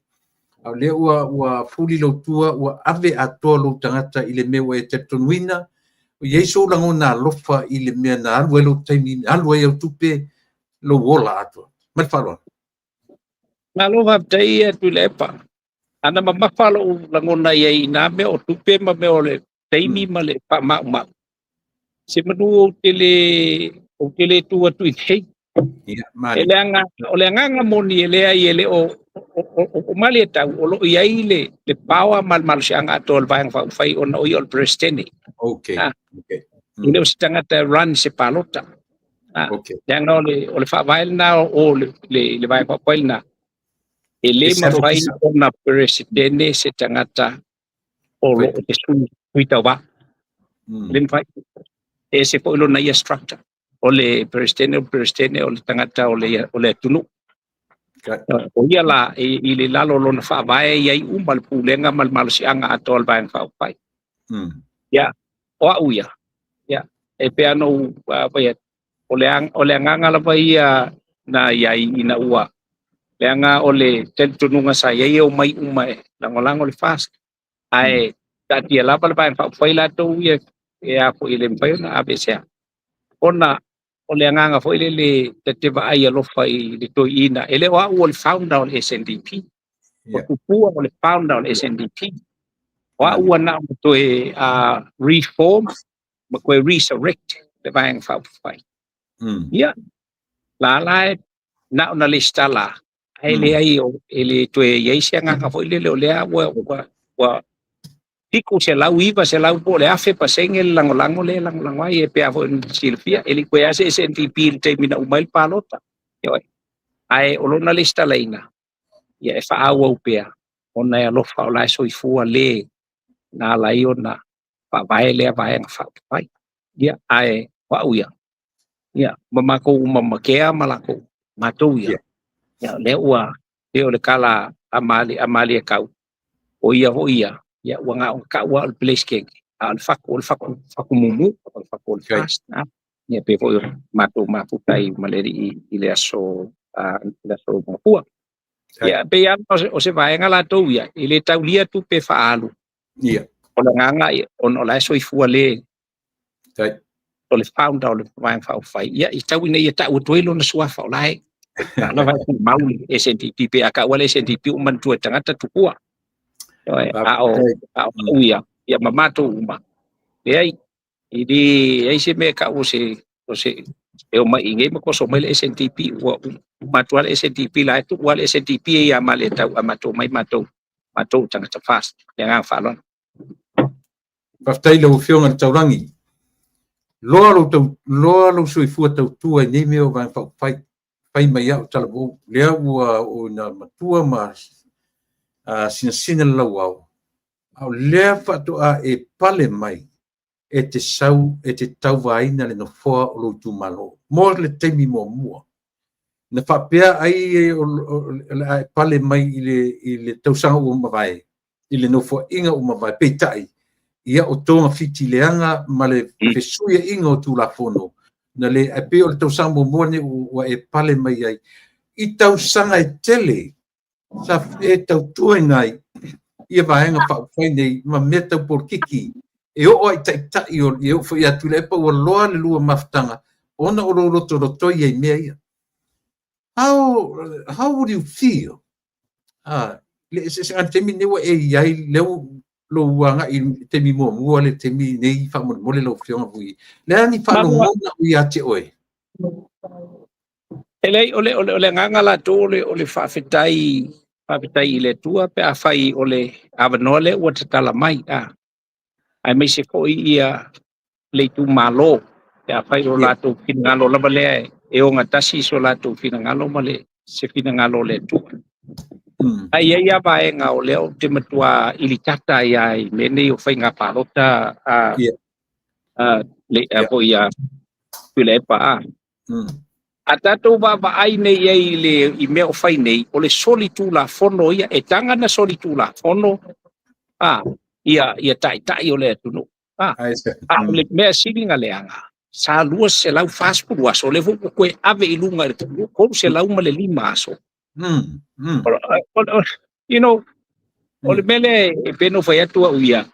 A o lea ua fuli lau tua, ua ave atoa lou tagata i le mea ua e talitonuina, o i ai sou lagona alofa i le mea na alu ai lou taimi, na alu ai au tupe, lou ola atoa. Ma le faaaloalo. Malo faafetai ia Tuilaepa. Ana mamafa lou lagona i ai i nā mea o tupe ma mea o le taimi ma le faamaumau. Se manu ou te le tu atu i nei. Ia, E malie. leaga o le agaga moni e leai e le o Malietau o loo i ai le power ma le malosiaga atoa o le vaega faaupufai ona o ia o le Peresetene. E le o se tagata e run se palota. Leaga o le faavae lena o le vaega faaupufai lena. E le E settle mafai officer. ona Peresetene se tagata o loo te sui tauva. Le mafai. E ese foi lona ia structure. O le Peresetene o le Peresetene o le tagata o le atunuu. O ia la i le lalo o lona faavae i ai uma le pulega ma le malosiaga atoa o le vaega faaupufai. Ia, o au ia. Ia, e pei ona ou fai atu, o le agaga lava ia na i ai ina ua leaga o le talitonuga sa i ai e omai uma e lagolago le FAST. Ae taatia lava le vaega faaupufai latou ia e a foi e le mafai ona aveesea. Ona o le agaga foi lele ta te vaai alofa i le toeaina. E le o au o le founder o le SNDP. O Tupua o le founder o le SNDP. O au ua na o toe reform ma toe resurrect le vaega faaupufai. Ia, la la e na ona lesitala, ae leai e le toe i ai se agaga foi lele o lea ua 700, 900 po o le 1000% le lagolago lea e lagolago ai e pei foi ona silafia. E le i toe lava se SNDP i le taimi na uma ai le palota. Ioe. Ae o lona lesitalaina, ia e faaauau pea ona e alofa o la e soifua le na ala ai ona faavae lea vaega faaupufai. Ia, ae o au ia, ia, ma matou uma ma Kea ma latou, matou ia, ia, lea ua E o le tala a Mali a Mali e kau. O ia ho ia, ia ua ngā o ka ua o le Peresetene, a o le fatu, o le fatu, fatu mumu, o le fatu o le FAST. Ia pe foi o matou mafuta i ma le alii i le aso, le aso mafua. Ia pei lava o se vaega latou ia, e le taulia tupe faaalu. O le agaga ona o la e soifua le o le founder o le Vaega Faaupufai, ia i tau ina ia tau atu ai lona suafa o la e lava e tumau le SNDP, pe a taua le SNDP ua manatua e tagata tupua. A o au ia, ia ma matou uma, leai, e leai se mea e tau o se e omai i inei ma toso mai le SNDP, ua uma atu lava le SNDP, la e tuu lava le SNDP ia ma le tau a matou mai matou, matou tagata FAST. Le agaga faaaloalo. Faafetai i lau Afioga i le Taulagi. Loa lou, tau, loa lou soifua tautua i nei mea o Vaega Faaupufai, fai mai au talavou, lea ua oo ina matua ma sinasina le lauao, a o lea faatoa e pale mai e te sau e te tauvaina le nofoa o lou itumalo mo le taimi muamua. Na faapea ai o le a e pale mai i le tausaga ua mavae, i le nofoaiga ua mavae, peitai, ia o togafiti leaga ma le fesuiaiga o Tulafono, na le, ae pei o le tausaga muamua lenei ua e pale mai ai i tausaga e tele sa e tautuaina ai ia Vaega Faaupufai nei ma mea tau polokiki e oo ai taitai o e oo foi ia Tuilaepa ua loa le lua mafutaga ona o lou lotolotoi ai mea ia. How would you feel? Le eseesega i le taimi lenei ua e i ai, lea lou agai i le taimi muamua le taimi nei faamolemole lau Afioga Vui. Le a ni faalogona o ia te oe? E leai, o le agaga latou o le faafetai, faafetai i le Atua pe afai o le avanoa lea ua tatala mai, aemaise foi ia le itumalo, pe afai o latou finagalo lava lea e ogatasi so latou finagalo ma le se finagalo o le Atua. Ae i ai lava vaega o lea ou te matua ilitata ai lava i mea nei o faiga palota le foi a Tuilaepa a. A tatou vaavaai nei ai i le i mea o fai nei, o le soli tulafono ia, e taga na soli tulafono a ia ia taitai o le atunuu. A o le mea sili na leaga, sa 240 aso, lea foi ua toe ave i luga i le 305 aso. O le mea lea e pei ona fai atu au ia,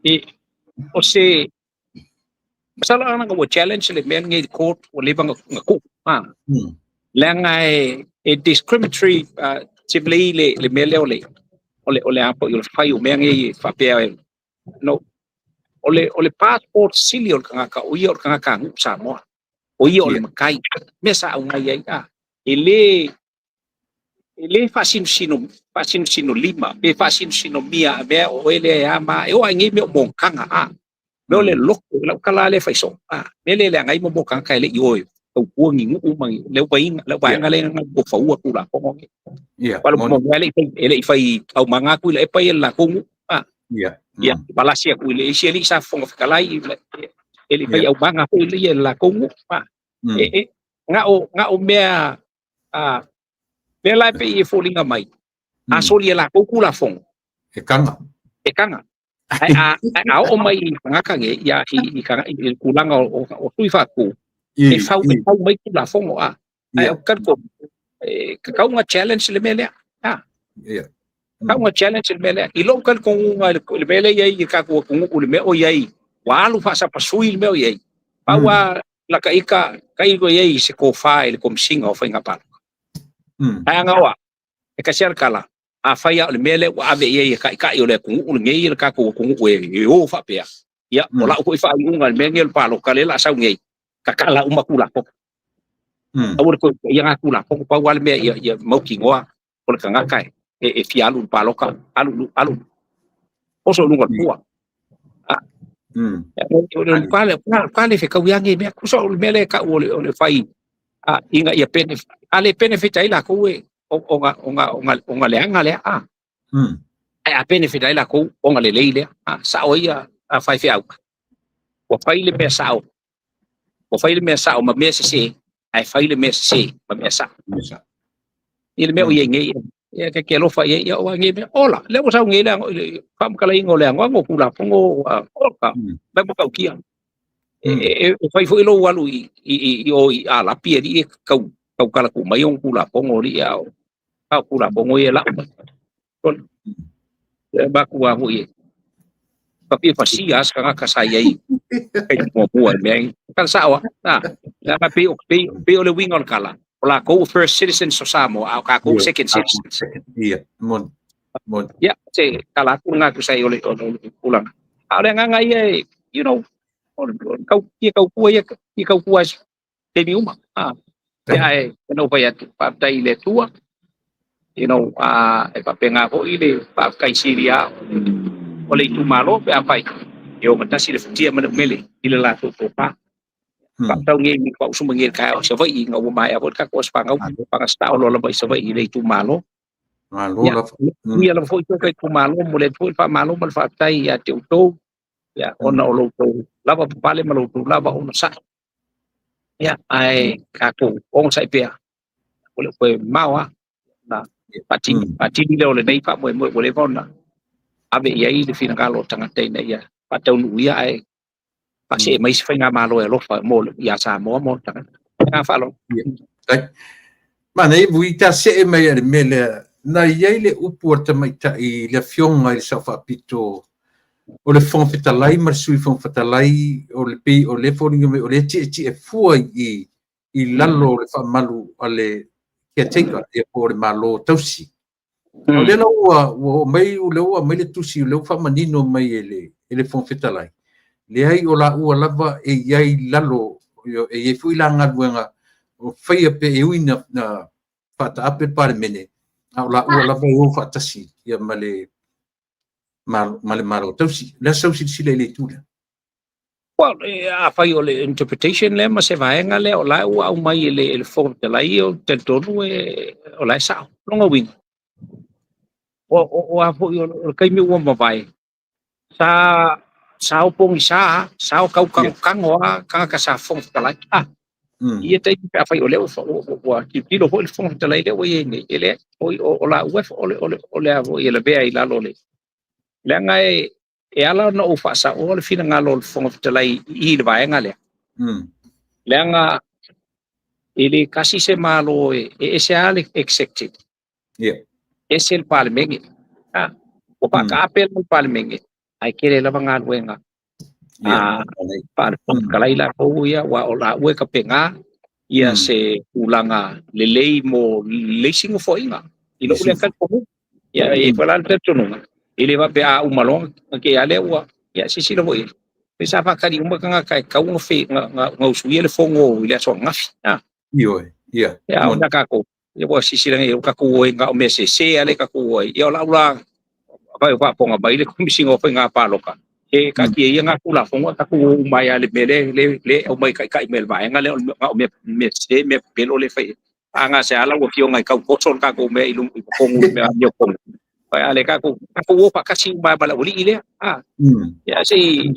e, o se masalo ana ua challenge le mea lenei i le court ua leva na tuu. Leaga e discriminatory civili le mea lea o le a foi o le fai o mea nei e faapea no o le passport sili o le tagata o ia o le tagata nuu Samoa. O ia o le matai. Mea sa au ngai ai a. E le faasinosino lima pe faasinosino mia a mea o ele a ma e o ai nei mea o monotaga a. Mea o le loto lau tala le fai so. Mea le le ngai mo mo tagata e le i oe. Tau tua ni nuu ma ni le vainga le vainga le nga ko faua tula ko ngi. Palo mo le e le i fai au manga ku le pa la ko a. Ia balasi aku ile isi ali sa fonga fekalai e le fai au manga ko ile la ko a. E nga o mea a mea la pe i foliga mai. A soli e la ko kula fongo. E kanga. E kanga. Ai a o mai i tagata nge ia i i tulaga o tui faaku e fau mai tulafono a. Ai o ka ko e ka nga challenge le mea lea. Ka nga challenge le mea lea. I lou talitonuga le mea lea i ai i tatou atunuu le mea o i ai ua alu faasapasui le mea o i ai. Pau a la ka ika kai ko i ai se tofa i le Komesina o Faiga Palota. Ai anga oa e kasi ala kala a fai a o le mea lea ua ave i ai e taitai o le atunuu lenei le tatou atunuu e o faapea. Ia o lau foi faaiuga le mea nei o le palota lea o le a sau nei, tatala uma Tulafono. Aua le toe ia ngā Tulafono, pau lava le mea ia mautinoa o le tagata e fia alu i le palota, alu alu oso i luga o le fua. O le ka le fekaui age mea tusa o le mea lea e tau o le fai a ina ia benefit a le benefit ai lakou e o ga leaga lea a. Ai a benefit ai lakou o ga lelei lea a sao ia a fai feau. Ua fai le mea sao. Ua fai le mea sao ma mea sese, ae fai le mea sese ma mea sao. I le mea o iai nei. Ia ta te alofa i ai, ia o ai mea ola. Le ua sau nei le le faamatalaina o le anoano o Tulafono ola, mai matautia. E fai foi lou alu i o i Alapi e alii e tautala tuu mai ona Tulafono alii a o Tulafono ia e lau mai. E matua foi e papia fasia a se tagata sa i ai taimi muamua i mea ia. Tala sao lava. Leaga pei o le uiga o le tala, o latou first citizens o Samoa, a o tatou second citizens. Ia, moni, moni. Ia, se tala atu lena tusa ai o le tulaga. A o le agaga ia, o le ia tautua ia, ia tautua i taimi uma. Ia, ae na ou fai atu, faafetai i le Atua, e faapena foi le faafetai sili lava o le itumalo pe afai e ogatasi le futia ma le umele i le latou tofa. Faatau nei i pausu mai nei i le taeao i Savaii ina ua maea foi le tatou aso fanau, fagasao loa lava i Savaii i le itumalo. Malo lava. Ia lava foi toka itumalo, momoli atu foi le faamalo ma le faafetai ia te outou, ia, ona o lo outou lava papale ma lo outou lava onosai. Ia, ae tatou onosai pea, ua le o toe mamao lava ona faatini lea o lenei faamoemoe ua leva ona ave i ai le finagalo o tagata ina ia faataunuu ia, ae faasee mai se faigamalo e alofa mo ia Samoa mo le tagata. Agaga faaaloalo. Manaia ui ta see mai i le mea lea, na i ai le upu a le tamaitai le afioga i le Sao Faapito o le Fofoga Fetalai ma le Sui Fofoga Fetalai, o le pei o le foliga mai o le tietie fua i lalo o le faamalu a le caretaker, ia po o le Malo tausi. O lea la ua oo mai, o lea ua aumai le tusi, o lea ua faamanino mai e le Fofoga Fetalai, leai o laua lava e i ai i lalo, e i ai foi la galuega o faia pe e ui na faataape le Palemene, a o laua lava e o faatasi ia ma le Malo tausi. O le a sau silasila i le itu lea? Well, afai o le interpretation lea ma se vaega lea o la ua aumai e le Fofoga Fetalai, o talitonu e o la e sao. Lona uiga, o a foi o le taimi ua mavae, sa o pogisa, sa o tautangotango a tagata sa Fofoga Fetalai. Ia taimi pe afai o lea ua tilotilo foi le Fofoga Fetalai lea ua i ai nei, e leai, o laua o le a foi e lavea i lalo o le leaga e ala ona ou faasaoa le finagalo o le Fofoga Fetalai i le vaega lea. Leaga e le tasi se Malo e ese lava le executive. Ese le Palemene. Ua faataape le Palemene, ae tele lava galuega. Faale-Fofoga Fetalai latou ia, aua o laua e tapena ia se tulaga lelei mo le isi nofoaiga i lou lea talitonuga. Ia, e i ai foi la le talitonuga, e le faapea a uma loa na te i lava lea ua, ia silasila foi i ai. Pe sa faatali uma tagata e tatau ona usuia le fono i le aso ananafi. Ioe, ia. Ia, o tatou, ia ua silasila nei, ua tatou o ai na o mea sese lava lea tatou o ai. Ia o lau la fai o faafofoga mai le Komesina o Faiga Palota, e taatia ia ngā Tulafono, tatou o uma ai lava i le mea lea e aumai taitai mai e le vaega lea, na o mea sese, mea pepelo lea e fai ai. A na se a lau afioga e tau toso le tatou mea i luga i totonu i le mea amiotonu. A le tatou o faatasi uma ma le aualii lea. Ia se i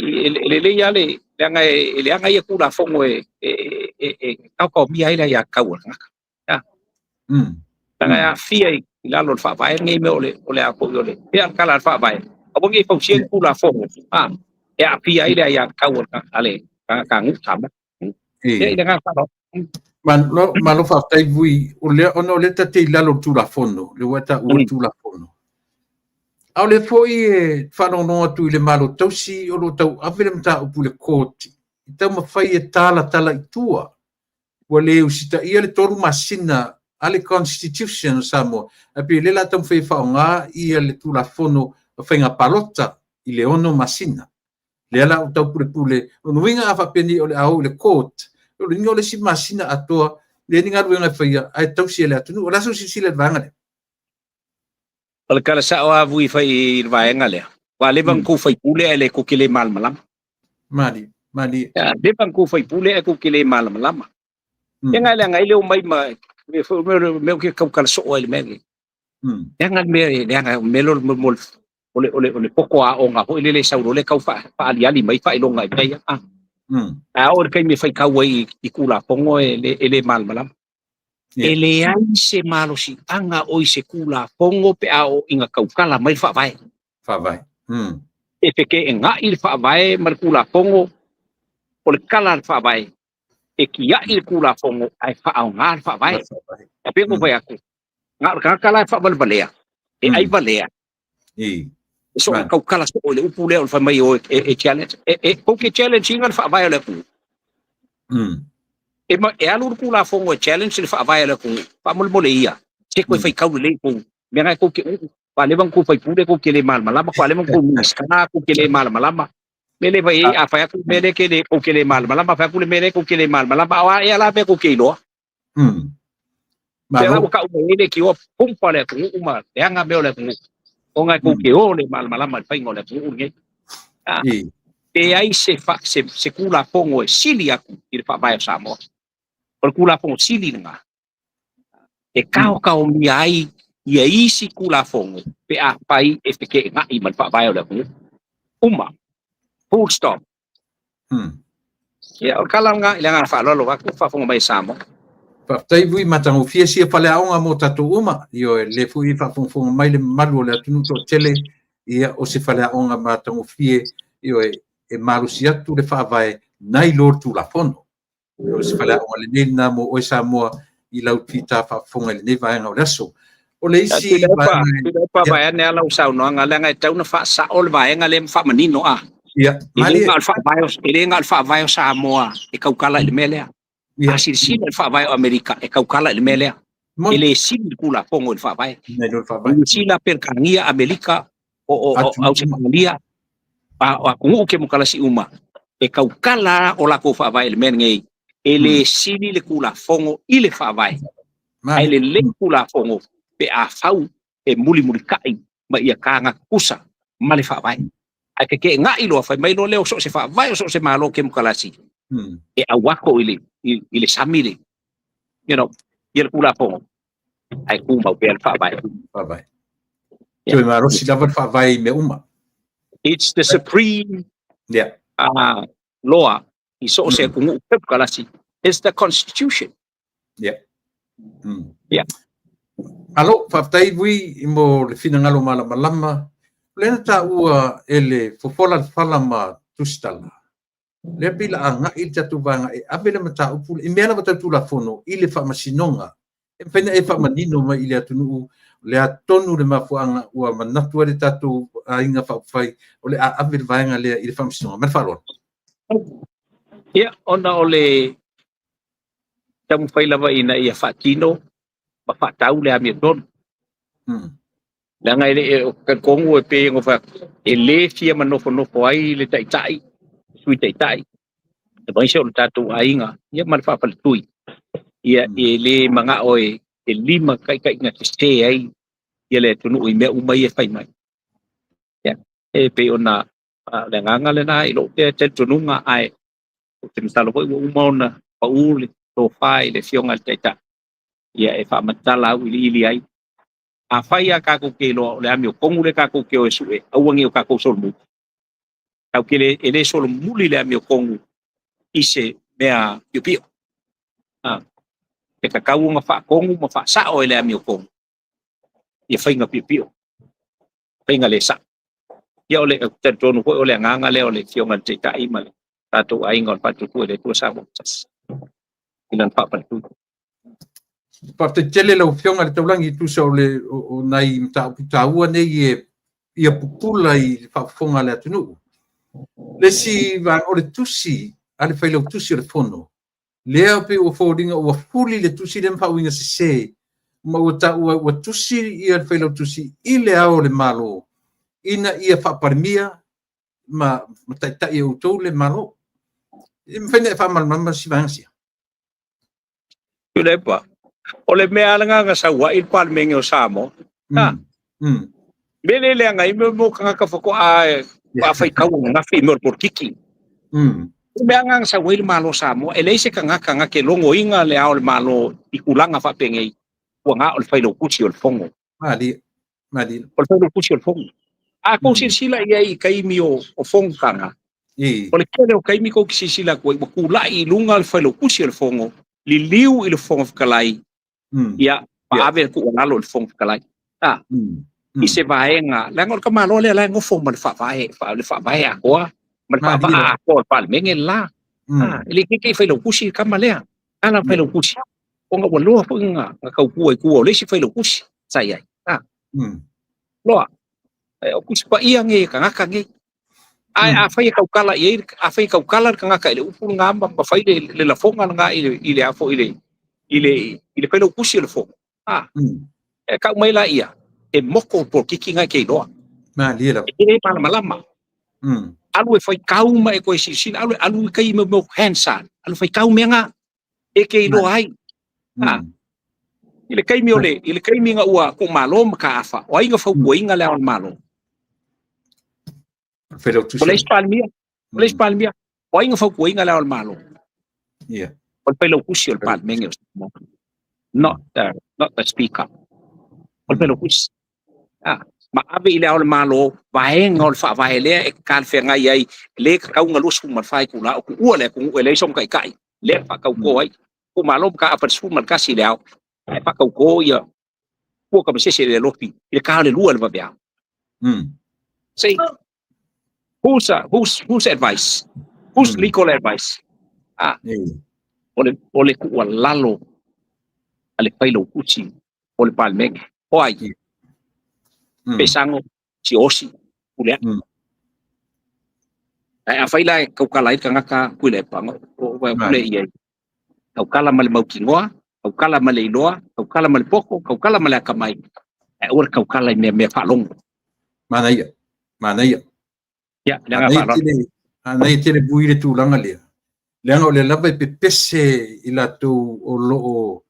lelei lava le leaga e leaga ia Tulafono e taotaomia ai le aiatatau a le tagata. Leaga e aafia i lalo o le Faavae lenei mea o le a foi o le pea le tala a le Faavae, aua ne i fausia ni Tulafono e aafia ai le aiatatau a le tagatanuu Samoa. Ia, i le agaga faaaloalo. Malo faafetai Vui, o lea ona o lea ta te i lalo o le Tulafono, lea ua e taua le Tulafono. A o lea foi e faalogologo atu i le Malo tausi o lo o tauave le mataupu i le court, e taumafai e talatala i tua. Ua le usitaia le 3 masina a le Constitution o Samoa, ae pei o lea o le a taumafai e faaaoga ia le Tulafono o Faiga Palota i le 6 masina. Lea la ua taupulepule, o lona uiga a faapea nei o le a o i le court, o lona uiga o le isi masina atoa, leai ni galuega e faia, ae tausi e le atunuu. O le a sau silasila i le vaega lea? O le tala sao lava Vui fai i le vaega lea, ua leva ona tou faipule ae le tou te le malamalama. Malie, malie. Ua leva ona tou faipule ae tou te le malamalama. Leaga leaga ai le omai ma mea ou te tautala soo ai i le mea lenei. Leaga le mea, leaga mea lea o le poto aoga foi lele e sau loa le tau faaliali mai faailoga i mea ia. A oo i le taimi e faitau ai i Tulafono e le malamalama. E leai se malosiaga o i se Tulafono pe a oo ina tautala mai le Faavae. Faavae. E feteenai le Faavae ma le Tulafono, o le tala a le Faavae, e tiai le Tulafono ae faaaoga le Faavae. E pei ona fai atu, na o le tagata la e faavalevalea, e ai valea, e soona tautala soo i le upu lea o le fai mai o e challenge. E kou te challenge ina le Faavae o le atunuu. E alu le Tulafono e challenge le Faavae o le atunuu, faamolemole ia, se toe faitau lelei tou mea na e tou te uu, ua leva ona tou faipule tou te le malamalama, ua leva ona tou Minisita tou te le malamalama. Mea le fai ai, a fai atu le mea lea ke tou te le malamalama, fai atu le mea lea tou te le malamalama, a o a ea la mea tou te iloa? Lea la ua tau mai ai le tioa pumpa le atunuu ma leaga mea o le atunuu, ona e tou te o le malamalama i le faiga o le atunuu lenei. Leai se Tulafono e sili atu i le Faavae o Samoa. O le Tulafono sili lena e taotaomia ai ia isi Tulafono pe afai e feteenai ma le Faavae o le atunuu. Uma. Full stop. Ia, o le tala lena i le agaga faaaloalo atu faafofoga mai e Samoa. Faafetai Vui, matagofie sia faleaoga mo tatou uma. Ioe, le foi e faafogafoga mai le mamalu o le atunuu toatele, ia o se faleaoga matagofie, ioe, e malosi atu le Faavae nai lo le Tulafono. O se faleaoga lenei lena mo oe Samoa i lau fita faafofoga i lenei vaega o le aso. O le isi vaega vaeane lau saunoaga, leaga e tau na faasao le vaega lea ma faamanino a. Ia, e le na o le Faavae, e le na o le Faavae o Samoa e tautala i le mea lea. A silasila i le Faavae o Amerika e tautala i le mea lea. E le sili le Tulafono i le Faavae. Niu Sila, Peretania, Amerika, o Ausetalia, o atunuu kemokarasi uma, e tautala o latou Faavae i le mea lenei. E le sili le Tulafono i le Faavae. Ae lelei Tulafono pe a fau e mulimulitai ma ia taga tutusa ma le Faavae. Ae feteenai loa, fai mai loa lea o so o se Faavae o so o se Malo kemokarasi, e auato i le sami le, ia le Tulafono, ae tumau pea le Faavae. Faavae. Toe malosi lava le Faavae i mea uma. It's the supreme law i so o se atunuu kemokarasi. It's the constitution. Alo, faafetai Vui mo le finagalo malamalama. O lea na taua e le fofola le fala ma tusitala. Lea pei la agai le tatou vaega e ave le mataupu i mea lava tau Tulafono i le Faamasinoga. E mafai ona e faamanino mai i le atunuu le atonu le mafuaaga ua manatu ai le tatou aiga faaupufai o le a ave le vaega lea i le Faamasinoga. Ma le faaaloalo. Ia, ona o le taumafai lava ina ia faatino ma faatau le amiotonu. Leaga e le talitonu e pei ona fai atu, e le fia manofonofo ai le taitai, sui taitai, aemaise o le tatou aiga, ia ma le faafaletui. Ia e le manao e lima taitaiga sese ai ia le atunuu i mea uma ia e fai mai. Ia, e pei ona le agaga lena i lou talitonuga, ae ou te masalo foi ua uma ona pau le tofa i le afioga i le taitai, ia e faamatala auiliili ai. Afai a tatou te iloa o le amiotonu le tatou te o e sue, aua ne i o tatou solomuli. Tatou te le, e le solomuli le amiotonu i se mea piopio. E tatau ona faatonu ma faasao e le amiotonu ia faiga piopio, faiga le sao. Ia o le talitonu foi o le agaga lea o le afioga i le taitai ma le tatou aiga o le Faatuatua i le Atua Samoa Tasi i lana faafaletui. Faafetai tele lau Afioga i le Taulagi e tusa o le o nai mataupu taua nei e ia pupula i le faafofoga a le atunuu. Le isi vaega o le tusi a le Failautusi o le Fono, lea pei ua foliga ua fuli le tusi lea ma faauiga sese, ma ua taua ua tusi ia le Failautusi i le Ao o le Malo ina ia faapalemia ma taitai e outou le Malo. E mafai ona e faamalamalama si vaega sia? Tuilaepa, o le mea lena na sau ai le Palemene o Samoa. Me le leaga ai mo tagata faatoa faitau ananafi i mea o le polokiki. O mea na sau ai le Malo o Samoa, e leai se tagata na te logoina le Ao o le Malo i tulaga faapenei, ua na o le Failautusi o le Fono. Malie, malie. O le Failautusi o le Fono. A tou silasila i ai i taimi o fonotaga, o le tele o taimi tou te silasila atu ai, ua tulai i luga le Failautusi o le Fono, liliu i le Fofoga Fetalai. Ia, ma ave le tuualalo i le Fofoga Fetalai. A, i se vaega, leaga o le tamaloa lea la e nofo ma le faavae, le faavae atoa, ma le faavaa atoa o le Palemene le la. A, e le itiiti i Failautusi le tama lea. A la Failautusi, ona ua loa foi na tautua i tua o le isi Failautusi sa i ai. A, loa, o Tusi Paia nei e tagata nei. Ae afai e tautala i ai, afai e tautala le tagata i le upu lena ma fai le lafoga lena i le a foi i le Failautusi o le Fono, a, e tau mai laia, e moto le polokiki na e te iloa. Malie lava. E le malamalama. Alu e faitau ma e toe silasila, alu alu i tai mea Hansard, alu faitau mea na e te iloa ai. A, i le taimi o le i le taimi na ua tuumalo mataafa, o ai na fautuaina le Ao o le Malo? Failautusi. O le isi Palemia, o le isi Palemia, o ai na fautuaina le Ao o le Malo? O le Failautusi o le Palemene o Samoa. Not the Speaker. O le Failautusi. A, ma ave i le Ao o le Malo, vaega o le faavae lea e talafeagai ai, le tatau na 24 itula o tuua le atunuu e leai sona taitai, lea faatauto ai. Tuumalo mataafa i le 11 i le ao, ae faatauto ia pua kamasese i le alofi i le ta o le 2 i le vaveao. See, whose advice? Whose legal advice? Ah, o le tuualalo a le Failautusi o le Palemene. O ai? Pesago, Siaosi, Pulea. Ae afai la e tautala ai le tagata Tuilaepa, o pule i ai. Tautala ma le mautinoa, tautala ma le iloa, tautala ma le poto, tautala ma le atamai. Ae aua le tautala i mea faalogo. Manaia, manaia. Ia, le aga faalogo. Manaia tele bui le tulaga lea. Leaga o le lava e pepese i latou o lo o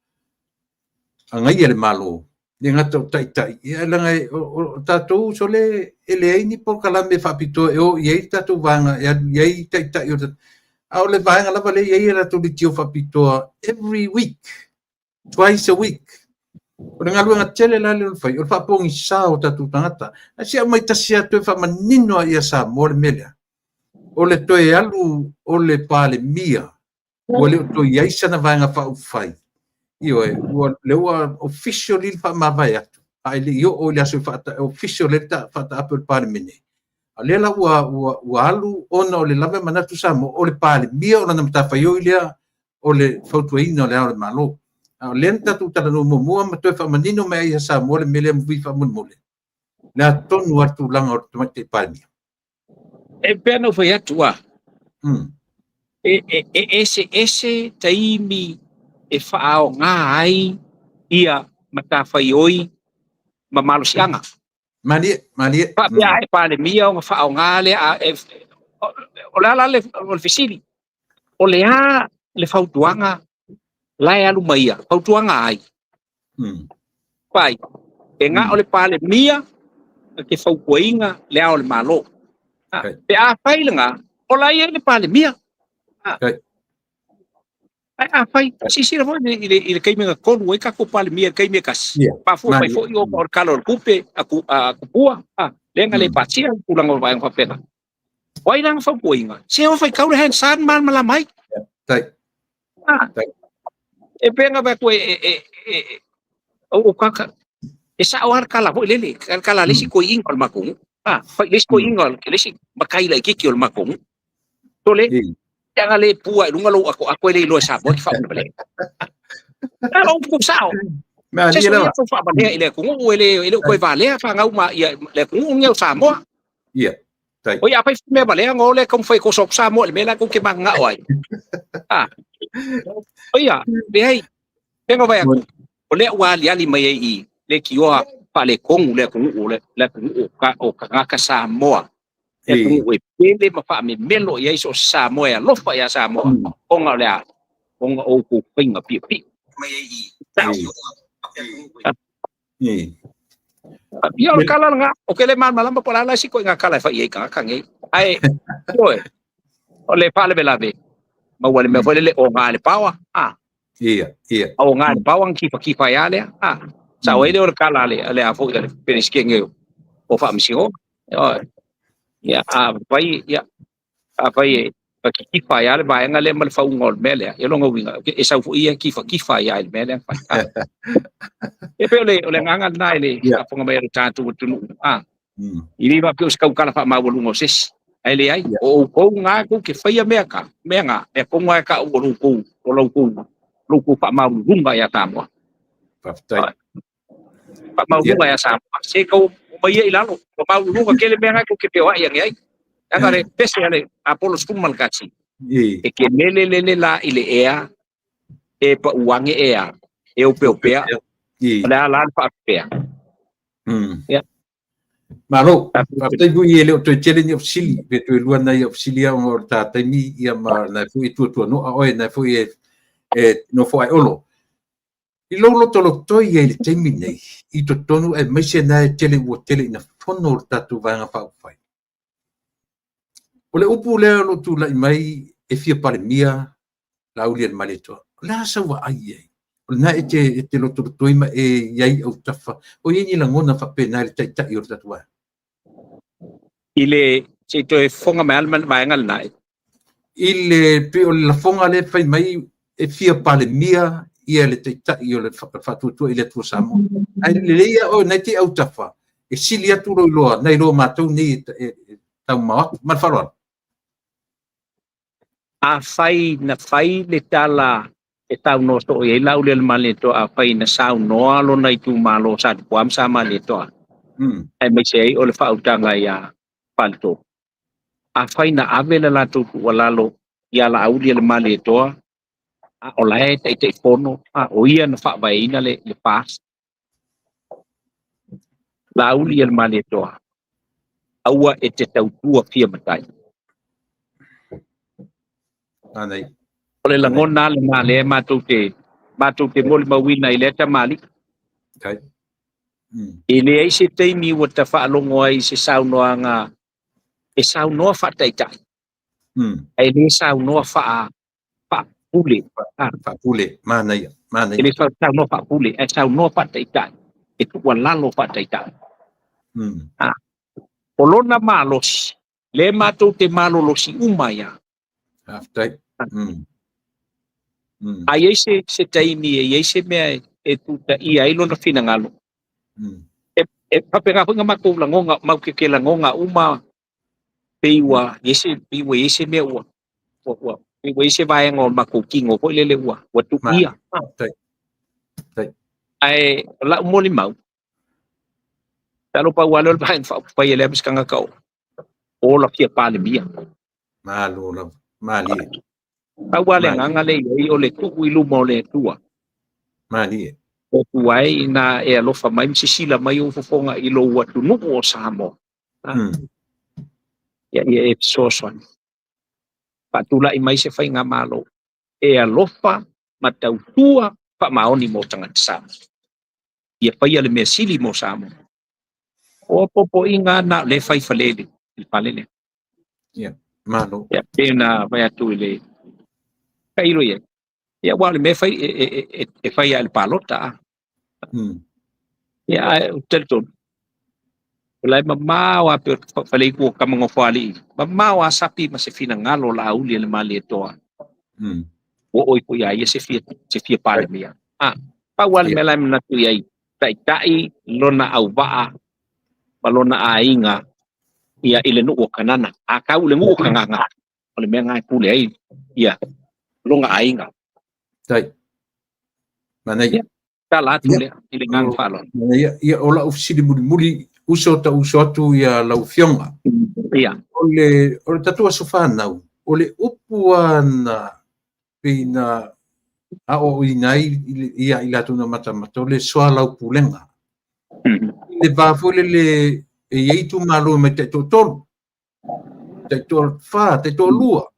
agaia le Malo, le gata o taitai, ia leaga o tatou sole e leai ni polokalame faapitoa e o i ai le tatou vaega e alu i ai taitai o a o le vaega lava lea e i ai a latou litio faapitoa every week, twice a week. O le galuega tele la lea o le fai, o le faapogisa o tatou tagata. Ae se aumai tasi atu e faamanino ai ia Samoa le mea lea. O le toe alu o le Palemia, ua le o toe i ai sana vaega faaupufai. Ioe, ua lea ua officially le faamavae atu. A e le i oo i le aso e official ai le faataape o le Palemene. A lea la ua alu ona o le lava e manatu Samoa, o le Palemia o lana matafaioi lea o le fautuaina o le Ao o le Malo. A o lea na tatou talanoa muamua ma toe faamanino mai ai ia Samoa le mea lea ma faamolemole. Le atonu a le tulaga o le tamaitai Palemia. E pei ona ou fai atu a, e ese ese taimi e faaaoga ai ia matafaioi ma malosiaga. Malie, malie. Faapea e Palemia ona faaaoga lea, o le ala le o le fesili. O le a le fautuaga la e alu mai ia, fautuaga ai. Pai, e nga o le Palemia ke fautuaina le Ao o le Malo. Pe a fai lena, o la ia i le Palemia. Ai a fai, silasila foi i le taimi na tolu ai tatou Palemia i le taimi e tasi. Mafua mai foi o le Tala o le Tupe a Tupua, lea na le pasia le tulaga o vaega faapena. O ai la na fautuaina? Se o faitau le Hansard ma malamalama ai. Tai. E pei ona avatu e o kaka e sao lava le tala foi lele, le tala a le isi toeaina o le matou nuu. Fai le isi toeaina, le isi matai laitiiti o le matou nuu. Tole, e aga le pua i luga lou atoato e le iloa e Samoa e te faauilavea. A o upu sao. Se Malie lava. Soia faavalea i le atunuu e le o toe valea fanau ma ia le atunuu lenei o Samoa. Ia. Tai. O ia fai mea valea ngo le kaumafai ko sok Samoa le mea la kou te mananao ai. Ah. O ia, leai. Pega vai atu. O lea ua aliali mai ai i le tioa faaletonu le atunuu le atunuu o tagata Samoa. Le atunuu e pele ma faamemelo i ai so o se Samoa e alofa ia Samoa. Ona o le a? Ona o outou faiga piopio. Sao. Ia o le tala lena, o ke le malamalama po o le a la isi ituaiga tala e fai ai tagata nei. Ae, ioe, o le faalavelave, maua le mea foi lele o gā le paoa. Ah, Ia, ia. o gā le paoa na kifakifa ai a lea. Ah, sao ai lea o le tala a le a foi a le Peresetene o Faamasinoga. Ioe. Ia, a fai, ia, a fai e Kitifa ai le vaega lea ma le fauga o le mea lea. Ia lona uiga, e sau foi ia kifakifa ai i le mea lea na fai. E pei o le agaga lena i le faafofoga mai a le tatou atunuu. I le faapea o se tautala faamaualuga o se isi. Ae leai, o outou na tou te faia mea ka, mea na, mea tonu lava e tau o loutou, o loutou, loutou faamaualuluga ia Samoa. Faafetai. Faamaualuga ia Samoa. Se tau omai ia i lalo, ua maualuluga tele mea na tou te feoai ane ai. Leaga le pese a le Apolo 11, e te lele lele la i le ea, e pau ane ea, e opeopea, o le a la le faapea. Ia. Malo, faafetai foi e le o toe tele ni au fesili, pe toe lua nai au fesili ona o le ta taimi, ia ma na foi e tuatuanoa oe, na foi e nofo ai olo. I lou lotolotoi ai i le taimi nei, i totonu aemaise na e tele ua tele ina fono o le tatou Vaega Faaupufai. O le upu lea o lo o tulai mai e fia Palemia Laaulialemalietoa. O le a sau vaai i ai? O lena e te lotolotoi ma e i ai autafa. O i ai ni lagona faapena i le taitai o le tatou vaega? I le, se i toe fofoga mai lava le vaega lena. I le, pei o le lafoga lea e fai mai e fia Palemia ia le taitai o le Faatuatua i le Atua Samoa. Ae lelei lava oe, na e te i autafa, e sili atu lou iloa nai lo matou nei e taumamao atu. Ma le faaaloalo. Afai na fai le tala e saunoa soo i ai Laaulialemalietoa, afai na saunoa lona itumalo o Satupua ma Samalietoa, aemaise ai o le faautaga ia Faletolu. Afai na ave le latou tuualalo ia Laaulialemalietoa, a o la e Taitaifono, a o ia na faavaeina le FAST, Laaulialemalietoa, aua e te tautua fia matai. Anei. O le lagona lena lea matou te molimauina i lea tamalii. Okay. E leai se taimi ua ta faalogo ai i se saunoaga e saunoa faataitai, ae le saunoa faapule. Faapule, manaia, manaia. E le saunoa faapule, ae saunoa faataitai, e tuualalo faataitai. O lona malosi, le matou te malolosi uma ia. Faafetai. A i ai se taimi e i ai se mea e tutaia ai lona finagalo, e faapena foi na matou lagoga, mau ke lagoga uma pei ua i ai se, pei ua i ai se mea ua pei ua i ai se vaega o le matou tino foi lele ua tuuia. Faafetai. Ae o lau molimau, talo pau lea o le Vaega Faaupufai e leai ma se tagata o ola fia Palemia. Malo lava. Malie. Pau lava le agaga lea i ai o le tuu i luma o le Atua. Malie. O Atua e ina e alofa mai ma sisila mai ou fofoga i lou atunuu o Samoa. Ia ia e fesoasoani. Faatulai mai se faigamalo e alofa ma tautua faamaoni mo tagata Samoa. Ia faia le mea sili mo Samoa. O popoiga na o le fai falele, i le fale lea. Ia, malo. Ia, pe na vai atu i le tailo i ai. Ia, ua o le mea fai, e fai a i le palota. A. Ia, ae ou te talitonu. O la e mamao a pe o faleitu o Kamanofoalii. Mamao a sapi ma se finagalo Laaulialemalietoa. Ua oi foi ia ia se fia Palemia. Ah, pau lava le mea la e manatu i ai. Taitai lona auvaa ma lona aiga ia i le nuu o Kanana. A kau le nuu o Kanana, o le mea nga e pule ai ia lona aiga. Tai. Manaia. Ia, tala atu lea i le agaga faaaloalo. Manaia. Ia, o lau fesili mulimuli, uso ta uso atu ia lau afioga. Ia. O le tatou aso fanau, o le upu ana pei na aoaoina ai ia i latou na matamata, o le soalaupulega. I le va foi lele e i ai itumalo mai taitoatolu, taitoafa, taitoalua.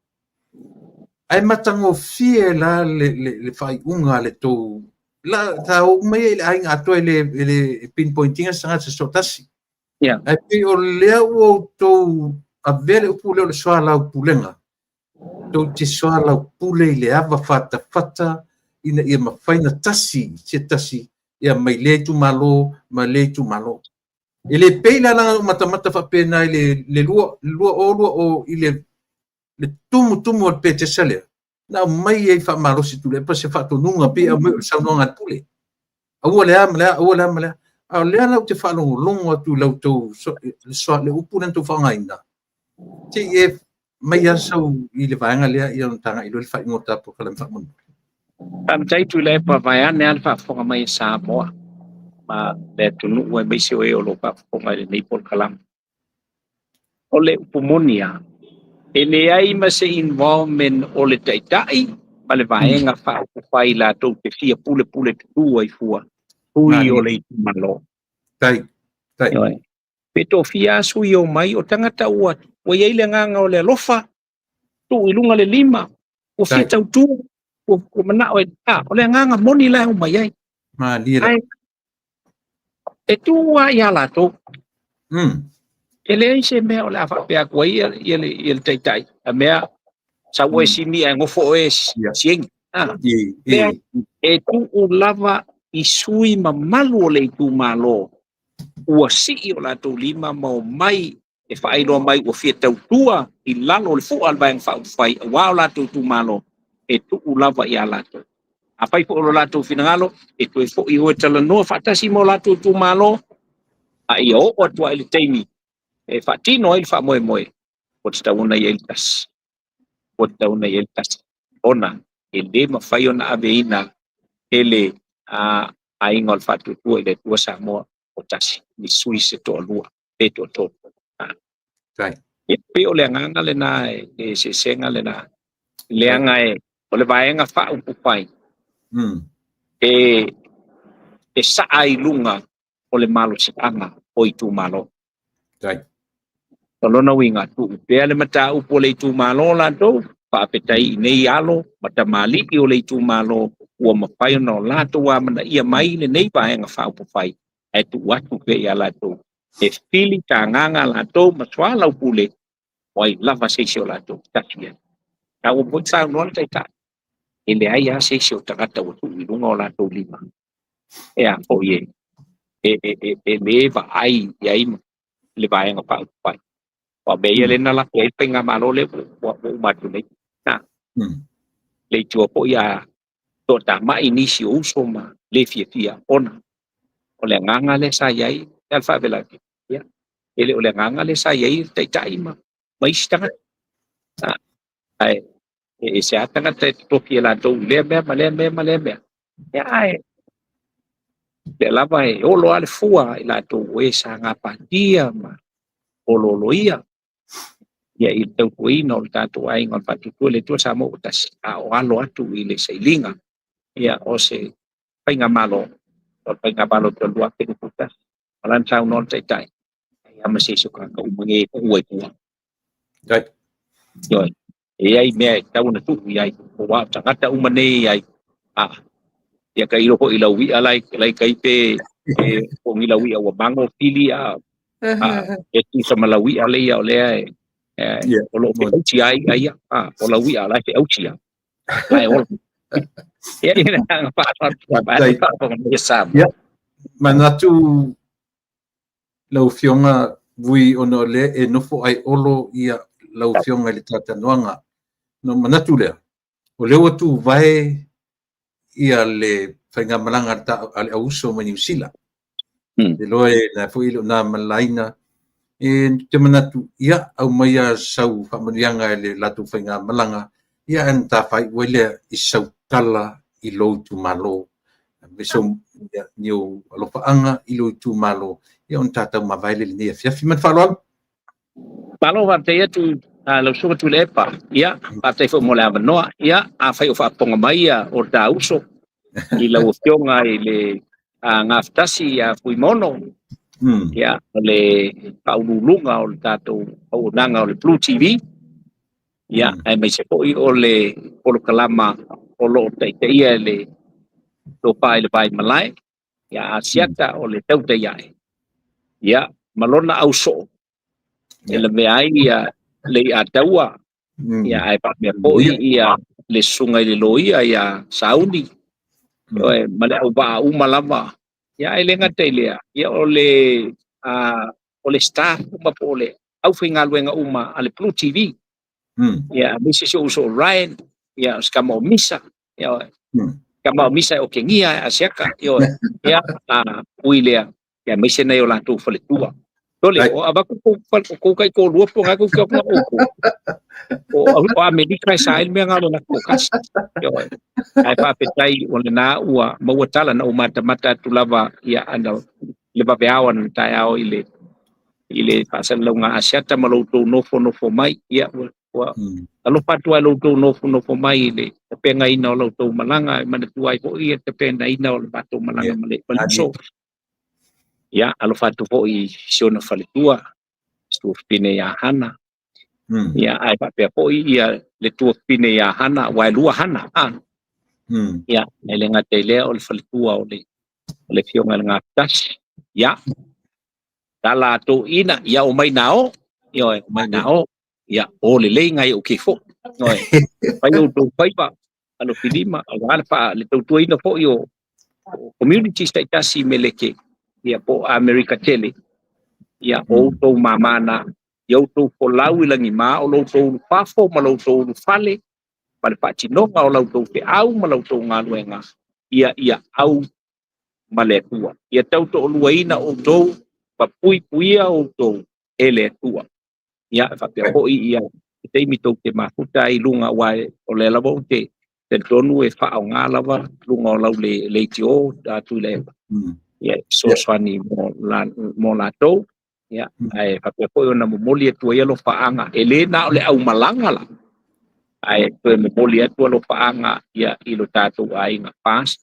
Ae matagofie la le faaiuga a le tou la ta oo mai ai i le aiga atoa e le pinpoint ina se tagata se toatasi. Ae pei o lea ua outou avea le upu lea o le soalaupulega. Tou te soalaupule i le ava fatafata ina ia mafai na tasi se tasi ia mai lea itumalo ma lea itumalo. E le pei la laga o matamata faapena i le 2020 i le Le tumutumu o le petesa lea, na aumai ai faamalosi Tuilaepa se faatonuga pei e aumai o le saunoaga a le Pule. Aua le a ma le a, aua le a ma le a. A o lea la ou te faalogologo atu i la outou, le upu lea na outou faaaogaina, se i e aumai lava sau i le vaega lea, ia ona tagai loa le faaiuga o ta polokalame faamolemole. Faafetai Tuilaepa, vaeane lava le faafofoga mai a Samoa ma le atunuu aemaise o e o lo o faafofoga i lenei polokalame. O le upu moni lava, e leai ma se involvement o le Taitai ma le Vaega Faaupufai latou te fia pulepule tutu ai fua sui o le itumalo. Tai, tai. Ioe. Pe tofia lava sui o mai, o tagata ua i ai le agaga o le alofa, tuu i luga le lima, ua fia tautu, ua manao e, o le agaga moni la e omai ai. Malie lava. Ae e tuu lava ia latou. E leai se mea o le a faapea atu ai ia le Taitai, a mea sau oe sini ae nofo oe siegi. Lea e tuu lava i sui mamalu o le itumalo ua sii o latou lima ma omai e faailoa mai ua fia tautua i lalo o le fua o le Vaega Faaupufai aua o latou itumalo, e tuu lava ia latou. Afai foi o lo latou finagalo, e toe foi o e talanoa faatasi ma o latou itumalo, a ia oo atu ai le taimi e faatino ai le faamoemoe, ua tatau ona i ai le tasi. Ua tatau ona i ai le tasi. Ona e le mafai ona aveina e le Aiga o le Faatuatua i le Atua Samoa o tasi, ni sui se toalua pe toatolu. E pei o le agaga lena, e eseesega lena. Leaga e o le Vaega Faaupufai e saa i luga o le malosiaga o itumalo. O lona uiga, tuu pea le mataupu o le itumalo latou, faafetai i nei alo ma tamalii o le itumalo ua mafai ona o latou amanaia mai lenei Vaega Faaupufai, ae tuu atu pea ia latou e fili tagaga latou ma soalaupule o ai lava se isi o latou tasi ai. A ua foi saunoa le Taitai, e leai lava se isi o tagata ua tuu i luga o latou lima e a foi e le vaai i ai le Vaega Faaupufai. O mea ia lea na lafo ai le faigamalo lea ua uma atu nei. Le itua foi a toatamai nisi o uso ma le fiafia ona o le agaga lea sa i ai le faavelavi. Ia, e le o le agaga lea sa i ai le Taitai ma isi tagata. Ae e se a tagata e totofi e latou i lea mea ma lea mea ma lea mea. Ia, ae lea lava e olo lava le fua i latou o e sa gapatia ma ololoia ia i le tautuaina o le tatou Aiga o le Faatuatua i le Atua Samoa ua tasi, a o alo atu i le sailiga ia o se faigamalo, o le faigamalo talu 2021. O lana saunoa le Taitai, ai ma se isi o tagata uma nei e ua i tua. Ioe, e i ai mea e tatau ona tuu i ai, aua o tagata uma nei e i ai. Ia ka ilo foi i lau i'a lai kai pe o ni lau i'a ua mago pili a e tusa ma lau i'a leia o lea e o loo feauti ai ia o lau i'a la feauti ai la e ola. Ia ina nga faafofoga Samoa. Manatu lau Afioga Vui, ona o lea e nofo ai Olo ia lau Afioga i le talatalanoaga. Na manatu lea, o lea ua tuvae ia le faigamalaga a le auuso mai Niu Sila. E loa e na foi le na malaina e te manatu ia aumaia sau faamanuiaga i le latou faigamalaga, ia ana tafai ua lea i sau tala i lou itumalo. So ni o alofaanga i lou itumalo, ia ona tatau mavae le lenei afiafi. Ma le faaaloalo. Malo faafetai atu lau Susuga Tuilaepa. Ia, faafetai foi mo le avanoa. Ia, afai o faafofoga mai ia o ta uso i lau Afioga i le Gafatasi ia Fuimono, ia, o le faauluuluga o le tatou auaunaga o le Blue TV, ia, aemaise foi o le polokalama o loo taitaia e le tofa i le Vaimalae, ia Asiata o le tautai ae, ia, ma lona ausoo, e lavea ai ia le iataua, ia ae faapea foi ia le susuga i le loia ia Sauni, ma le auvaa uma lava. Ia ae le gata i lea, ia o le staff uma po o le aufaigaluega uma a le Blue TV. Ia, aemaise si ou uso o Ryan, ia, o si tama o Misa, ioe. Tama o Misa e okegia e Asiaka, ioe. Ia, a ui lea, ia aemaise nai o latou faletua. Tole, o avatu kou o kou taitoalua po o lena tou te o atu na outou. O Amerika e sa ai le mea na o le latou toatasi. Ioe. Ae faafetai o lena ua maua tala na ou matamata atu lava ia ana le vaveao ana taeao i le faasalalauga Asiata ma lo outou nofonofo mai. Ia, ua alofa atu ai lo outou nofonofo mai i le tapenaina o la outou malaga, e manatua ai foi le tapenaina o le matou malaga ma le uso. Ia, alofa atu foi i si ona faletua, si tuafafine ia Hana. Ia, ae faapea foi ia le tuafafine ia Hana, aua e lua Hana. Ia, e le gata i lea o le faletua o le afioga i le Gatasi. Ia, tala a toeaiina, ia omai na o, ioe, omai na o. Ia, o lelei nai ou kefo. Ioe, fai outou faiva, alofilima, aua le tautuaina foi o communities taitasi i Meleke, ia po o Amerika tele, ia o outou mamana, ia outou folau i lagima o lo outou ulufafo ma lo outou ulufale, ma le faatinoga o la outou feau ma la outou galuega, ia au ma le Atua. Ia tautoaluaina outou ma puipuia outou e le Atua. Ia, e faapea foi ia se taimi tou te mafuta ai i luga, aua o lea lava ou te talitonu e faaaoga lava luga o lau leitio Tuilaepa. Ia, e fesoasoani mo latou. Ia, ae faapea foi ona momoli atu ai alofaaga, e le na o le aumalaga la, ae toe momoli atu alofaaga ia i lo tatou aiga FAST,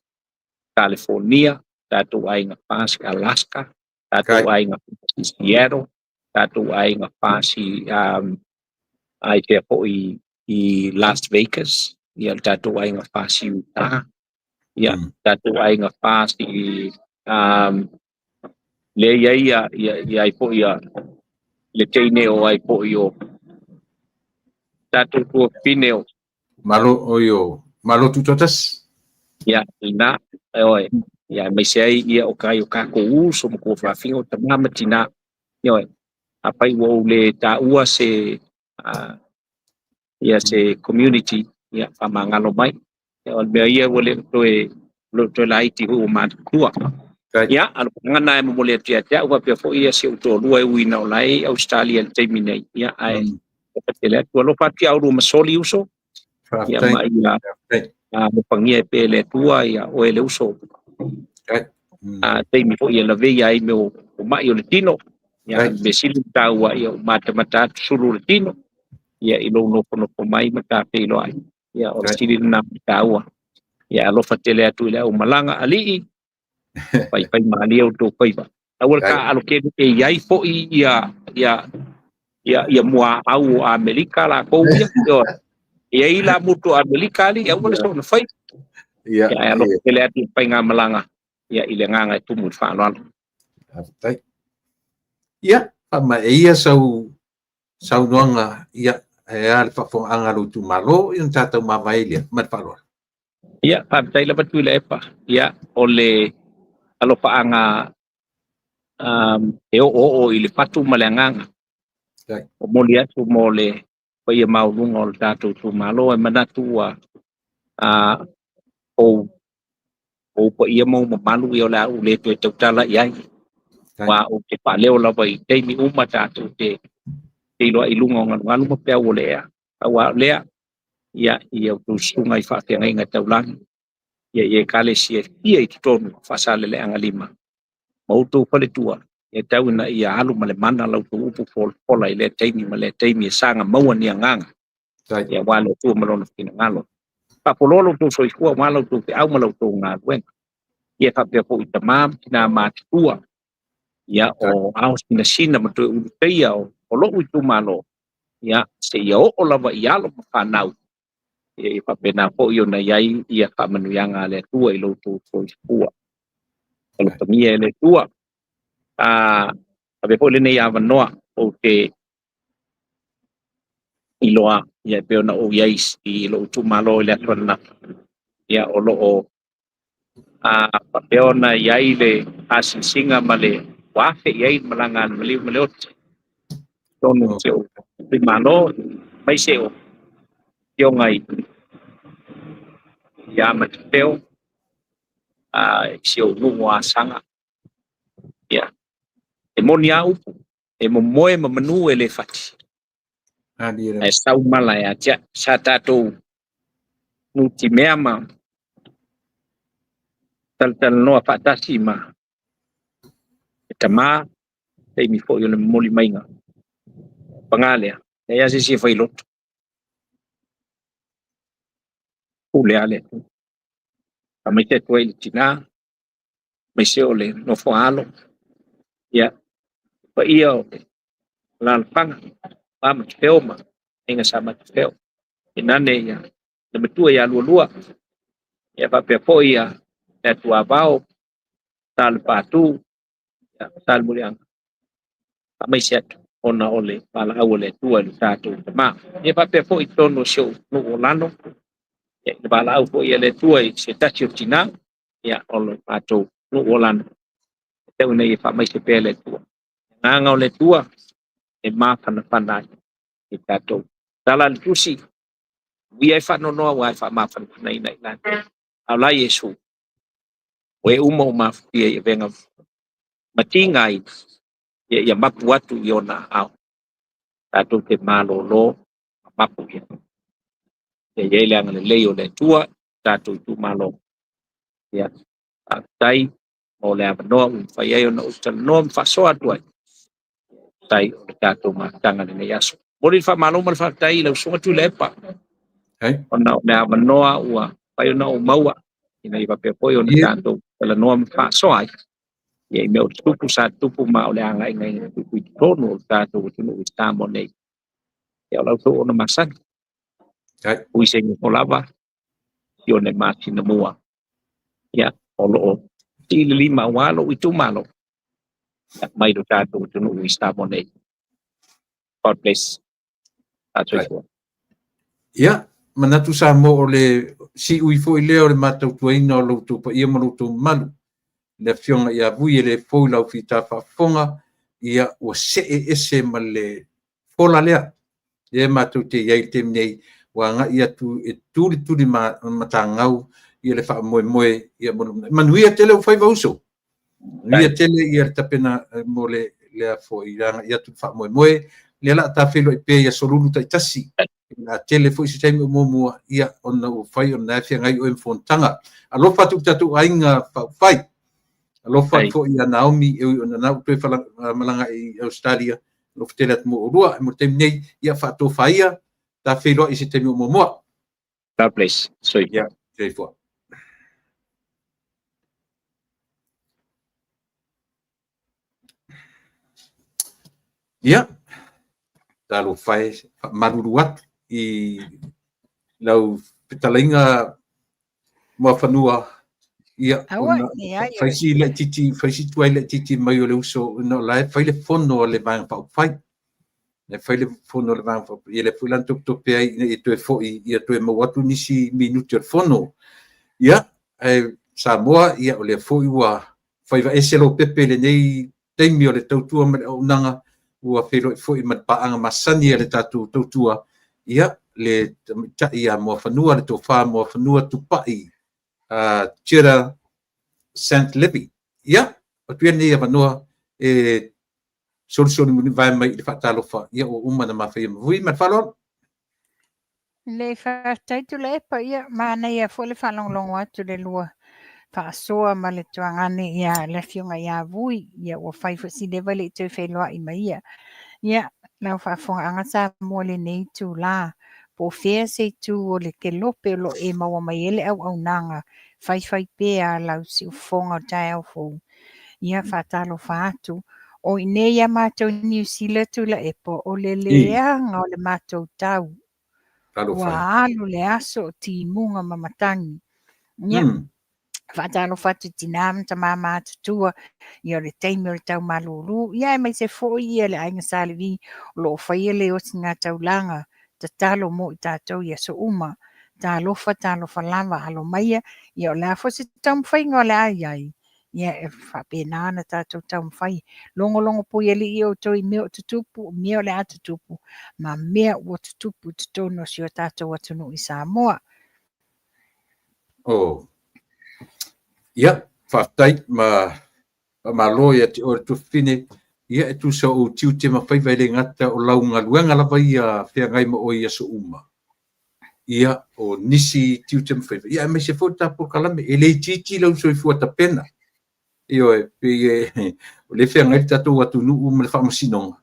California, tatou aiga FAST Alaska, tatou aiga FAST Seattle, tatou aiga FAST ai fea foi i Las Vegas, ia le tatou aiga FAST i Utah, ia tatou aiga FAST i lea i ai ia ai foi ia le teine o ai foi o tatou tuafafine o Malo oio malo tutoatasi. Ia, lena, ioe, ia aemaise ai ia o kai o kakou uso ma tuafafiga o tama ma tina. Ioe, afai ua ou le taua se ia se community, ia faamagalo mai. Ia, o le mea ia ua le toe le toe laiti foi ua matutua. Ia, alofaga na e momoli atu ia te au, faapea foi ia si ou toalua e ui ina o la e i Australia i le taimi nei. Ia, ae tele atu alofa atu ia oulua ma soli uso. Ia ma ia alofagia e pea e le Atua ia oe le uso. A taimi foi e laveia ai mea o mai o le tino. Ia, le mea sili ona taua ia o matamata atu sulu o le tino. Ia i lou nofonofo mai ma ta feiloai. Ia o le sili lena o le taua. Ia alofa tele atu i le aumalaga alii, faifai malie outou faiva. Aua le taaalo tele e i ai foi ia muaau o Amerika lakou ia. Ioe. E i ai la mutu o Amerika alii, aua le soona fai. Ia, ae alofa tele atu i le faigamalaga ia i le agaga e tumu i le faaaloalo. Faafetai. Ia, faamaea ia sau saunoaga, ia, e a le faafofogaaga a lou itumalo, ia ona tatou mavae ai lea ma le faaaloalo. Ia, faafetai lava Tuilaepa. Ia, o le alofaaga e oooo i le fatu ma le agaga. Momoli atu mo le paia maualuga o le tatou itumalo, e manatu ua ou paia ma ou mamalu ia o le a ou le toe tautala i ai. Aua ou te faaleo lava i taimi uma tatou te feiloai i luga o galugalu ma peau o le ea. Aua o lea, ia, ia outou susuga i faafeagaiga taulagi, ia i ekalesia e fia i totonu o Faasaleleaga 5, ma outou faletua, e tau ina ia alu ma le mana la outou upu folafola i lea taimi ma lea taimi e saga maua ni agaga. Ia, aua le Atua ma lona finagalo. Faapoloa lo outou soifua aua la outou feau ma la outou galuega. Ia faapea foi tama ma tina matutua, ia o ao sinasina ma toe uluteia o lou itumalo, ia seia oo lava i alo ma fanau, ia ia faapena foi ona i ai ia faamanuiaga a le Atua i lo outou soifua. Alofagia e le Atua. Avea foi lenei avanoa ou te iloa ia e pei ona ou i ai i lou itumalo i le aso ananafi, ia o lo o faapea ona i ai le asiasiga ma le ua afe i ai le malaga a le maliu ma le oti totonu o si ou itumalo, aemaise o Afioga i ia Matafeo, i si ou nuu o Asaga. Ia, e moni a upu, e momoe ma manu e le fati. Ae sau mala e atiae. Sa tatou nutimea ma talatalanoa faatasi ma le tama, taimi foi o le momoli maiga. Paga lea, leai lava se isi e fai loto. Pule lava le Atua. Faamaite atu ai i le tina, aemaise o le nofo a alo, ia, le paia o le alaalafaga, pa Matafeo ma aiga Sa Matafeo, tainane ia le matua ia Lualua, ia faapea foi ia le Atuavao, Sa Lepaatu, ia Sa Lemuliaga, faamaise atu ona o le valaau a le Atua i lo tatou tama. Ia faapea foi i totonu o si ou nuu o Lano, ia i le valaau foi a le Atua i se tasi o tina, ia o le matou nuu o Lano, e tau ina ia faamaise pea le Atua. Le agaga o le Atua e mafanafana ai i tatou. Tala a le Tusi, uia e faanoanoa aua e faamafanafanaina i latou. A o la Iesu, o e uma ua mafutia i avega matigaina, ia ia mapu atu i ona aao, tatou te malolo ma mapu ia. Ia i ai le agalelei o le Atua i tatou itumalo. Ia, faafetai mo le avanoa ua mafai ai ona ou talanoa ma faasoa atu ai tai o le tatou mafutaga i lenei aso. Momoli le faamalo ma le faafetai i lau Susuga Tuilaepa ona o le avanoa ua mafai ona ou maua ina ia faapea foi ona tatou talanoa ma faasoa ai ia i mea o tutupu sa tutupu ma o le agaiga ina tupu i totonu o le tatou atunuu i Samoa nei. Ia o lau tou ona masani. Ui se nofo lava i ona masina mua. Ia o lo o sii le lima aua lou itumalo ia, mai lo tatou atunuu i Samoa nei. God bless. Fasoifua. Ia, manatu Samoa o le siui foi lea o le matautuaina o lo outou paia ma lo outou mamalu. Le afioga ia Vui e le fou i lau fita faafofoga, ia ua see ese ma le fola lea. Lea matou te i ai i le taimi nei, ua agai atu e tulituli matagau ia le faamoemoe ia mo le manuia tele ou faiva uso. Manuia tele ia le tapena mo le lea foi le agai atu le faamoemoe. Lea la ta feiloai pea i aso Lulu taitasi. A tele foi se taimi o muamua, ia ona ua fai ona e feagai oe ma fonotaga. Alofa atu i le tatou aiga faaupufai. Alofa atu foi ia Naomi, e ui ona na ua toe malaga i Australia. Alofa tele atu mo oulua. Mo le taimi nei, ia faatofa ia, ta feiloai i se taimi o muamua. God bless. Soifua. Ia, soifua. Ia, talofa e, faamalulu atu i lau fetalaiga Muafanua, ia, ona fai si laitiiti, fai si tuai laitiiti mai o le uso, ona o la e fai le fono a le Vaega Faaupufai. E fai le fono a le Vaega Faaupufai, ia lea foi la na topetope ai ina ia toe foi, ia toe maua atu nisi minute o le fono. Ia, ae Samoa, ia, o lea foi ua faiva ese Lopepe i lenei taimi o le tautua ma le auaunaga, ua feiloai foi ma le paaga masani a le tatou tautua, ia, le tamaitai ia Muafanua, le tofa Muafanua Tupai Tudor Sant Levy. Ia, atu ia lenei avanoa e solisoli mulivae mai i le faatalofa, ia ua uma ona mafaia ma Vui ma le faaaloalo. Le faafetai Tuilaepa, ia manaia foi le faalogologo atu i le lua faasoa ma le tuagane ia le afioga ia Vui, ia ua fai foi si leva e le i toe feiloai ma ia. Ia, lau faafofogaaga Samoa i lenei itula, po o fea se itu o le kelope o lo o e maua mai ai le auaunaga faifaipea a lau siufofoga o le taeao fou. Ia, faatalofa atu. O i inei ia matou i Niu Sila Tuilaepa, o le leaga o le matou tau. Ua alu le aso o timuga ma matagi. Ia, faatalofa atu i tina ma tama matutua, ia o le taimi o le tau malūlū, ia aemaise foi ia le aiga Sa Levi o lo o faia le osigataulaga tatalo mo i tatou i aso uma. Talofa, talofa lava, alo maia, ia o le a foi se taumafaiga o le a i ai. Ia, e faapena ona tatou taumafai. Logologo puialii outou i mea o tutupu, o mea o le a tutupu, ma mea ua tutupu i totonu o si o tatou atunuu i Samoa. Oh. Ia, faafetai ma faamalo ia te oe le Tuafafine. Ia, e tusa o ou tiute ma faiva e le gata o lau galuega lava ia feagai ma oe i aso uma. Ia, o nisi tiute ma faiva, ia aemaise foi le ta polokalame. E le itiiti lau soifua tapena. Ioe, pei e, o lea e feagai le tatou atunuu ma le faamasinoga.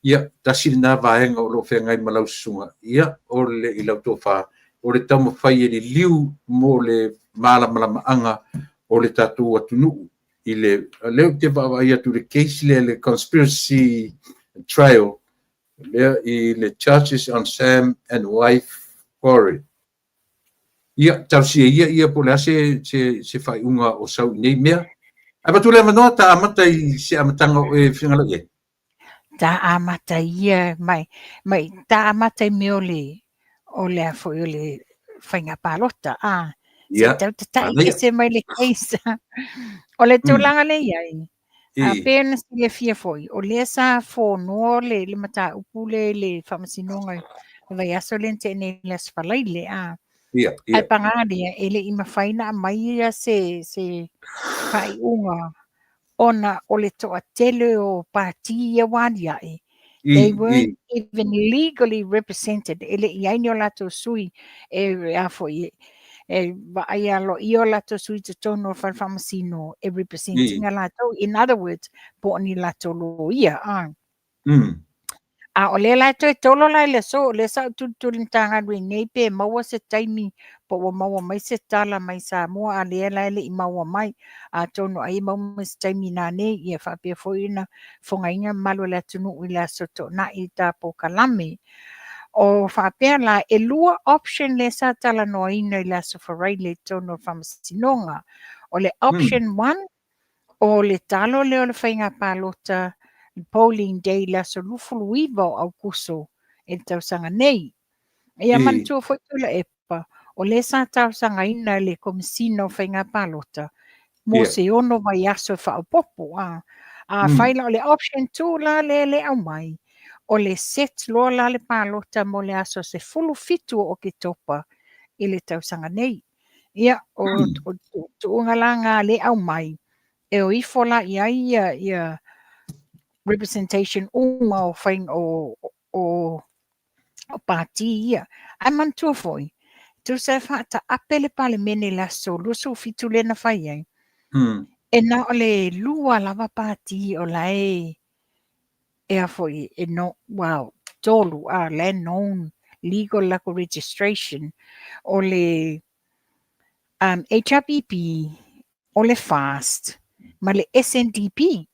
Ia, tasi lena vaega o lo o feagai ma lau susuga, ia, o le i lau tofa, o le taumafai e liliu mo le malamalamaaga o le tatou atunuu i le, lea ou te vaavaai atu i le case lea, le conspiracy trial, lea i le charges on Sam and wife Corey. Ia, talosia ia ia po o le a se, se, se faaiuga o sau i nei mea. Ae avatu le avanoa ta amata i se amataga o e finagalo i ai. Ta amata ia mai, mai ta amata i mea o le, o le a foi o le faiga palota, a. Se Ia, tau tata'i manaia. ese mai le case. O le tulaga lea i ai, a pei ona silafia foi, o lea sa fonoa le, le mataupu lea i le faamasinoga i le vaiaso lea na tea nei i le Aso Faraile, a. Ia, Ae ia. paga lea, e le i mafai ona aumai ia se, se faaiuga ona o le toatele o pati ia ua aliae, they weren't even legally represented, e le i ai ni o latou sui e a foi e vaai aloaia o latou sui i totonu o le fale faamasino e represent ina latou, in other words, po o ni latou loia. A o lea la e toe tolo la i le aso, o lea sa ou tulituli Matagaluega nei pe maua se taimi po ua maua mai se tala mai Samoa, a lea la e le i maua mai. Atonu ai e maua mai se taimi nanei, ia faapea foi ona fogaina le mamalu o le atunuu i le aso Toonai i ta polokalame. O faapea la, e lua option lea sa talanoaina i le aso Faraile i totonu o le Faamasinoga. O le option 1, O le talo lea o le faiga palota polling day i le aso 29 o Aukuso i le tausaga nei. Ia manatua foi Tuilaepa, o lea sa talosagaina e le Komesina o Faiga Palota mo se 6 vaiaso e faaopoopo. Afai la o le option 2 la lea e le aumai, o le set loa la le palota mo le aso 17 o Oketopa i le tausaga nei. Ia, o, o tuuga la ngā le aumai, e o ifo la i ai ia, ia representation uma o whai, o, o, o pāti ia. Ae manatua foi, tusa e whaataape le palemene le aso 27 lea na fai ai, e na o le lua lava pāti o la e, e a foi, e no, well, tolu, a, la e known legal lako registration, o le HRPP, o le FAST, ma le SNDP.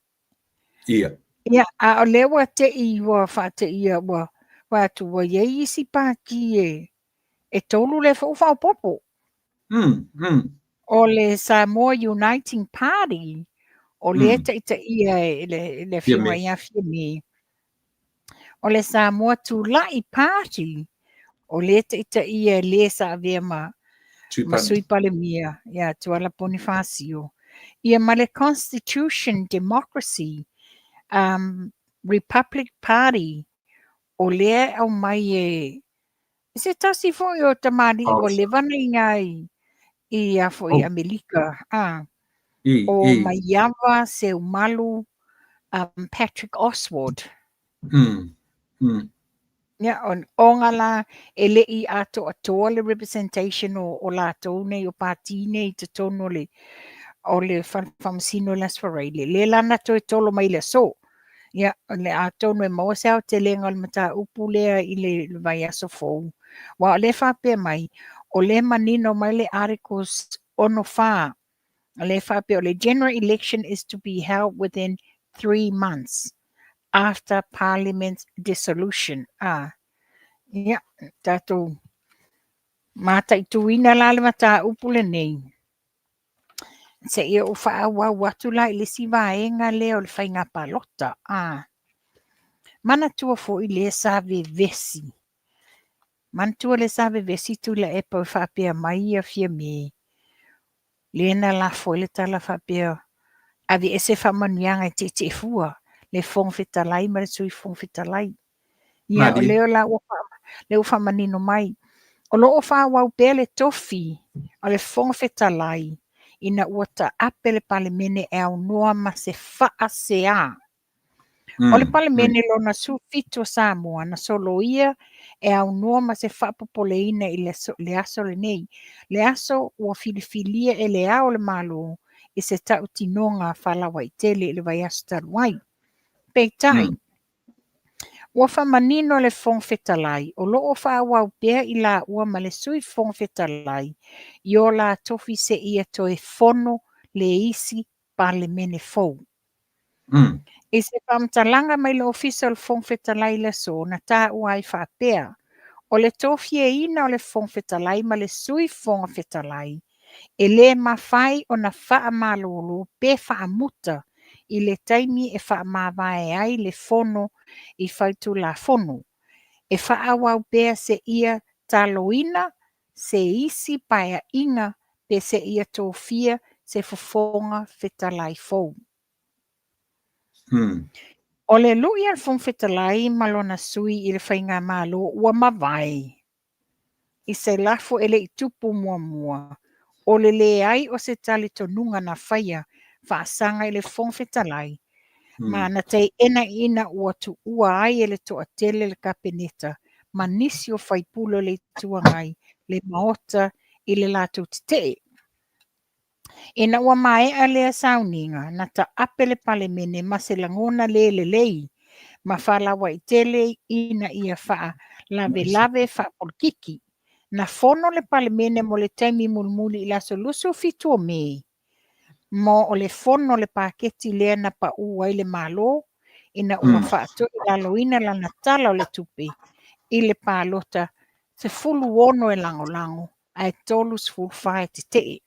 Ia. Ia, a o lea ua te'i, ua faateia, ua fai atu, ua i ai isi pāti e, e tolu lea foi ua faaopoopo. O le Samoa Uniting Party, o lea taitaia e le, le afioga ia Fiame. O le Samoa Tulai Party, o lea taitaia e le sa avea ma, ma Sui Palemia, ia Tuala Ponifasio. Ia ma le Constitution Democracy Republic Party, o lea e aumai e se tasi foi o tamalii ua leva ona iga i, i a foi Amelika, a, o Maiava Seumalu Patrick Oswald. Ia, ona la e le i atoatoa le representation o latou nei, o pati nei i totonu o le, o le fale faamasino i le Aso Faraile, lea la na toe tolo mai i le aso. Ia, o le atonu e maua se aotelega o le mataupu lea i le vaiaso fou. Aua o lea e faapea mai, o lea e manino mai le Articles 64, o lea e faapea o le General Election is to be held within 3 months after Parliament's dissolution. A, ia, tatou mataituina la le mataupu lenei. Seia ou faaauau atu la i le isi vaega lea o le faiga palota. A, manatua foi lea sa vevesi. Manatua lea sa vevesi Tuilaepa e faapea mai ia Fiame. Lea na lafo ai le tala faapea Aveese faamanuiaga e tietie fua le Fofoga Fetalai ma le Sui Fofoga Fetalai. Ia, o lea la ua, lea ua faamanino mai. O lo o faaauau pea le tofi o le Fofoga Fetalai ina ua taape le Palemene e aunoa ma se faasea. O le Palemene lona 17 o Samoa na soloia e aunoa ma se faapopoleina i le aso lenei, le aso ua filifilia e Le Ao o le Malo i se tautinoga faalauaitele i le vaiaso talu ai. Peitai, ua faamanino le Fofoga Fetalai o lo o faaauau pea i laua ma le Sui Fofoga Fetalai i o la tofi seia toe fono le isi Palemene fou. I se faamatalaga mai le Ofisa o le Fofoga Fetalai i le aso, na taua ai faapea, o le tofiaina o le Fofoga Fetalai ma le Sui Fofoga Fetalai e le mafai ona faamalolo pe faamuta i le taimi e faamavae ai le Fono i Faitulafono, e faaauau pea seia taloina se isi paeaiga pe seia tofia se Fofoga Fetalai fou. O le lui a le Fofoga Fetalai ma lona sui i le faigamalo ua mavae i se lafo e le i tupu muamua, o le leai o se talitonuga na faia faasaga i le Fofoga Fetalai, ma na teena ina ua tuua ai e le toatele le Kapeneta ma nisi o faipule o le Itu Agai le Maota i le latou tetee. Ina ua maea lea sauniga, na taape le Palemene ma se lagona le lelei ma faalauaitele ina ia faalavelave faapolokiki. Na fono le Palemene mo le taimi mulimuli i le aso 27 o Me, ma o le fono le paketi lea na pau ai le Malo ina ua faatoilaloina lana tala o le tupe i le palota 16 e lagolago ae 34 e tetee.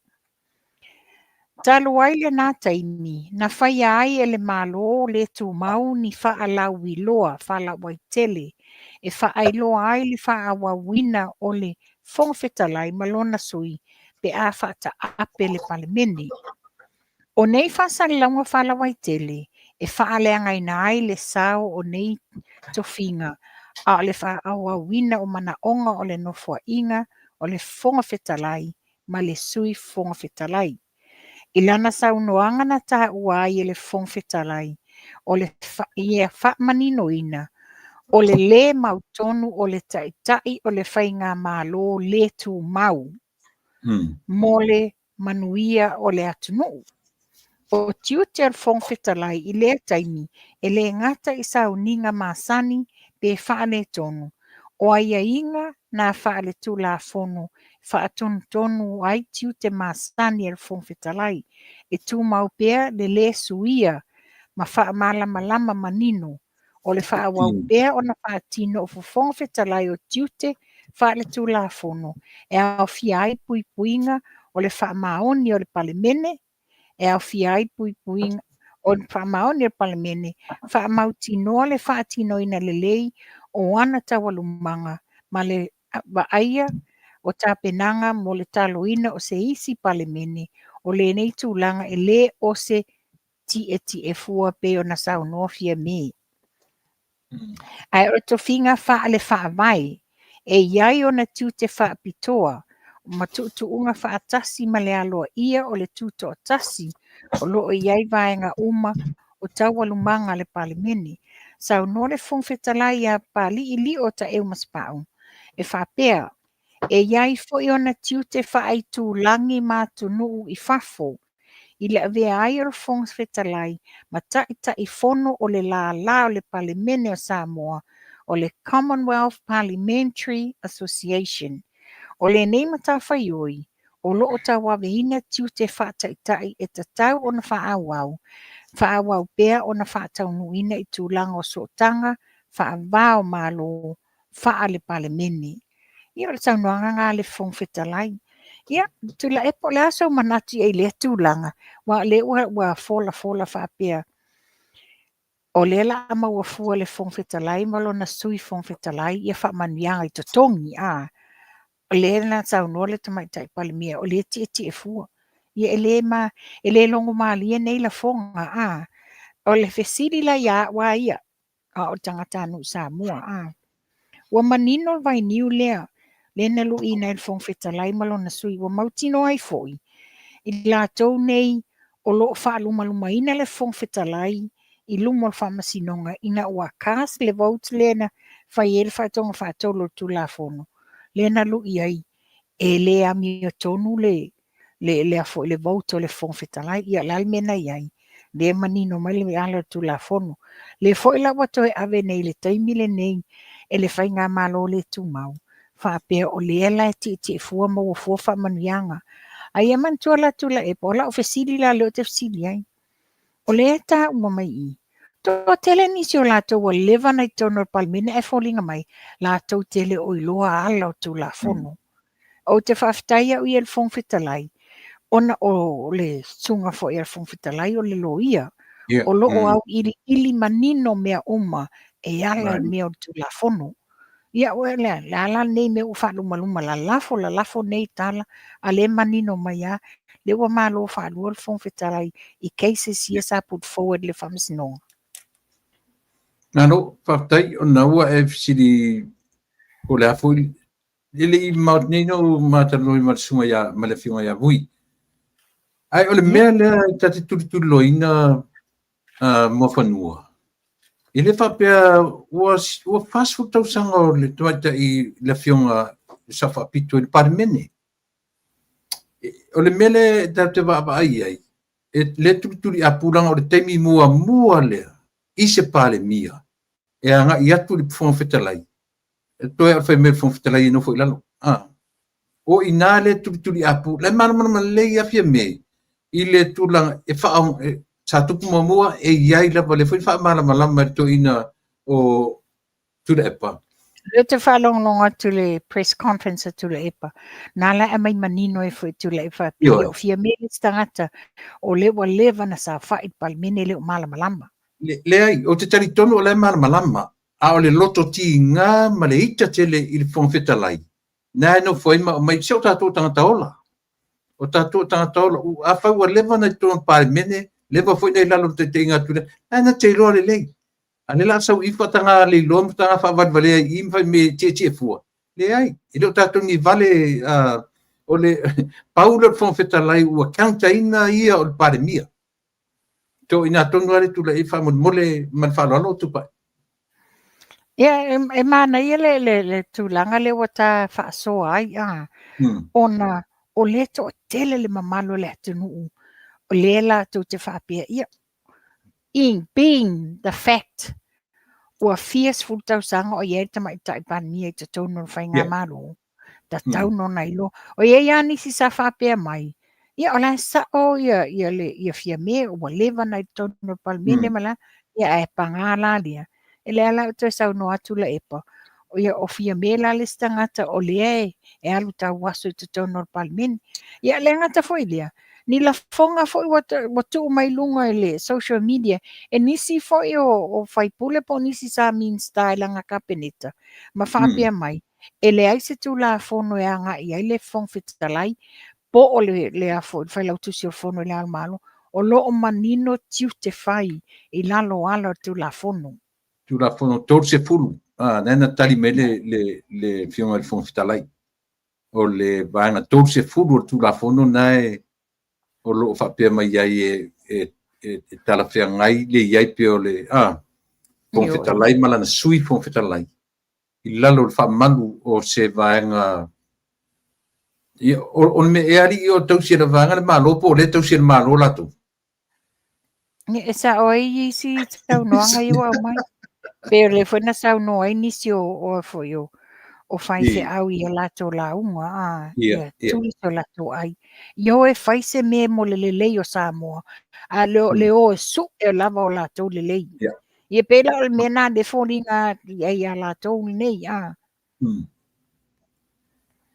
Talu ai lena taimi, na faia ai e le Malo le tumau ni faalauiloa faalauaitele e faailoa ai le faaauauina o le Fofoga Fetalai ma lona sui pe a faataape le Palemene. O nei faasalalauga faalauaitele e faaleagaina ai le sao o nei tofiga a o le faaauauina o manaoga o le nofoaiga o le Fofoga Fetalai ma le Sui Fofoga Fetalai. I lana saunoaga na taua ai e le Fofoga Fetalai o le ia faamaninoina o le lē mautonu o le taitai o le faigamalo le tumau mo le manuia o le atunuu. O tiute o le Fofoga Fetalai i lea taimi e le gata i sauniga masani pe faaletonu, o aiaiga na faaletulafono faatonutonu ai tiute masani a le Fofoga Fetalai, e tumau pea le lē suia ma faamalamalama manino o le faaauau pea ona faatino o Fofoga Fetalai o tiute faaletulafono e aofia ai puipuiga o le faamaoni o le Palemene, e aofia ai puipuiga o le faamaoni o le Palemene, faamautinoa le faatinoina lelei o ana taualumaga ma le vaaia o tapenaga mo le taloina o se isi Palemene o lenei tulaga e le o se tietie fua pei ona saunoa Fiame. Ae o le tofiga faale faavae e i ai ona tiute faapitoa ma tuutuuga faatasi ma le aloaia o le tutoatasi o lo o i ai vaega uma o taualumaga a le Palemene. Saunoa le Fofoga Fetalai ia Papalii Lio Taeu Masepau e faapea, e i ai foi ona tiute faaitulagi ma atunuu i fafo i le avea ai o le Fofoga Fetalai ma Taitaifono o le lālā o le Palemene o Samoa o le Commonwealth Parliamentary Association. O lenei matafaioi o lo o tauaveina tiute faataitai e tatau ona faaauau, faaauau pea ona faataunuuina i tulaga o sootaga faava o Malo faale-Palemene. Ia o le saunoaga lena a le Fofoga Fetalai. Ia, Tuilaepa, o le a sou manatu i ai i lea tulaga? Aua o lea ua folafola faapea, o lea la a maua fua le Fofoga Fetalai ma lona Sui Fofoga Fetalai ia faamanuiaga i totogi. O lea na saunoa le Tamaitai Palemia, o lea e tietie fua. Ia e le ma, e le logomalie nei lafoga, a. O le fesili la ia a'u a ia, a o le tagatanuu Samoa, a. Ua manino le vainiu lea, lea na lu'iina ai e le Fofoga Fetalai ma lona sui, ua mautinoa ai foi i latou nei o lo o faalumalumaina le Fofoga Fetalai i luma o le Faamasinoga ina ua cast le vote lea na fai ai le faatoga faatolu o le Tulafono lea na lu'i ai e le amiotonu le le lea foi le vote o le Fofoga Fetalai. Ia o le a le mea na i ai? Lea e manino mai le ala o le Tulafono. Lea foi la ua toe ave nei i le taimi lenei e le Faigamalo le tumau, faapea o lea la e tietie fua maua fua faamanuiaga. A ia manatua la Tuilaepa, o lau fesili la lea ou te fesili ai, o lea e taua mai i i, toatele nisi o latou ua leva ona i totonu o le Palemene ae foliga mai latou te le o iloa ala o Tulafono. Ou te faafetai au ia i le Fofoga Fetalai, ona o le susuga foi a le Fofoga Fetalai o le loia, o lo o auiliili manino mea uma e ala i mea o le Tulafono. Ia, o le a la lenei mea ua faalumaluma lalafo lalafo nei tala, a lea e manino mai lava, lea ua malo faalua le Fofoga Fetalai i cases ia sa put forward i le Faamasinoga. Malo, faafetai ona ua e fesili po o le a foi e le i mamao atu nei na ou matalanoa ma le susuga ia ma le afioga ia Vui. Ae o le mea lea e ta te tulituliloaina Muafanua, e le faapea ua 40 tausaga o le tamaitai le afioga i le Sao Faapito i le Palemene. O le mea lea e tatou te vaavaai i ai, e le tulituliapu leaga o le taimi muamua lea i se Palemia e agai atu i le Fofoga Fetalai, e toe o le fai mai o le Fofoga Fetalai e nofo i lalo. O i ina le tulituliapu, la e malamalama lelei lava Fiame i le tulaga e faa, sa tupu muamua e i ai lava lea foi faamalamalama e le toeaina o Tuilaepa. Lea ou te faalogologo atu i le press conference a Tuilaepa, na la e aumai manino ai foi e Tuilaepa, pei o Fiame le isi tagata o lea ua leva ona saofai i le Palemene e le o malamalama. Leai, ou te talitonu o la e malamalama, a o le loto tiga ma le ita tele i le Fofoga Fetalai, na e nofo ai ma aumai, se o tatou o tagata ola. O tatou o tagata ola. Afai ua leva ona i totonu o le Palemene, leva foi ona i lalo o le taitaiga a Tuilaepa, na na te iloa lelei. A o lea o le a sau i i faataga leiloa ma faataga faavalevalea i i ma fai mai e tietie fua. Leai, e le o tatou ni vale, o le pau lea o le Fofoga Fetalai ua counter ina ia o le Palemia. To ina tonu lava le tulai faamolemole ma le faaaloalo Tupai. Ia, e manaia le tulaga lea ua ta faasoa ai, ona o lea e toatele le mamalu o le atunuu o lea latou te faapea, ia, in being the fact, ua fia sefulu tausaga o i ai le Tamaitai Palemia i totonu o le Faigamalo, tatau ona iloa. O i ai lava nisi sa faapea mai, ia o la e sao ia, ia, le, ia Fiame ua leva ona i totonu o le Palemene ma la, ia ae paga la lea. E lea la ou toe saunoa atu Tuilaepa, ia o Fiame la le isi tagata o lea e alu tauaso i totonu o le Palemene. Ia le gata foi lea, ni lafoga foi ua tuu mai luga i le social media e nisi foi o faipule po o nisi sa Minisita i lana Kapeneta ma faapea mai, e leai se Tulafono e agai ai le Fofoga Fetalai po o le, le, le Failautusi o le Fono i le Ao o le Malo, o lo o manino tiute fai i lalo o ala o le Tulafono. Tulafono 30, lena na tali mai le Afioga i le Fofoga Fetalai. O le vaega 30 o le Tulafono na e o lo o faapea mai ai e talafeagai le i ai pea o le Fofoga Fetalai ma lana Sui Fofoga Fetalai i lalo o le faamalu o se vaega. Ia, o le mea e alii o tausi e le vaega le Malo po o lea e tausi e le Malo latou? Ia, e sao ai isi saunoaga ia ua aumai. Pei o lea foi na saunoa ai nisi o foi o faifeau i a latou lauga, a, ia tuli so latou ai. Ia o e fai se mea mo le lelei o Samoa, a le o e su'e lava o latou lelei. Ia pei la o le mea na le foliga i ai ia latou lenei, a.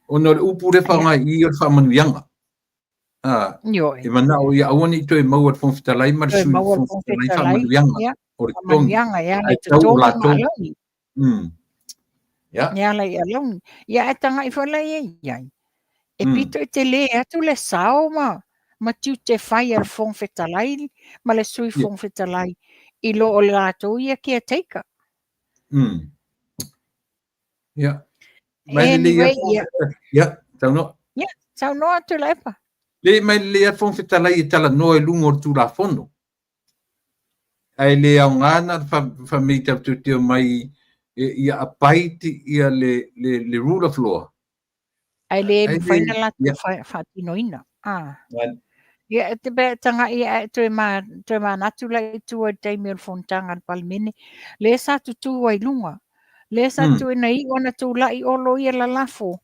Ona o le upu lea faaaoga i i o le faamanuiaga. E manao ia aua ne i toe maua e le Fofoga Fetalai ma le Sui Fofoga Fetalai faamanuiaga o le totogi. Ae tau o latou. E ala i alauni. Ia ae tagai foi la i ai, e pito i tele atu le sao ma ma tiute fai a le Fofoga Fetalai ma le Sui Fofoga Fetalai i lo o le latou ia caretaker. Ia. Mai lelei Anyway, ia. Ia, saunoa. Ia, saunoa Tuilaepa. Le mai lelei lava le Fofoga Fetalai e talanoa i luga o le Tulafono. Ae le aoga na fai mai tatou teuteu mai ia abide ia le rule of law. Ae le mafai na latou faatinoina. Ah. Ia, e te pea tagai ae toe, ma, toe manatu la i tua i le taimi o le fonotaga a le Palemene. Le sa tutū ai luga. Le sa tuuina i ona tulai Olo ia lalafo.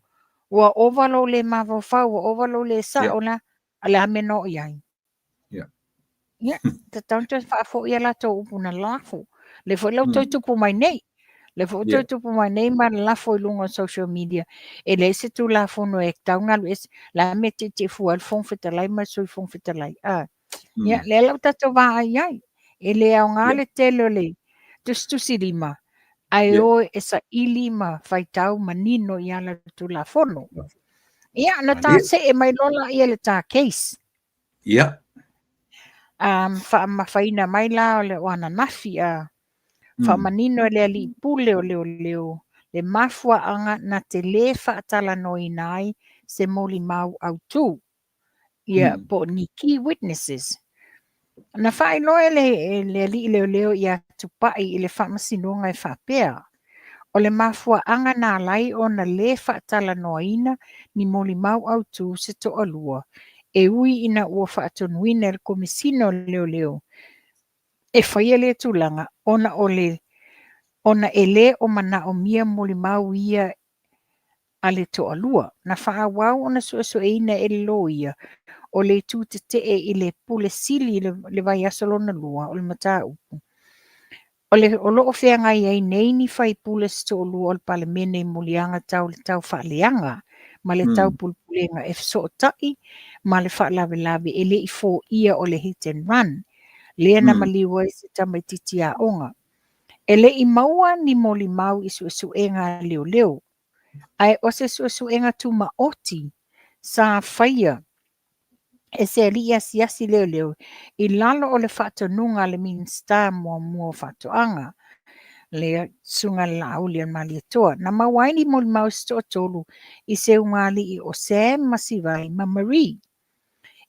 Ua ova lou le mafaufau, ua ova lou le sao la, a le a mea na oo i ai. Ia, tatau ona toe faafoi a latou upu na lalafo. Le foi lau toe tupu mai nei. Le foi toe tupu mai nei ma lalafo i luga o social media. E leai se Tulafono e tatau ona alu ese. Le a mea e tietie fua ai le Fofoga Fetalai ma le Sui Fofoga Fetalai. Ah. Ia, lea la ua tatou vaai ai. E le aoga le tele o le tusitusi lima, ae o e saili ma faitau manino i ala o le Tulafono. Ia, na ta see mai loa laia i le ta case. Faamafaina mai la o le o ananafi a faamanino e le alii pule o leoleo le mafuaaga na te lē faatalanoaina ai se molimau autū, ia po o ni key witnesses. Na faailoa e le alii leoleo ia Tupai i le faamasinoga e faapea, o le mafuaaga na ala ai ona lē faatalanoaina ni molimau autū se toalua, e ui ina ua faatonuina e le Komesina o Leoleo e faia lea tulaga ona o le ona e lē o manaomia molimau ia a le toalua. Na faaauau ona suesueina e le loia o le itu tetee i le pule sili i le vaiaso lona lua o le mataupu. O le o lo o feagai ai nei ni faipule se toalua o le Palemene i moliaga tau le tau faaleaga ma le tau pulepulega e fesootai ma le faalavelave e le i foia o le hit and run, lea na maliu ai se tamaititi aoga. E le i maua ni molimau i suesuega a leoleo, ae o se suesuega tumaoti sa faia e se alii asiasi leoleo i lalo o le faatonuga a le Minisita muamua o Faatoaga, le Susuga i le Laauli o le Malietoa. Na maua ai ni molimau se toatolu i se ugāli'i o Sam ma Sivai ma Marie.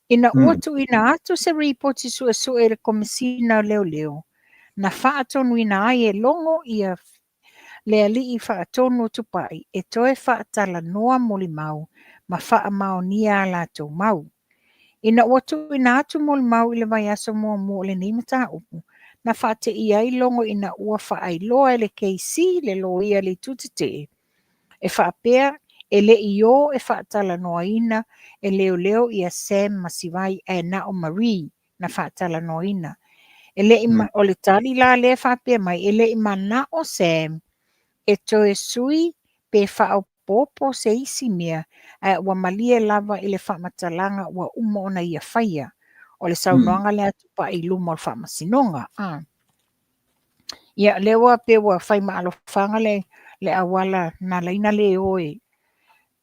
Ina ua tuuina atu se ripoti suesue i le Komesina o Leoleo, na faatonuina ai e Logo ia le alii faatonu o Tupai e toe faatalanoa molimau ma faamaonia a latou mau. Ina ua tuuina atu molimau i le vaiaso muamua o lenei mataupu, na faateia ai Logo ina ua faailoa e le KC le loia le itu tetee, e faapea e le i o e faatalanoaina e leoleo ia Sam ma Sivai ae na o Marie na faatalanoaina. E le i o le tali la lea faapea mai, e le i manao Sam e toe sui pe faaopoopo se isi mea, ae ua malie lava i le faamatalaga ua uma ona ia faia. O le saunoaga lea a Tupai i luma o le faamasinoga. Ah. Ia, lea ua pe ua fai ma alofaga le auala na laina le o e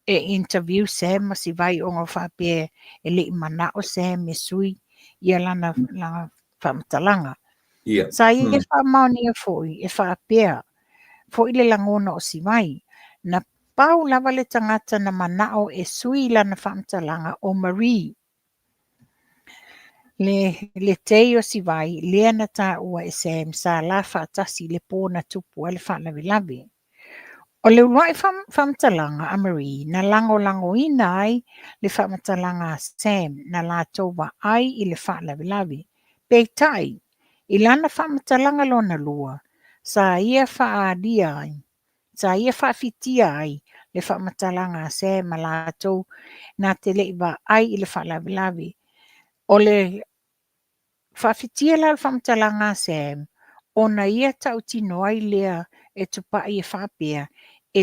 interview Sam ma Sivai ona o faapea e le i manao Sam e sui ia lana faamatalaga. Sa ia faamaonia foi e faapea foi le lagona o Sivai. Na pau lava le tagata na manao e sui lana faamatalaga o Marie. Le tei o Sivai lea na taua e Sam sa la faatasi i le pō na tupu ai le faalavelave. O le uluai faamatalaga a Marie na lagolagoina ai le faamatalaga a Sam na latou vaai i le faalavelave. Peitai, i lana faamatalaga lona lua, sa ia faaalia ai, sa ia faafitia ai le faamatalaga a Sam ma latou na te le i vaai i le faalavelave. O le faafitia la o le faamatalaga a Sam, ona ia tautino ai lea e Tupai e faapea, e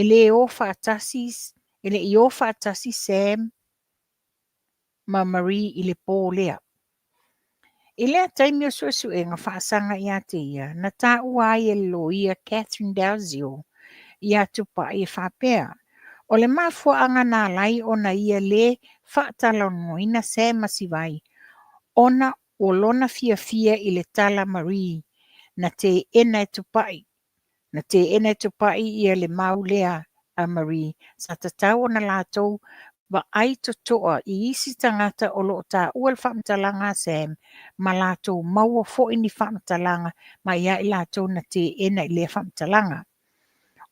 le o faatasi, e le i o faatasi Sam ma Marie i le pō lea. I lea taimi o suesuega faasaga ia te ia, na taua ai e le loia Catherine Dalziel ia Tupai e faapea, o le mafuaaga na ala ai ona ia lē faatalanoaina Sam Masivai ona o lona fiafia i le tala Marie na teena e Tupai. Na teena e Tupai ia le mau lea a Marie sa tatau ona latou vaai totoa i isi tagata o lo o taua le faamatalaga a Sam ma latou maua foi ni faamatalaga mai ia i latou na teena i lea faamatalaga.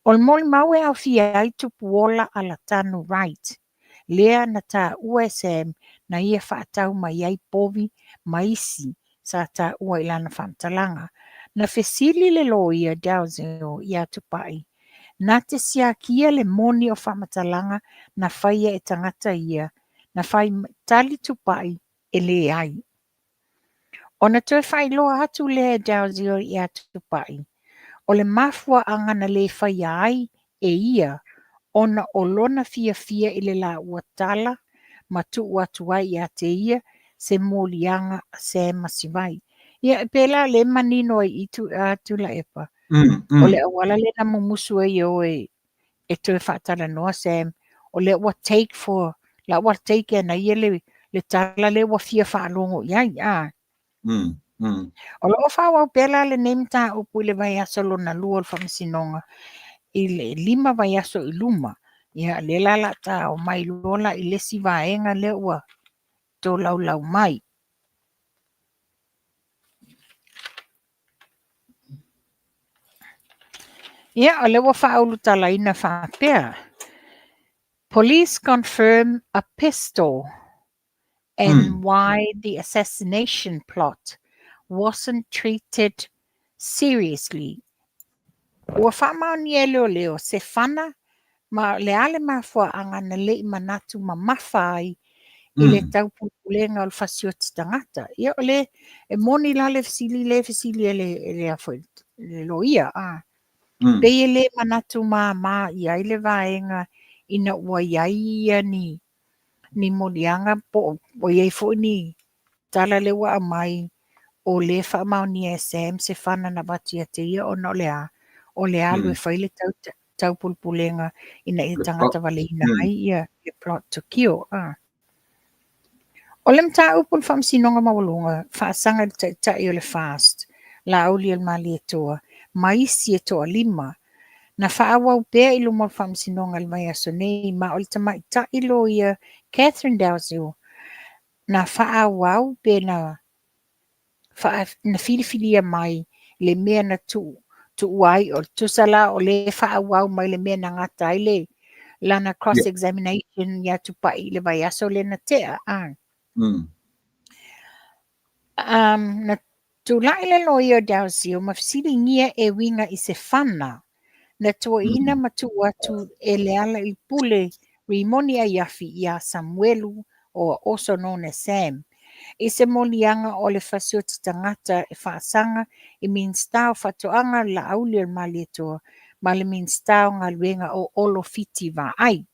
O le molimau e aofia ai Tupuola Alatano Wright, lea na taua e Sam na ia faatau mai ai povi ma isi sa taua i lana faamatalaga. Na fesili le loia Dalziel iā Tupai, na te siakia le moni o faamatalaga na faia e tagata ia, na fai tali Tupai e leai. Ona toe faailoa atu lea e Dalziel iā Tupai, o le mafuaaga na le faia ai e ia ona o lona fiafia i le laua tala ma tuu atu ai ia te ia se moliaga a Sam Masivai. Ia, e pēlā le manino ai i tu, a Tuilaepa. O le auala lea na mumusu ai e oe e toe faatalanoa Sam, o lea ua take for, la ua take ana ia le, le tala lea ua fia faalogo i ai, a. O lo o faaauau pea la lenei mataupu i le vaiaso lona lua o le faamasinoga i le 5 vaiaso i luma. Ia, lea la la ta omai loa la i le isi vaega lea ua tolaulau mai. Ia, o lea ua faaulutalaina faapea, Police confirm a pistol and why the assassination plot wasn't treated seriously. Ua faamaonia e leoleo se fana ma o le a le mafuaaga na le i manatu mamafa ai i le taupulepulega o le fasioti tagata. Ia o le e moni la le fesili lea e fesili e le e le a foi le loia a. Pei e le manatu māmā i ai le vaega ina ua i ai ia ni ni moliaga po o i ai foi ni tala lea ua aumai o lea e faamaonia e Sam se fana na avatu ia te ia ona o le a? O le alu e fai le tau taupulepulega ina ia tagata valeina ai ia le plot to kill. A. O le mataupu i le Faamasinoga Maualuga, faasaga i le Taitai o le FAST, Laaulialemalietoa, ma isi e toalima, na faaauau pea i luma o le Faamasinoga i le vaiaso nei, ma o le tamaitai loia Catherine Dalziel na faaauau pe na na filifilia mai le mea na tuu tuua ai o tusa la o le faaauau mai le mea na gata ai le lana cross examination ia Tupai i le vaiaso lea na tea a. Na tulai le loia o Dalziel ma fesiligia e uiga i se fana na tuuaiina ma tuu atu e Lealailepule Rimoni Aiafi iā Samuelu or also known as Sam, i se moliaga o le fasioti tagata e faasaga i Minisita o Faatoaga Laauli o le Malietoa ma le Minisita o Galuega o Olo Fiti Vaai.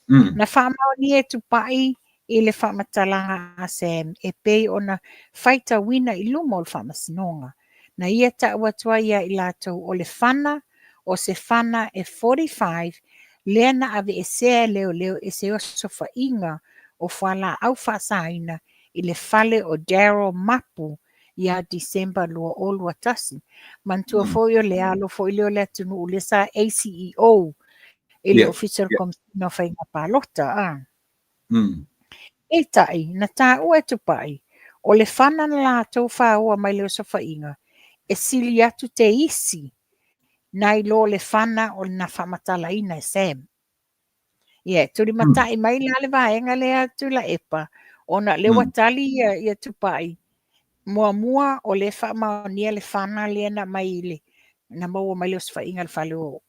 Na faamaonia e Tupai i le faamatalaga a Sam e pei ona faitauina i luma o le faamasinoga. Na ia tau atu ai ia i latou o le fana o se fana e 45 lea na aveesea e leoleo i se osofaiga o fualaau faasaina i le fale o Daryl Mapu ia December 2021. Manatua foi o le alo foi lea o le atunuu lea sa ACEO i le Ofisa o le Komesina o Faiga Palota. A. Peitai, na taua e Tupai, o le fana na latou faoa mai le osofaiga, e sili atu te isi nai lo le fana o na faamatalaina e Sam. Ia, e tulimatai mai la le vaega lea Tuilaepa, ona o lea ua tali ia, ia Tupai, muamua o lea faamaonia le fana lea na aumai i le, na maua mai le osofaiga i le fale o,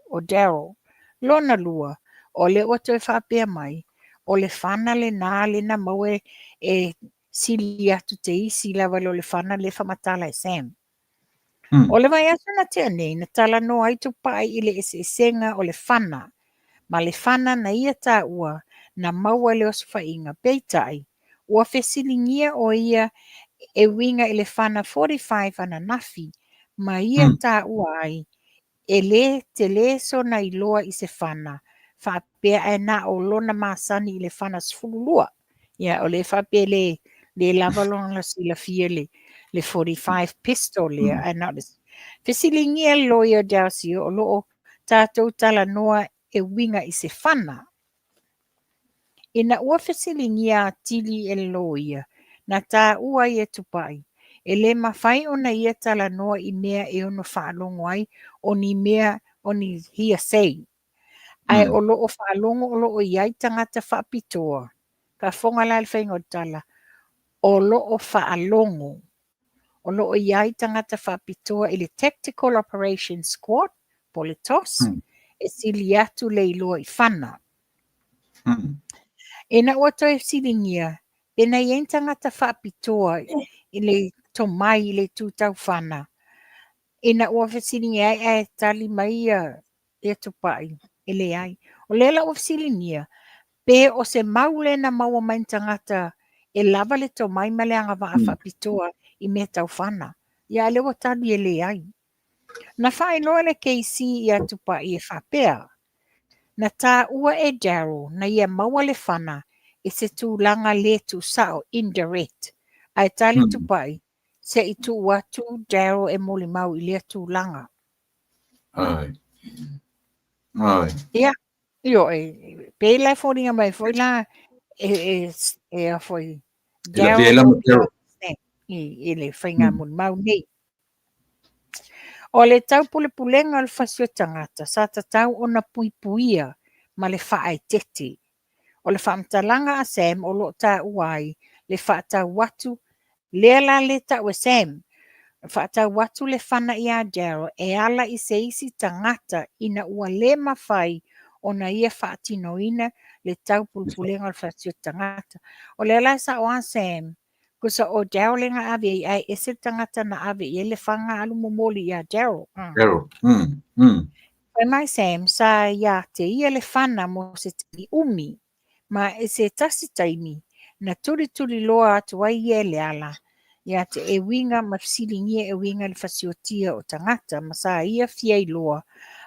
o Daryl. Lona lua, o lea ua toe faapea mai, o le fana lenā lea na maua e sili atu te isi lava i lo le fana lea faamatala e Sam. O le vaiaso na tea nei, na talanoa ai Tupai i le eseesega o le fana ma le fana na ia taua na maua i le osofaiga. Peitai, ua fesiligia o ia e uiga i le fana 45 ananafi ma ia taua ai e le tele sona iloa i se fana faapea ae na o lona masani i le fana 12. Ia, o lea faapea le le lava lona silafia le 45 pistol lea, ae na o le fesiligia le loia o Dalcio o lo o tatou talanoa e uiga i se fana. Ina ua fesiligia atili e le loia, na taua ai e Tupai, e le mafai ona ia talanoa i mea e ono faalogo ai o ni mea o ni hearsay. Ae o lo o faalogo o lo o i ai tagata faapitoa. Faafofoga la i le faiga o le tala, o lo o faalogo o lo o i ai tagata faapitoa i le Tactical Operations Squad, po o le TOS, e sili atu le iloa i fana. Ina ua toe fesiligia, pe na i ai ni tagata faapitoa i le tomai i le itu tau fana, ina ua fesiligia ai ae tali mai ia Tupai, e leai. O lea la ua fesiligia, pe o se mau lea na maua mai ni tagata e lava le tomai ma le agavaa faapitoa i mea tau fana. Ia a lea ua tali e leai. Na faailoa le KC ia Tupai e faapea, na taua e Daryl na ia maua le fana i se tulaga le tuusao, indirect, ae tali Tupai se i tuu atu Daryl e molimau i lea tulaga. Ai. Ai. Ia, ioe, pei la e foliga mai foi la e a foi E lavea ai Daryl la ma Daryl. I le faiga molimau nei. O le taupulepulega o le fasi o tagata sa tatau ona puipuia ma le faaeteete. O le faamatalaga a Sam o lo o taua ai le faatau atu, lea la le tau e Sam, faatau atu le fana ia Daryl e ala i se isi tagata ina ua le mafai ona ia faatinoina le taupulepulega o le fasi o tagata. O lea la e sao a Sam, kusa o Daryl le na ave ai, ae ese le tagata na ave i ai le fana alu momoli ia Daryl. Daryl. Fai mai Sam, sa ia te ia le fana mo se taimi umi, ma e se tasi taimi, na tulituli loa atu ai ia e le ala, ia te e uiga ma fesiligia e uiga i le fasiotia o tagata, ma sa ia fia iloa,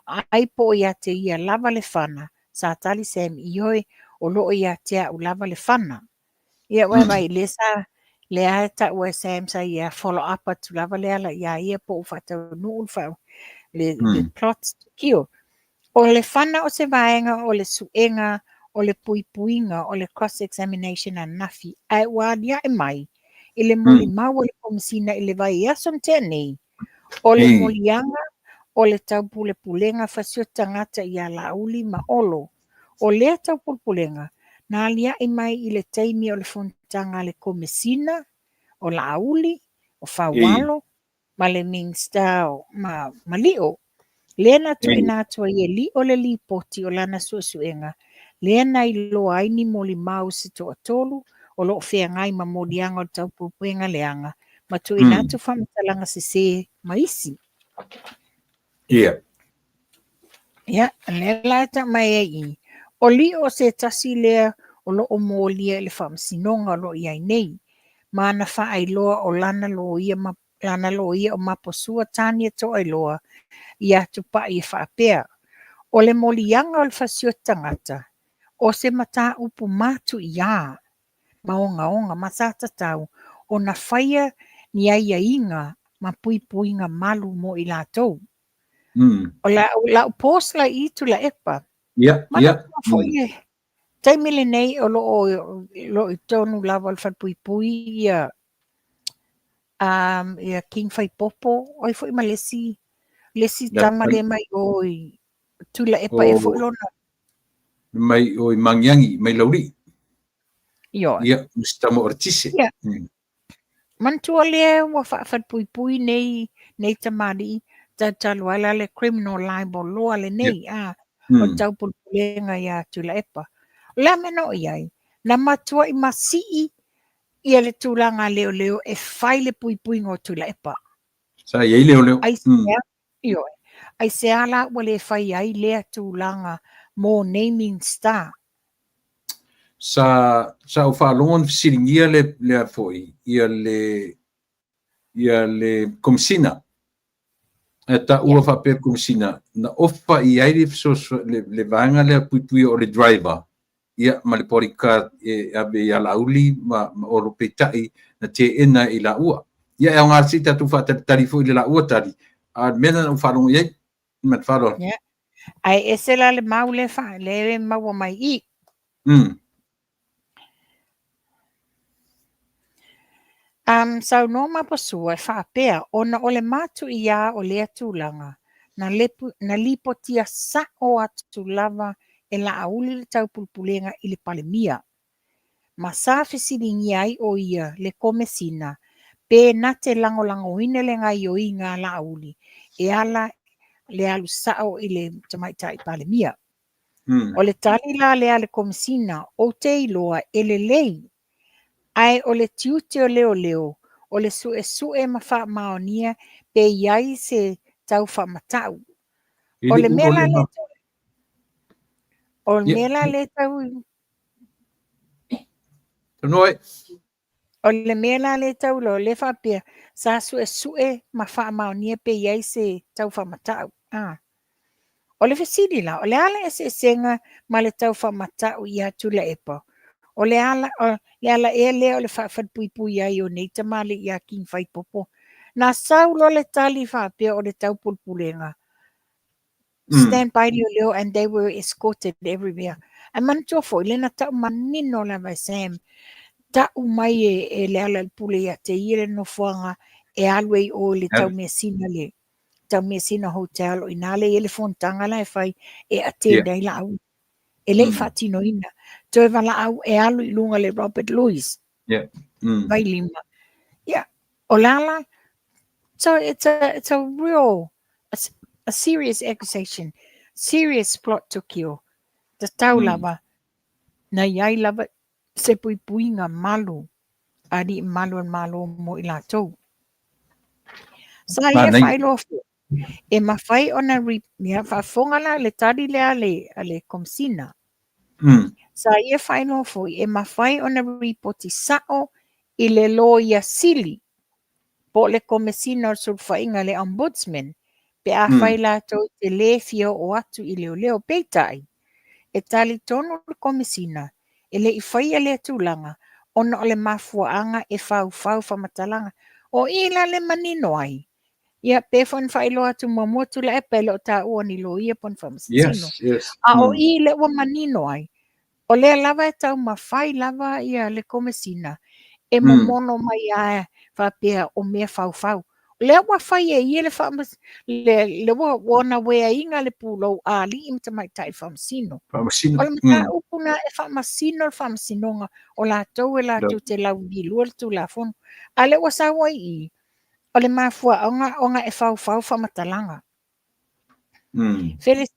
ai po o ia te ia lava le fana, sa tali Sam ioe o lo o ia te au lava le fana. Ia wai vai le sa lea e taua e Sam sa ia follow up atu lava le ala ia ia po o faataunuu le fa le plot tukio. O le fana o se vaega o le suega o le puipuiga o le cross examination ananafi, ae ua aliae mai i le molimau a le Komesina i le vaiaso na tea nei, o le moliaga o le taupulepulega fasi o tagata ia Laauli ma Olo. O lea taupulepulega na aliae mai i le taimi o le fonotaga a le Komesina o Laauli, o Faualo, ma le Minista ma Lio. Lea na tuuina atu ai e Lio le lipoti o lana suesuega, lea na iloa ai ni molimau se toatolu o lo o feagai ma moliaga o le taupulepulega leaga, ma tuuina atu faamatalaga sese ma isi. Ia. Ia, lea la e tau mai ai i, o Lio o se tasi lea o lo o molia i le faamasinoga o lo o i ai nei, ma na faailoa o lana loia ma lana loia o Maposua Tania Toailoa ia Tupai e faapea, o le moliaga o le fasi o tagata, o se mataupu matuia ma ogaoga ma sa tatau ona faia ni aiaiga ma puipuiga malu mo i latou. O lau post la i Tuilaepa. Ia, ia. Manatua foi e taimi lenei o lo o i tonu lava o le falepuipui ia ia King Faipopo, oi foi ma le isi tama lea mai o i Tuilaepa e foi lona. Mai o i Magiagi, mai Laulii. Ioe. Ia, Mr. Tama Ortise. Ia. Manatua lea ua faafalepuipui nei tamalii, tatalo ai la le criminal libel law lenei, o le taupulepulega ia Tuilaepa. O le a mea na o i ai, na matuai masii ia le tulaga leoleo e fai le puipuiga o Tuilaepa. Sa i ai leoleo. Ai se ioe. Ai se ala ua le fai ai lea tulaga mo nei Minista. Sa ou faalogo na fesiligia le foi ia le Komesina. Ae taua faapea le Komesina, na ofa i ai le fesoasoani, le vaega lea puipuia o le driver, ia, ma le bodyguard e ave ia Laauli ma Olo, peitai na teena e i laua. Ia, e aoga se i tatou faatalitali foi i le laua tali, a o le mea lena na ou faalogo i ai, ma le faaaloalo. Ia, ae ese la le mau lea lea e maua mai i i. Saunoa Maposua e faapea, ona o le matuiā o lea tulaga, na lepu, na lipotia sa'o atu lava e Laauli le taupulepulega i le Palemia, ma sa fesiligia ai o ia le Komesina pe na te lagolagoina le gaioiga a Laauli e ala le alu sa'o i le Tamaitai Palemia. O le tali la lea a le Komesina, Ou te iloa e lelei, ae o le tiute o leoleo o le suesue ma faamaonia pe i ai se taufaamatau. O le mea la lea tau, o le mea la lea tau, O le mea la lea tau iloa, lea faapea, sa suesue ma faamaonia pe i ai se taufaamatau. A. O le fesili la, o le a le eseesega ma le taufaamatau ia Tuilaepa? O le ala, o le ala ea lea o le faafalepuipui ai o nei tamalii ia King Faipopo? Na sau loa le tali faapea o le taupulepulega, stand by leoleo and they were escorted everywhere. Ae manatua foi, lea na tau manino lava e Sam, tau mai e Lealailepule ia te ia le nofoaga e alu ai i o i le Taumeasina le Taumeasina Hotel, o i ina lea e i ai le fonotaga la e fai e attend ai Laauli. E le i faatinoina. Toe valaau e alu i luga le Robert Louis. Vailima. Yeah. O le ala, so it's a real, a serious accusation, serious plot to kill. Tatau lava, na i ai lava se puipuiga malu a alii malu o le Malo mo i latou. Sa ia faailoa foi, e mafai ona, ia, faafofoga la le tali lea a le Komesina. Sa ia faailoa foi, e mafai ona ripoti sa'o i le Loia Sili po o le Komesina o le Sulufaiga, le Ombudsman, pe afai latou te lē fia oo atu i leoleo. Peitai, e talitonu le Komesina e le i faia lea tulaga ona o le mafuaaga e faufau faamatalaga. O i la le manino ai, ia pe foi na faailoa atu muamua Tuilaepa e le o taua ni loia po o ni faamasino. A o i lea ua manino ai, o lea lava e taumafai lava ia le Komesina e momono mai lava faapea o mea faufau. O lea ua fai e ia le faamas... le, le ua ona ueaiga le pulou a alii ma tamaitai faamasino. Faamasino. O le mataupu na e faamasino le faamasinoga o latou e latou te laulilua le Tulafono. A lea ua sau ai i i, o le mafuaaga ona e faufau faamatalaga.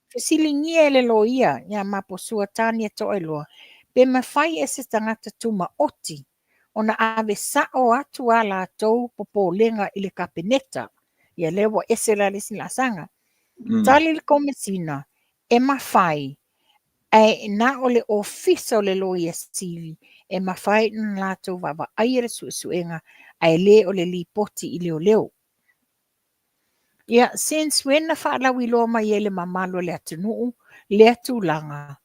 Fesiligia e le loia ia Maposua Tania Toailoa pe mafai e se tagata tumaoti ona ave sa'o atu a latou popolega i le Kapeneta. Ia lea ua ese la le isi laasaga. Tali le Komesina, e mafai, ae na o le Ofisa o le Loia Sili e mafai ona latou vaavaaia le suesuega ae le o le lipoti i leoleo. Ia, since when na faalauiloa mai ai le mamalu o le atunuu lea tulaga?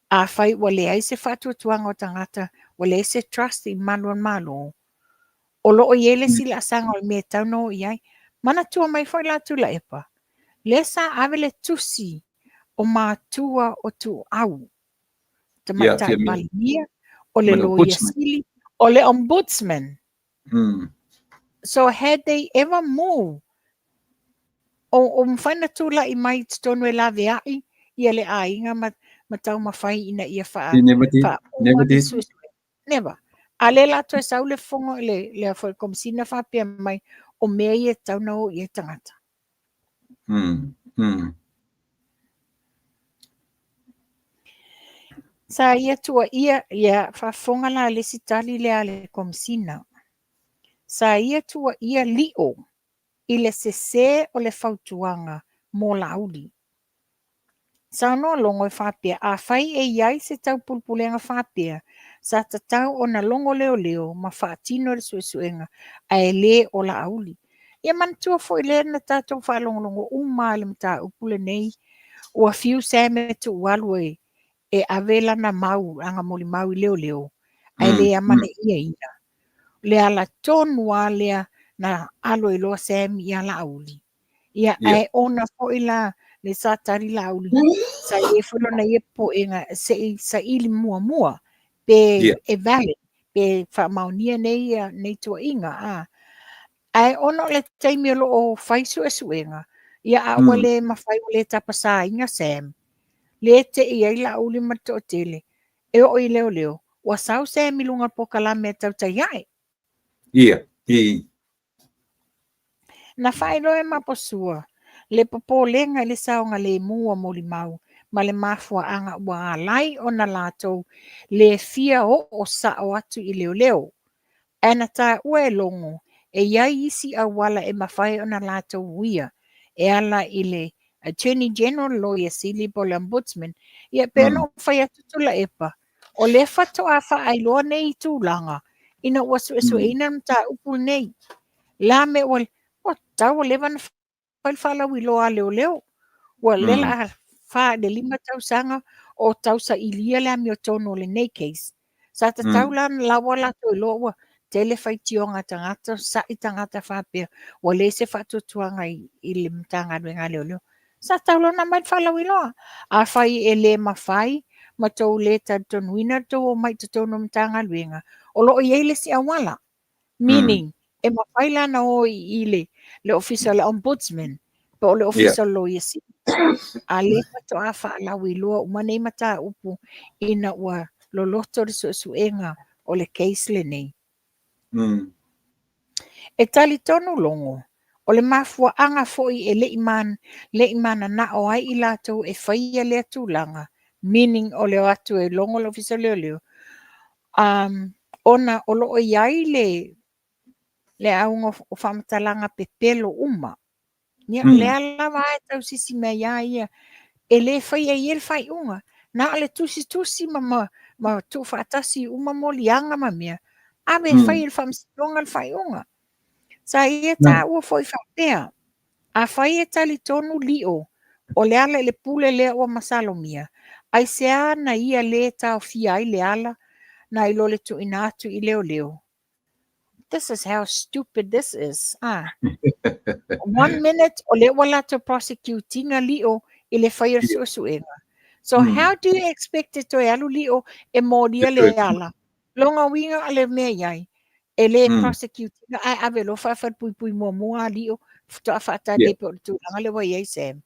Afai ua leai se faatuatuaga o tagata, ua leai se trust i malu o le Malo, o lo o i ai le isi laasaga o le mea e tatau ona o i ai. Manatua mai foi la Tuilaepa, lea sa ave le tusi o matua o Tuuau, Tamaitai Palemia, o le Loia Sili, o le Ombudsman. So had they ever moved, o mafai na tulai mai i totonu e laveai ia le aiga ma taumafai ina ia faa... Never did. Never. A lea la toe sau le fofoga le le foi Komesina faapea mai o mea ia e tatau ona o i ai tagata. Sa ia tuuaia, ia faafofoga la le isi tali lea a le Komesina. Sa ia tuuaia lio i le sesē o le fautuaga mo Laauli. Saunoa Logo e faapea, afai e i ai se taupulepulega faapea, sa tatau ona logo leoleo ma faatino le suesuega, ae le o Laauli. Ia manatua foi lea na tatou faalogologo uma lava i le mataupu lenei, ua fiu Sam e tuu alu e ave lana mau, lana molimau i leoleo, ae le amanaiaina. O le ala tonu lava lea na alu ai loa Sam ia Laauli. Ia, ae ona foi la le sa tali Laauli, sa i ai foi lona ia popoega se i saili muamua pe e valid, pe faamaonia nei tuuaiga. Ae ona o le taimi o lo o fai suesuega, ia a ua le mafai ua le tapasaina Sam, le tei ai Laauli ma le toatele, e oo i leoleo, ua sau Sam i luga o le polokalame a Tautai Ae. Ia, i. Na faailoa e Maposua le popolega i le saogalemu o molimau ma le mafuaaga ua ala ai ona latou le fia oo sao atu i leoleo. Ae na taua e Logo e i ai isi auala e mafai ona latou uia e ala i le Attorney General, Loia Sili po o le Ombudsman. Ia pei ona ou fai atu Tuilaepa, o lea faatoa faailoa nei tulaga ina ua suesueina le mataupu lenei. La mea ua ua tatau ua leva ona fai le faalauiloa a leoleo. Ua lea o le a 4 i le 5 tausaga o tausailia le amiotonu o lenei case. Sa tatau la ona laua latou iloa ua tele faitioga a tagata, sa'i tagata faapea ua leai se faatuatuaga i le Matagaluega a Leoleo. Sa tatau loa ona aumai le faalauiloa. Afai e le mafai ma tou le talitonuina le tou omai i totonu o le Matagaluega, o lo o i ai le isi auala. Meaning, e mafai la ona o i le Ofisa o le Ombudsman po o le Ofisa o le Loia Sili. A lea faatoa faalauiloa uma nei mataupu ina ua loloto le suesuega o le case lenei. E talitonu Logo, o le mafuaaga foi e le i mananao ai i latou e faia lea tulaga, meaning o le o atu e logo le Ofisa o Leoleo, ona o lo o i ai le auga o faamatalaga pepelo uma. Ia, lea lava e tausisi mai ia ia, e le faia i ai le faaiuga. Na o le tusitusi ma tuufaatasi uma moliaga ma mea, ave e fai e le faamasinoga le faaiuga. Sa ia taua foi faapea, afai e talitonu Lio, o le ala i le pule lea ua masalomia, aisea na ia le taofia ai le ala na i lo le tuuina atu i leoleo. This is how stupid this is. One minute, o lea ua latou prosecute ina Lio i le fai o le suesuega. So how do you expect e toe alu Lio e molia le ala? Lona uiga o le mea i ai, e le prosecute ina, ae ave loa faafalepuipui muamua a Lio, faatoa faatali ai pe o le tulaga lea ua i ai Sam.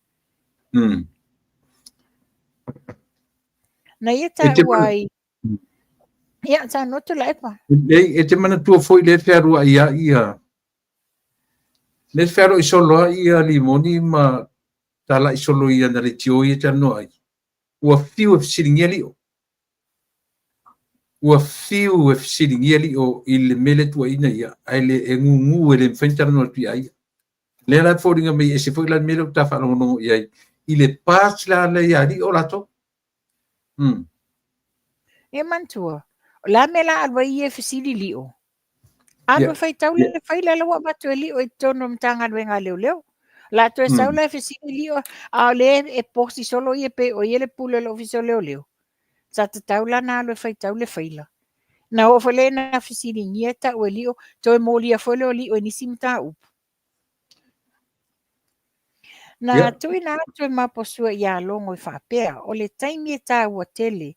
Na ia taua ai. Ia, saunoa Tuilaepa. E te manatua foi le fealuai ai ia, le fealuai solo ai ia Limoni ma talai solo ia na leitio ia talanoa ai. Ua fiu e fesiligia Lio. Ua fiu e fesiligia Lio i le mea lea tuuaiina ia, ae le e gugu e le mafai ona talanoa atu ia ia. Lea la e foliga mai ese foi la le mea lea ua ta faalogologo i ai i le parts la lea ia Lio latou. Ia manatua, o le a mea la alu ai ia e fesili Lio? Alu e faitau le faila la ua avatu e Lio i totonu o Matagaluega a Leoleo. La toe sau la e fesili Lio, a o lea e posi solo ia pe o ia le pule o le Ofisa o Leoleo. Sa tatau la na alu e faitau le faila. Na oo foi lea na fesiligia e tau e Lio, toe molia foi lea o Lio i nisi mataupu. Na tuuina atu e Maposua ia Logo e faapea, o le taimi e taua tele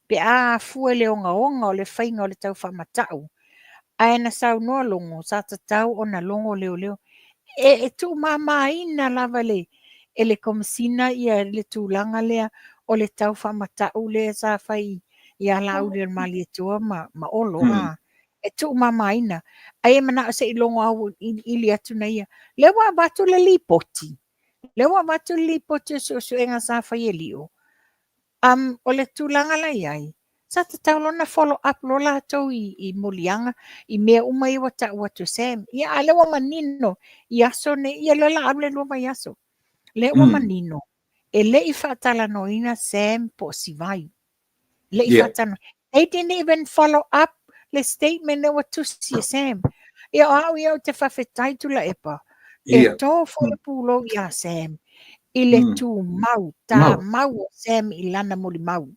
pe a afua i le ogaoga o le faiga o le taufaamatau, ae na saunoa Logo sa tatau ona logo leoleo. E tuumamaina lava e le Komesina ia le tulaga lea o le taufaamatau lea sa fai ia Laauli o le Malietoa ma Olo. E tuumamaina. Ai e manao se i logo au iliili atu na ia. Lea ua avatu le lipoti. Lea ua avatu le lipoti o suesuega sa fai e Lio. O le tulaga la i ai, sa tatau loa ona follow up loa latou i moliaga, i mea uma ia ua tau atu e Sam. Ia, a lea ua manino i aso nei, ia lea la alu le 2 vaiaso. Lea ua manino, e le i faatalanoaina Sam po o Sivai. Le i faatalanoa. They didn't even follow up le statement lea ua tusi e Sam. Ia o au ia ou te faafetai Tuilaepa. E tō foi le pulou iā Sam i le tumau, tamau o Sam i lana molimau.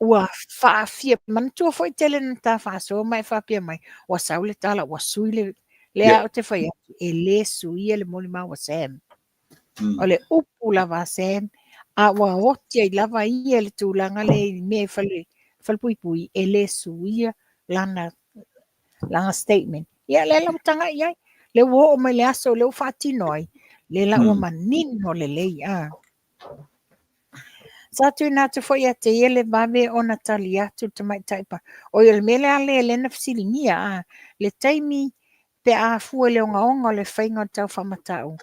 Ua faafia, manatua foi tele na ta faasoa ma e faapea mai, ua sau le tala ua sui le, lea ou te fai atu, e le suia le molimau a Sam. O le upu lava a Sam, a ua oti ai lava ia i le tulaga lea i mea i fale, falepuipui, e le suia lana lana statement. Ia, lea la ua tagai i ai. Lea ua oo mai le aso lea ua faatino ai, lea la ua manino lelei. A. Sa tuuina atu foi ia te ia le vave ona tali atu le tamaitai pa. Oi, o le mea lea lea lea na fesiligia, a, le taimi pe a fua i le ogaoga o le faiga o le taufaamatau,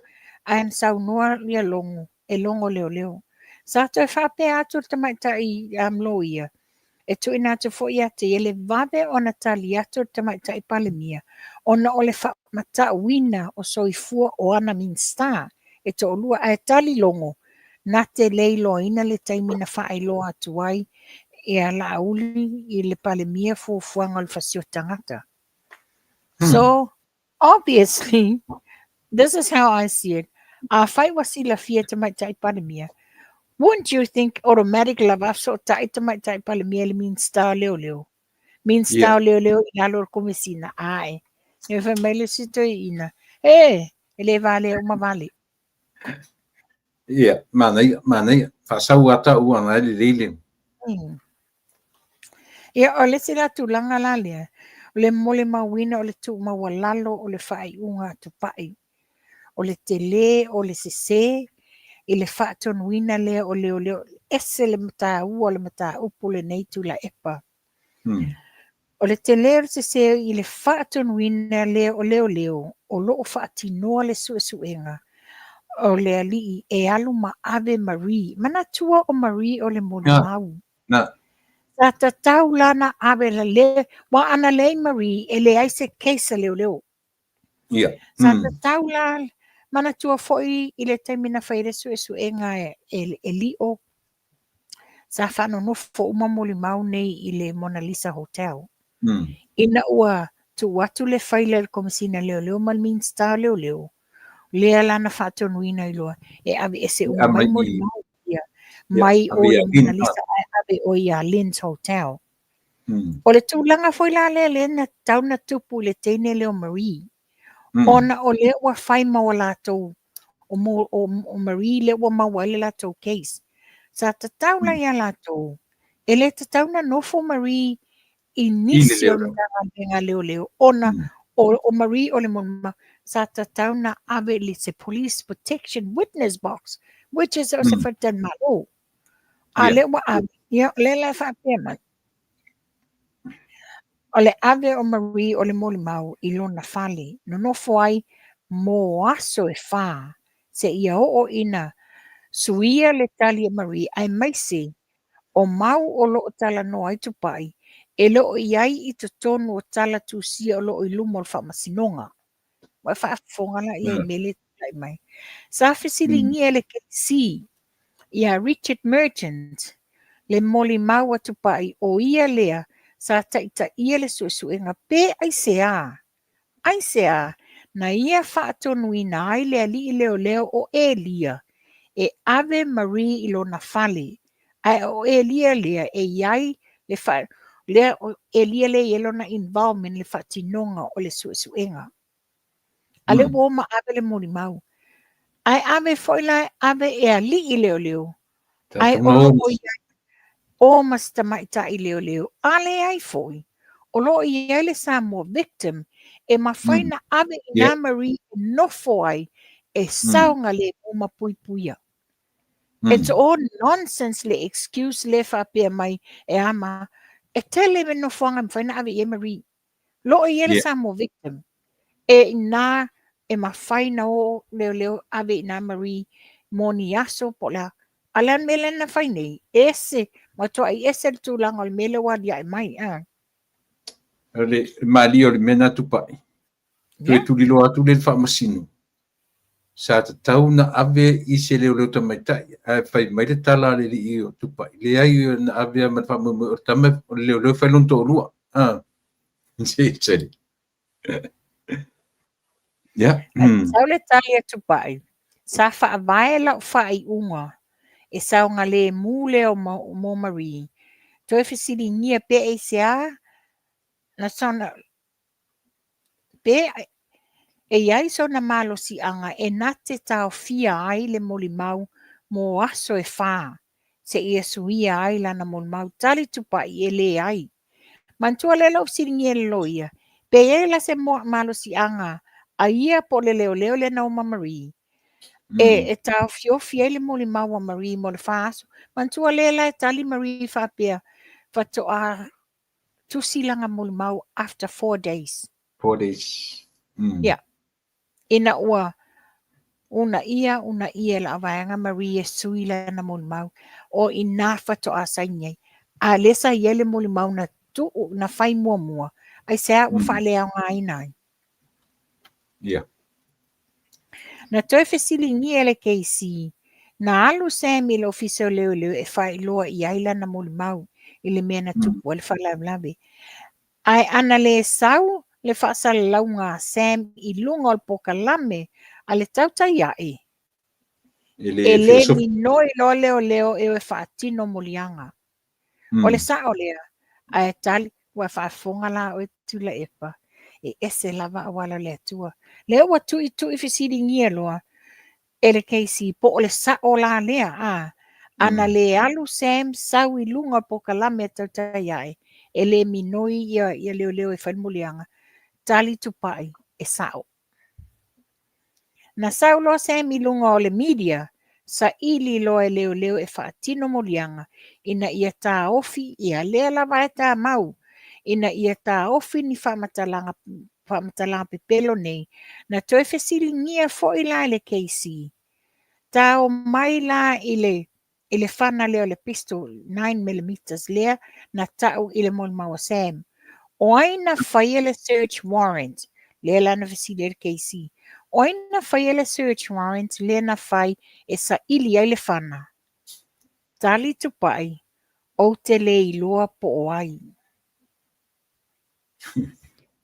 ae na saunoa ia Logo, e logo leoleo. Sa toe faapea atu le tamaitai loia, e tuuina atu foi ia te ia le vave ona tali atu le tamaitai Palemia ona o le faamatauina o soifua o ana Minisita e toalua, ae tali Logo na te le iloaina le taimi na faailoa atu ai ia Laauli i le Palemia fuafuaga o le fasioti tagata. So, obviously, this is how I see it. Afai ua silafia e Tamaitai Palemia, wouldn't you think automatic lava fesootai Tamaitai Palemia i le Minisita o Leoleo? Minisita o Leoleo i lalo o le Komesina, ae. E fai mai le isi toeaina, e, e le valea uma vale. Ia, manaia, manaia. Faasau a tau ana e lelei le. Ia, o le isi la tulaga la lea, o le molimauina o le tuumaualalo o le faaiuga a Tupai, o le tele o le sese i le faatonuina lea o leoleo, ese le taua o le mataupu lenei Tuilaepa. O le tele o le sese i le faatonuina lea o leoleo o lo o faatinoa le suesuega o le alii e alu ma ave Marie. Manatua o Marie o le molimau. Sa tatau la na ave la le, aua ana leai Marie e leai se case a leoleo. Sa tatau la, manatua foi i le taimi na fai ai le suesuega e Lio, sa faanonofo uma molimau nei i le Mona Lisa Hotel. Ina ua tuu atu le faila i le Komesina Leoleo ma le Minisita o Leoleo, lea la na faatonuina ai loa e aveese uma mai molimau ia mai o le Mona Lisa ae ave o ia Lynn's Hotel. O le tulaga foi la lea lea na tatau na tupu i le teine lea o Marie, ona o lea ua fai ma o latou, o, o, o Marie lea ua maua ai le latou case. Sa tatau la ia latou, e le tatau na nofo Marie i nisi o le Matagaluega a Leoleo, ona o, o Marie o le molimau, sa tatau na ave i se police protection witness box, which is o se faletalimalo. A lea ua ave, ia, o lea la e faapea mai. O le ave o Marie o le molimau i lona fale, nonofo ai mo aso e fa, seia oo ina suia le tali a Marie, aemaise o mau o lo o talanoa ai Tupai, e le o i ai i totonu o tala tusia o lo o i luma o le faamasinoga. Ua e faafofoga la i ai mea lea e tulai mai. Sa fesiligia e le KC ia Richard Merchant le molimau a Tupai o ia lea sa taitaia le suesuega pe aisea, aisea na ia faatonuina ai le alii leoleo o Elia e ave Marie i lona fale Ae o Elia lea e i ai le fa, lea o Elia lea e i ai lona involvement i le faatinoga o le suesuega. A lea ua o ma ave le molimau. Ae ave foi la, ave e alii leoleo, ae o lo o i ai o ma se tamaitai leoleo. A leai foi, o lo o i ai le Samoa victim e mafai na ave i nā Marie e nofo ai e saogalemu ma puipuia. It's all nonsense le excuse le faapea mai e ama e tele me nofoaga e mafai na ave i ai Marie. Lo o i ai le Samoa victim. E inā e mafai na o leoleo ave i nā Marie mo ni aso po o le a. A le a le mea lea na fai nei? Ese, matuai ese le tulaga o le mea lea ua aliae mai. A. O le malie o le mea na tupai. Toe tuliloa atu lea i le faamasino. Sa tatau na ave i se leoleo tamaitai, ae fai mai le tala a le alii o Tupai, leai na ave lava ma le faamoemoe o le tama o le leoleo e fai lona toalua. Ah. Se, se. Ia. Sau le tali a Tupai, Sa faavae lau faaiuga e saogalemu lea o mo Marie, toe fesiligia pe aisea na sona pe e i ai sona malosiaga e na te taofia ai le molimau mo aso e fa seia suia ai lana molimau. Tali Tupai, E leai. Manatua lea lou fesiligia e le loia, pe i ai la se malosiaga a ia po o le leoleo lea na oma Marie, e taofiofi ai le molimau a Marie mo le fa aso. Manatua lea la e tali Marie faapea, faatoa tusi lana molimau after 4 days. 4 days. Ia. Ina ua uunaia, uunaia e lau vaega Marie e sui lana molimau, o i nā faatoa saini ai. A lea sa i ai le molimau na tuu, na fai muamua, aisea ua faaleaogaina ai? Na toe fesiligia e le KC, na alu Sam i le ofisa o leoleo e faailoa i ai lana molimau i le mea na tupu ai le faalavelave. Ae ana le sau le faasalalauga a Sam i luga o le polokalame a le tautai ae, E le e le filosofi. minoi loa leoleo e o e faatino moliaga. O le sao lea, ae tali, ua faafofoga la oe Tuilaepa, e ese lava auala o le Atua. Lea ua tuitui fesiligia loa e le KC po o le sao la lea, a? Ana le alu Sam sau i luga o le polokalame a tautai ae, e le minoi ia leoleo e fai le moliaga. Tali Tupai, e sao. Na sau loa Sam i luga o le media, saili loa e leoleo e faatino moliaga ina ia taofi ia lea lava e tamau, ina ia taofi ni faamatalaga faamatalaga pepelo nei. Na toe fesiligia foi la e le KC, tao mai la i le fana lea o le pistol 9 mm lea na tau i le molimau a Sam. O ai na faia le search warrant? Lea la na fesili ai le KC. O ai na faia le search warrant lea na fai e saili ai le fana? Tali Tupai, ou te le iloa po o ai.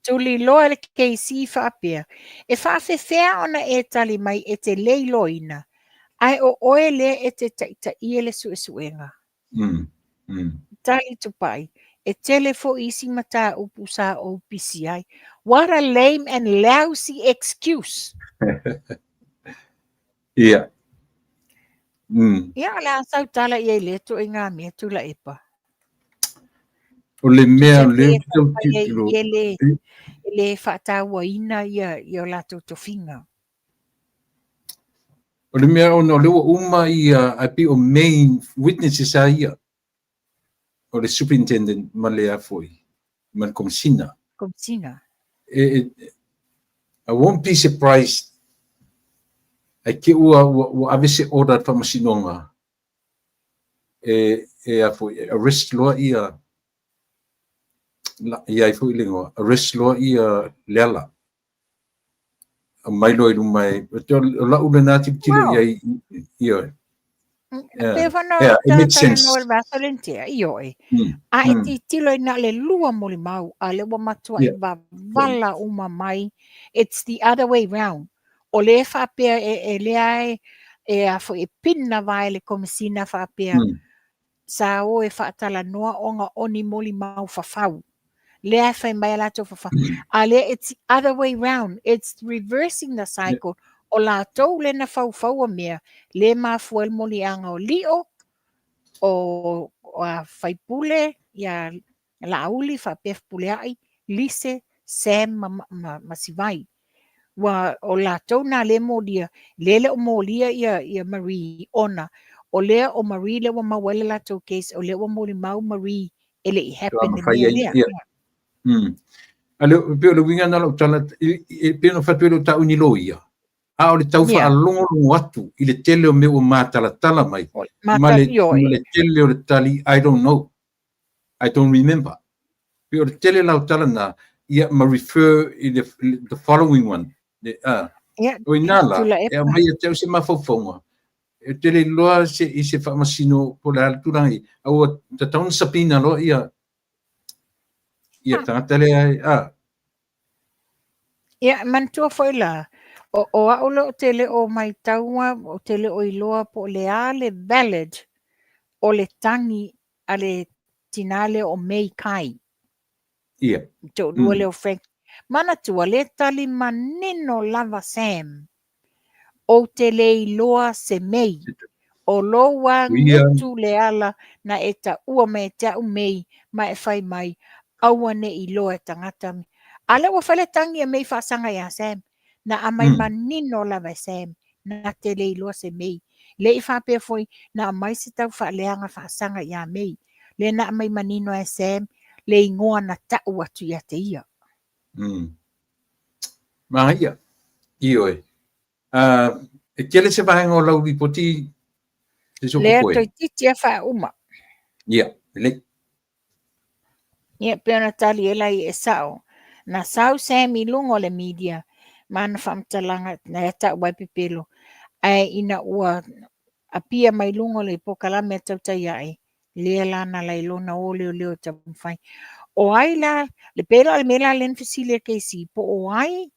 Tuliloa le KC faapea, e faafefea ona e tali mai e te le iloaina, ae o oe lea e te taitaia le suesuega. Tali Tupai, e tele foi isi mataupu sa ou pisi ai. What a lame and lousy excuse. Ia. Ia, o le a sau tala i ai lea ituaiga mea Tuilaepa. O le mea o lea e tau fai ai tilotilo. e le faatauaina ia o latou tofiga. O le mea ona o lea ua uma ia ae pei o main witnesses a ia. O le superintendent ma le a foi ma le komisina. Komisina. I won't be surprised ai ke ua ave se order faamasinoga e a foi e arrest loa ia ia ai foi le igoa arrest loa ia Leala aumai loa i luma e o lau lena tilotilo i ai ia. Pe fana Yeah, it makes sense. talanoa le vasa le ntea, i oe. A e tilotilo i na le lua molimau, a le ua matua i vavala uma mai. It's the other way round. O le faapea e lea e a foi e pina vae le komisina faapea sa o e faatalanoa ona o ni molimau fafau. Lea e fai mai a latou fafau. A lea it's the other way round. It's reversing the cycle. O latou le na faufaua mea, le mafua le moliaga o Lio, o a Faipule, ia Laauli faapea Fepuleai, Lise, Sam ma Sivai. Ua o latou nā le molia, le le o molia ia Marie ona, o lea o Marie le ua maua ai le latou case, o lea ua molimau Marie e le i happen le mafai mea ai, lea. Ia. A le pe o le uiga na lau tala pe ona fatu e le o tau ni loia. A o le tau faalogologo atu i le tele o mea ua matalatala mai ma le, Mata, ioe. Ma le tele o le tali, "I don't know. I don't remember." Pe o le tele lau tala na ia ma refer i the following one. Le, Ia, o ina la, tula e epa. aumai e te au se mafaufauga. E tele loa se, i se faamasino po o le a le tulaga i. A ua tatau ona subpoena loa ia tagata lea Ia, manatua foi la, O au lea ou te le o maitaua, ou te le o iloa po o le a le valid o le tagi a le tinā lea o May Kai. Ia. Le toalua lea o Frank. Manatua, lea tali manino lava Sam. Ou te le iloa se May. O lou agutu le ala na e taua mai e te au May ma e fai mai, aua ne i iloa e tagata. A lea ua fai le tagi a May faasaga ia Sam. Na aumai manino lava e Sam, na te le iloa se May. Le i faapea foi na aumai se tau faaleaga faasaga ia May. Lea na aumai manino e Sam le igoa na tau atu ia te ia. Manaia. Ioe. E tele se vaega o lau lipoti se sopo Lea koe? Toeitiiti a faauma. Ia, lelei. Ia, pei ona tali ai la ia e sao. Na sau Sam i luga o le media ma ana faamatalaga na ia tau ai pepelo. Ae ina ua apia mai luga o le polokalame a Tautai Ae, lea la na lailona o leoleo e taumafai. O ai la, le pei la o le mea la lea na fesili ai KC, po o ai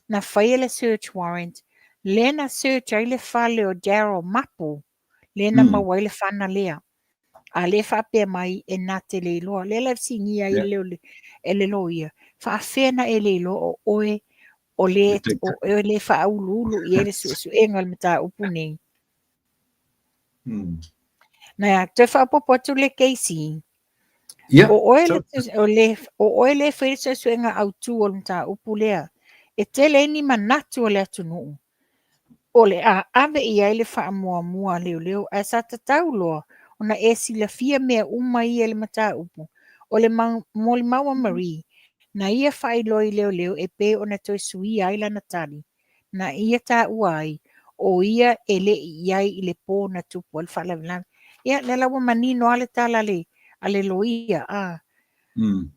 na faia le search warrant, lea na search ai le fale o Daryl Mapu, lea na maua ai le fana lea. A lea faapea mai e na te le iloa. Lea la e fesigia ai le e le loia, faafefea na e le iloa o oe o le, o oe le faauluulu i ai le suesuega o le mataupu nei. Na toe faaopoopo atu le KC. Ia, O oe le, o le, o oe le fai le suesuega autu o le mataupu lea. E tele ai ni manatu o le atunuu o le a ave i ai le faamuamua a leoleo, ae sa tatau loa ona e silafia mea uma ia i le mataupu. O le molimau a Marie, na ia faailoa i leoleo e pei ona toe suia ai lana tali, na ia taua ai o ia e le i i ai i le pō na tupu ai le faalavelave. Ia, lea la ua manino lava le tala a le loia, a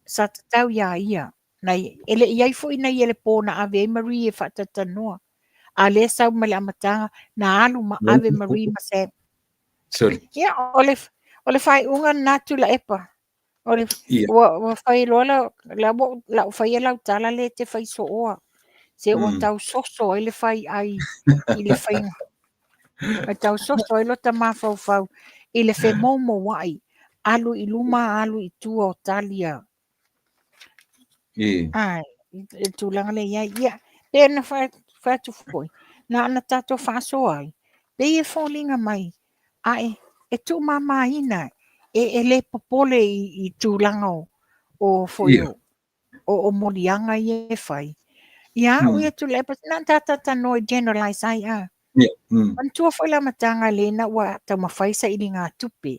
sa tatau iā ia. Na, e le i ai foi na ia le pō na ave ai Marie e faatalatanoa. A lea sau mai le amataga, na alu ma ave Marie ma Sam. Sorry. Ia, o le faaiuga lena Tuilaepa. O le, Ia. ua fai loa la, la, ua, la ua faia lau tala lea e te fai sooa. Se ua tau soso ai le fai ai i le faiga. Ua tau soso ai lota mafaufau i le femoumouai. Alu i luma, alu i tua o tali a. Ai, i le tulaga lea i ai. Ia, pe na fai atu foi, na ona tatou faasoa ai, pei e foliga mai, ae e tuumamaina, e le popole i tulaga o foi o moliaga ia e fai. Ia au ia Tuilaepa, na ona tatatanoa i generalize ai a. Manatua foi le amataga lea ua taumafai sailiga tupe.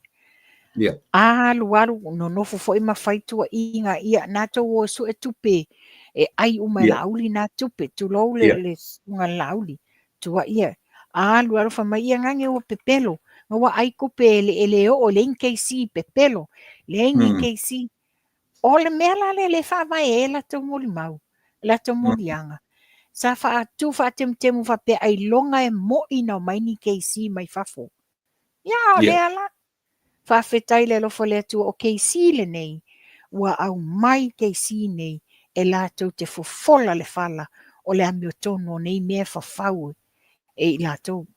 Alu alu nonofo foi ma fai tuuaiga, ia na tou o e sue tupe e ai uma e Laauli na tupe, tulou le le susuga le Laauli. Tuuaia. Alu alu fai mai ia gage ua pepelo, na ua ai tupe e le, e le oo, leai ni KC pepelo, leai ni KC. O le mea la lea le faavae ai latou molimau, latou moliaga. Sa faatu faatemutemu faapea ailoga e moi na omai ni KC mai fafo. Ia, o lea la. Faafetai le alofa o le Atua o KC lenei, ua aumai KC nei e latou te fofola le fala o le amiotonu o nei mea fafau e i latou.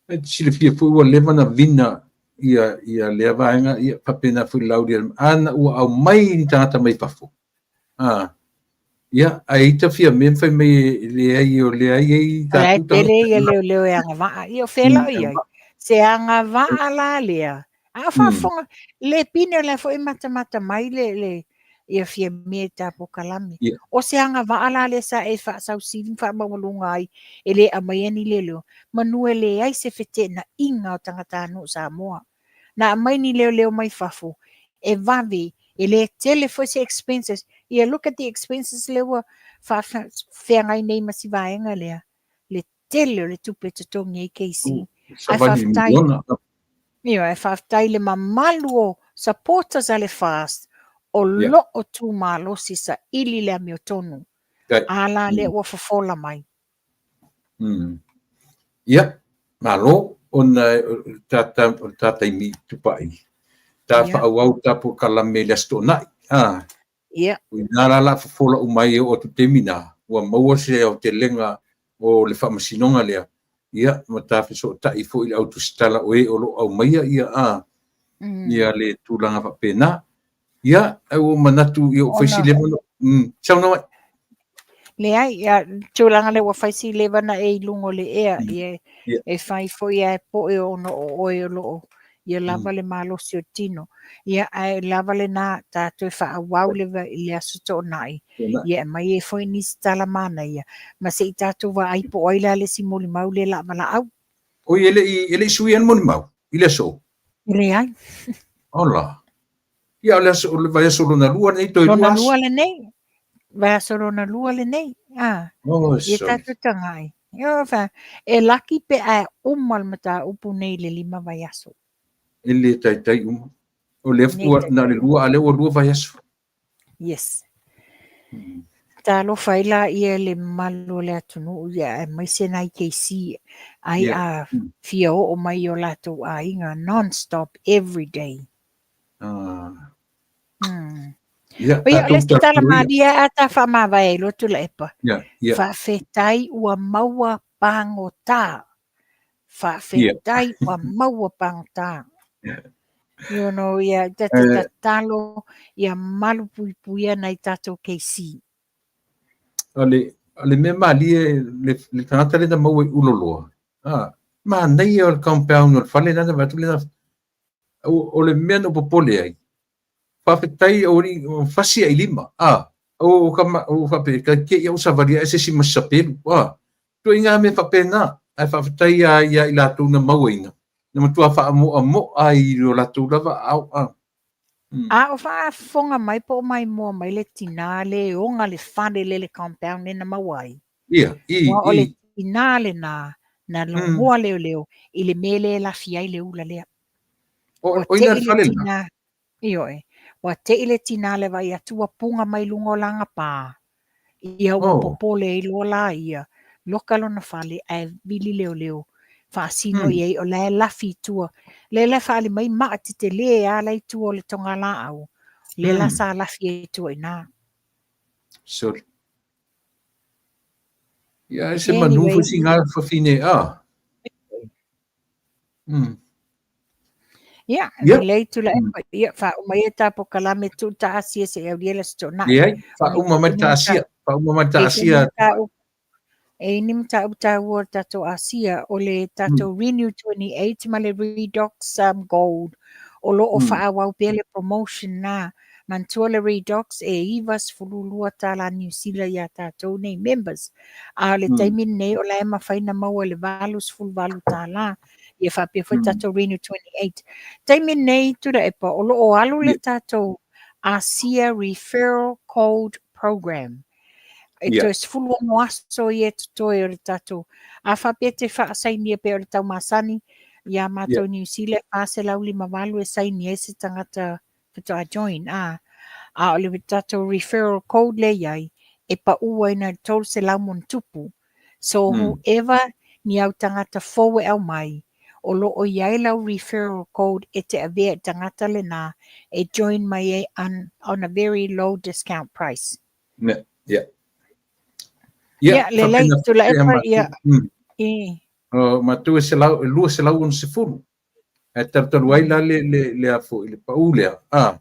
E te silafia foi ua leva na vina ia, ia lea vaega, ia faapena foi le Laauli ana ua aumai ni tagata mai fafo. Ah, ia, ae ita Fiame ma fai mai e leai o lea e i O la e tatou tele tagata. ia leoleo e agavaa. Ia o fea la o i ai? Se agavaa la lea. A o faafofoga, le pine o la foi e matamata mai le, le ia Fiame i ta polokalame. O se agavaa la lea sa e faasausili ma faamaualuga ai e le aumaia ni leoleo. Manu e leai se feteenaiga o tagatanuu Samoa. Na aumai ni leoleo mai fafo e vave, e le tele foi se expenses. Ia look at the expenses lea ua faafeagai nei ma si vaega lea. Le tele o le tupe e totogi ai KC. Ae Savali faafetai. miliona. Ia, ae faafetai le mamalu o supporters a le FAST o loo tumalosi saili le amiotonu. A la lea ua fofola mai. Ia, malo ona o le ta taimi tupai. Ta faaauau ta polokalame i le Aso Toonai. Ah. Ia. O i nā la la fofola uma ai e oo atu i le taimi na, ua maua se aotelega o le faamasinoga lea, ia, ma ta fesootai foi i le au tusitala o e o lo o aumaia ia a ia le tulaga faapena. Ia, ae ua ou manatu ia ua fai si leva ona saunoa mai. Leai, ia, tulaga lea ua fai si leva ona e i luga o le ea, ia, e fai foi ae po'e ona o oe o lo o ia lava le malosi o le tino. Ia, ae lava lena, tatou e faaauau le, le Aso Toonai, ia e aumai ai foi nisi tala manaia, ma se i tatou vaai po o ai la le isi molimau lea o le a valaau. Oi, e le i, e le i suia le molimau i le aso? Leai. Ola. Ia, o le aso, o le vaiaso lona lua lenei, toe lua aso. Lona lua lenei. Vaiaso lona lua lenei. Ah. Oh, ia tatou tagai. Ia, fa, e laki pe a uma le mataupu nei i le 5 vaiaso. E le taitai uma. O lea ua na o le lua, a lea ua lua vaiaso. Yes. Talofa ai laia le mamalu o le atunuu ia aemaise nai keisi ai a fia oo mai i o latou aiga non stop every day. Ia, Ia, o le isi tala malie a ta faamavae ai loa Tuilaepa. Faafetai ua maua pagota. Faafetai ua maua pagota. You know, ia, ta te tatalo, ia malu puipuia nai tatou keisi. O le, o le mea malie, le, le tagata lea na maua i Uloloa, ah, manaia o le compound o le fale lena na vaai atu lena, o le mea na ou popole ai, faafetai o fasi ai lima, ah, o ka o faapea, ka ke ia o savali ai se isi ma se sapelu, ah, ituaiga mea faapena, ae faafetai lava ia i latou na mauaina, na matua faamoamoa ai i lo latou lava aao. A. A o faafofoga mai po o maimoa mai le tinā le oga le fale le le compound lea na maua ai. Ia, i, Aua o le tinā lenā na logoa leoleo i le mea lea e lafi ai le ula lea. O, o ina le fale lena? Ioe. Ua te'i le tinā le vaai atu ua puga mai luga o le agapā. Ia ua popole ai loa la ia, loka lona fale ae vili leoleo faasino i ai o la e lafi i tua. Lea la e faaali mai maa tetele lava la i tua o le togalaau, lea la sa lafi ai i tua i ina. Sorry. Ia, e se manu foi sina fafine, ah. Ia, yeah. lelei Tuilaepa. Ia, faauma ia ta polokalame tuu ta Asia seia aulia le Aso Toonai. Leai, faauma mai ta Asia. Faauma mai ta Asia. E i ni mataupu taua o le tatou Asia, o le tatou Renew 28 ma le Redox Gold, o lo o faaauau pea le promotion na. Manatua le Redox e $92 Niu Sila iā tatou nei members, a o le taimi lenei o la e mafai ona maua i le $88, ia faapea foi le tatou Renew 28. Taimi lenei Tuilaepa, o lo o alu le tatou Asia Referral Code Program. E toe 16 aso ia e totoe o le tatou, a faapea e te faasainia pea o le tau masani iā matou i Niu Sila e 458 e saini ai se tagata faatoa join, a, a o le tatou referral code lea i ai, e pau ai na i le 300 ma ona tupu. So whoever ni au tagata fou e aumai, o lo o i ai lau referral code e te avea i tagata lenā e join mai ai on a very low discount price. Yeah. Yeah. Yeah, lelei, Tuilaepa, ia. E. O matou e selau, e 260. Ae talutalu ai la le, le, le a foi, le pau lea, a,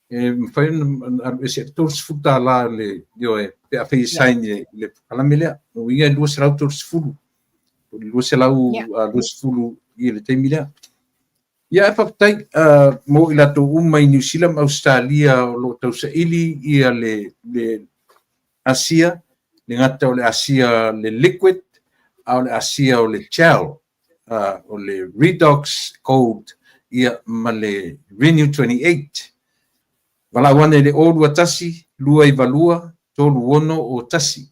e mafai ona alu ese i le $30 le, ioe, pe afai e sign i le polokalame lea. O lona uiga e 230, po o le 220 i le taimi lea. Ia, ae faafetai mo i latou uma i Niu Sila ma Ausetalia o lo o tausaili ia le, le Asia, le gata o le Asia le liquid, a o le Asia o le gel. o le Redox Gold ia ma le Renew 28. Valaau ane i le 021 292 3601.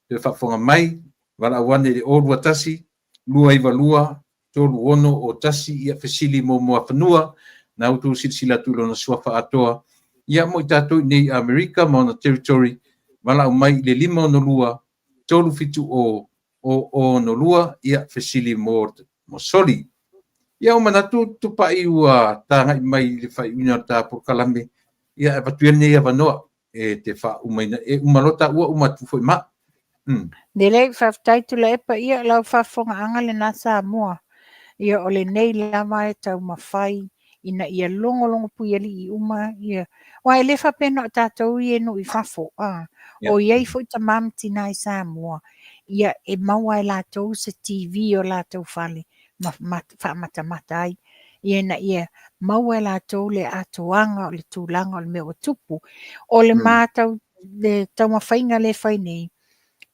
Toe faafofoga mai, valaau ane i le 021 292 3601 ia fesili mo Muafanua, na outou silasila atu i lona suafa atoa, ia mo i tatou i nei i Amerika ma ona territory, valaau mai i le 562 370 062, ia, fesili mo mo Soli. Ia, ua manatu Tupai ua tagai mai i le faaiuina o le ta polokalame, ia, e avatu ia lenei avanoa e te faaumaina, e uma loa taua uma atu foi ma. Lelei, faafetai Tuilaepa, ia lau faafofogaaga lena Samoa. Ia o lenei lava e taumafai ina ia logologo puialii uma ia aua e le faapea na o tatou ia e nuu i fafo, a o i ai foi tama ma tina i Samoa, ia e maua e latou se TV i o latou fale ma faamatamata ai, ia ina ia maua e latou le atoaga o le tulaga o le mea ua tupu. O le matau le taumafaiga lea e fai nei,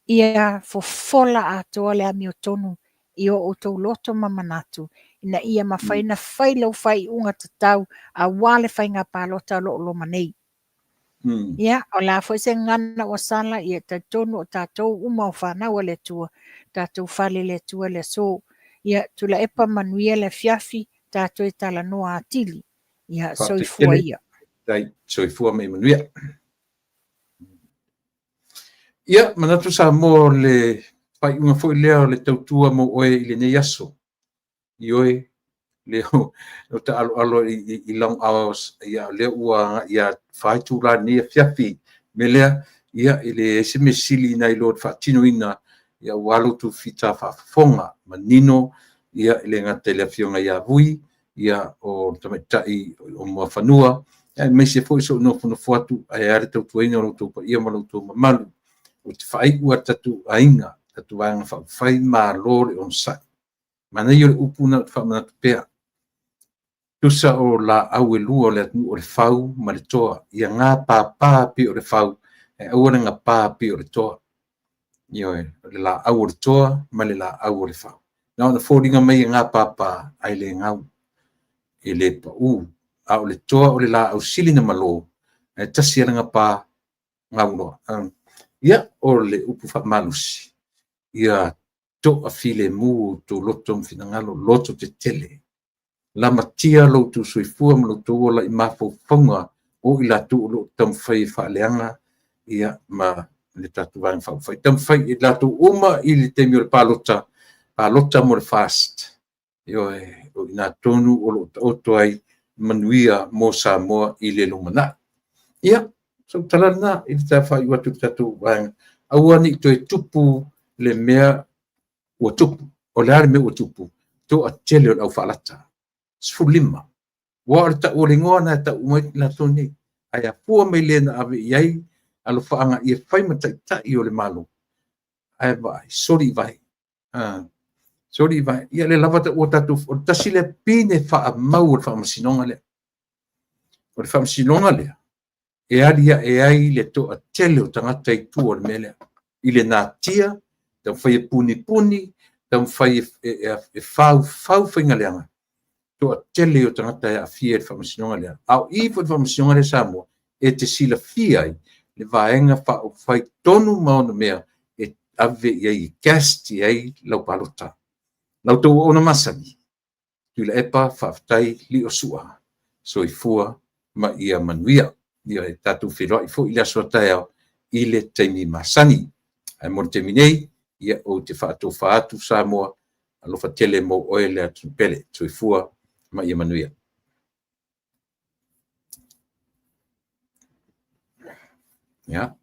ia fofola atoa le amiotonu i o outou loto ma manatu, ina ia mafai ona fai lau faaiuga tatau aua le faiga palota o lo o loma nei. Ia, o le a foi se gagana ua sala, ia talitonu o tatou uma o fanau a le Atua, tatou fale i le Atua le aso. Ia, Tuilaepa manuia le afiafi, tatou e talanoa atili. Ia, soifua ia. Soifua ma ia manuia. Ia, manatu Samoa o le faaiuga foi lea o le tautua mo oe i lenei aso. Ioe, lea o taaloalo i long hours, ia lea ua agai ia 4 itula i lenei afiafi. O le mea lea, ia e leai se mea sili nai lo le faatinoina, ia aua lo outou fita faafofoga manino, ia e le gata i le afioga ia Vui, ia o le tamaitai o Muafanua, aemaise foi so nofonofo atu ae a le tautuaina o lo outou paia ma lo outou mamalu. Ou te faaiu a le tatou aiga, tatou Vaega Faaupufai, malo le onosai. Manaia o le upu na ou te faamanatu pea. Tusa o laau e lua o le atunuu o le fau ma le toa. Ia gapapa pei o le fau, ae aua le gapa pei o le toa. Ioe, o le laau o le toa ma le laau o le fau. Na ona foliga mai e gapapa, ae le gau, e le pau. A o le toa o le laau sili na malo, ae tasi lava le gapa, gau loa. Ia, o le upu faamalosi, ia toafilemu outou loto ma finagalo, loto tetele. Lamatia lo outou soifua ma lo outou ola i mafaufauga o i latou o lo o taumafai e faaleaga ia ma le tatou Vaega Faaupufai. Taumafai i latou uma i le taimi o le palota, palota mo le FAST. Ioe, o i ina tonu o lo o taoto ai manuia mo Samoa i le lumanai. Ia, sau tala lena i le faaiu atu i le tatou vaega. Aua ne i toe tupu le mea ua tupu. O le a le mea ua tupu? Toatele o le aufaalata. 15. Ua o le tau o le igoa na e tau mai latou nei. Ae afua mai le na ave i ai alofaaga ia fai ma taitai o le Malo. Ae vaai, soli i vai. Soli i vai. Ia le lava ua tatou, o le tasi lea pine faamau o le faamasinoga lea. O le faamasinoga lea, e aliae ai le toatele o tagata i tua o le mea lea. I le natia, taumafai e punipuni, taumafai e faufau faiga leaga, toatele o tagata e aafia i le faamasinoga lea. A o i foi i le faamasinoga lea Samoa, e te silafia ai le Vaega Faaupufai tonu ma ona mea e ave i ai, e cast i ai lau palota. Lau tou auauna masani, Tuilaepa, faafetai, lio sua, soifua ma ia manuia. Ia e tatou feiloai foi i le aso a taeao i le taimi masani. Ae mo le taimi nei, ia ou te faatofa atu Samoa, alofa tele mo oe le atunuu pele. Soifua ma ia manuia. Yeah.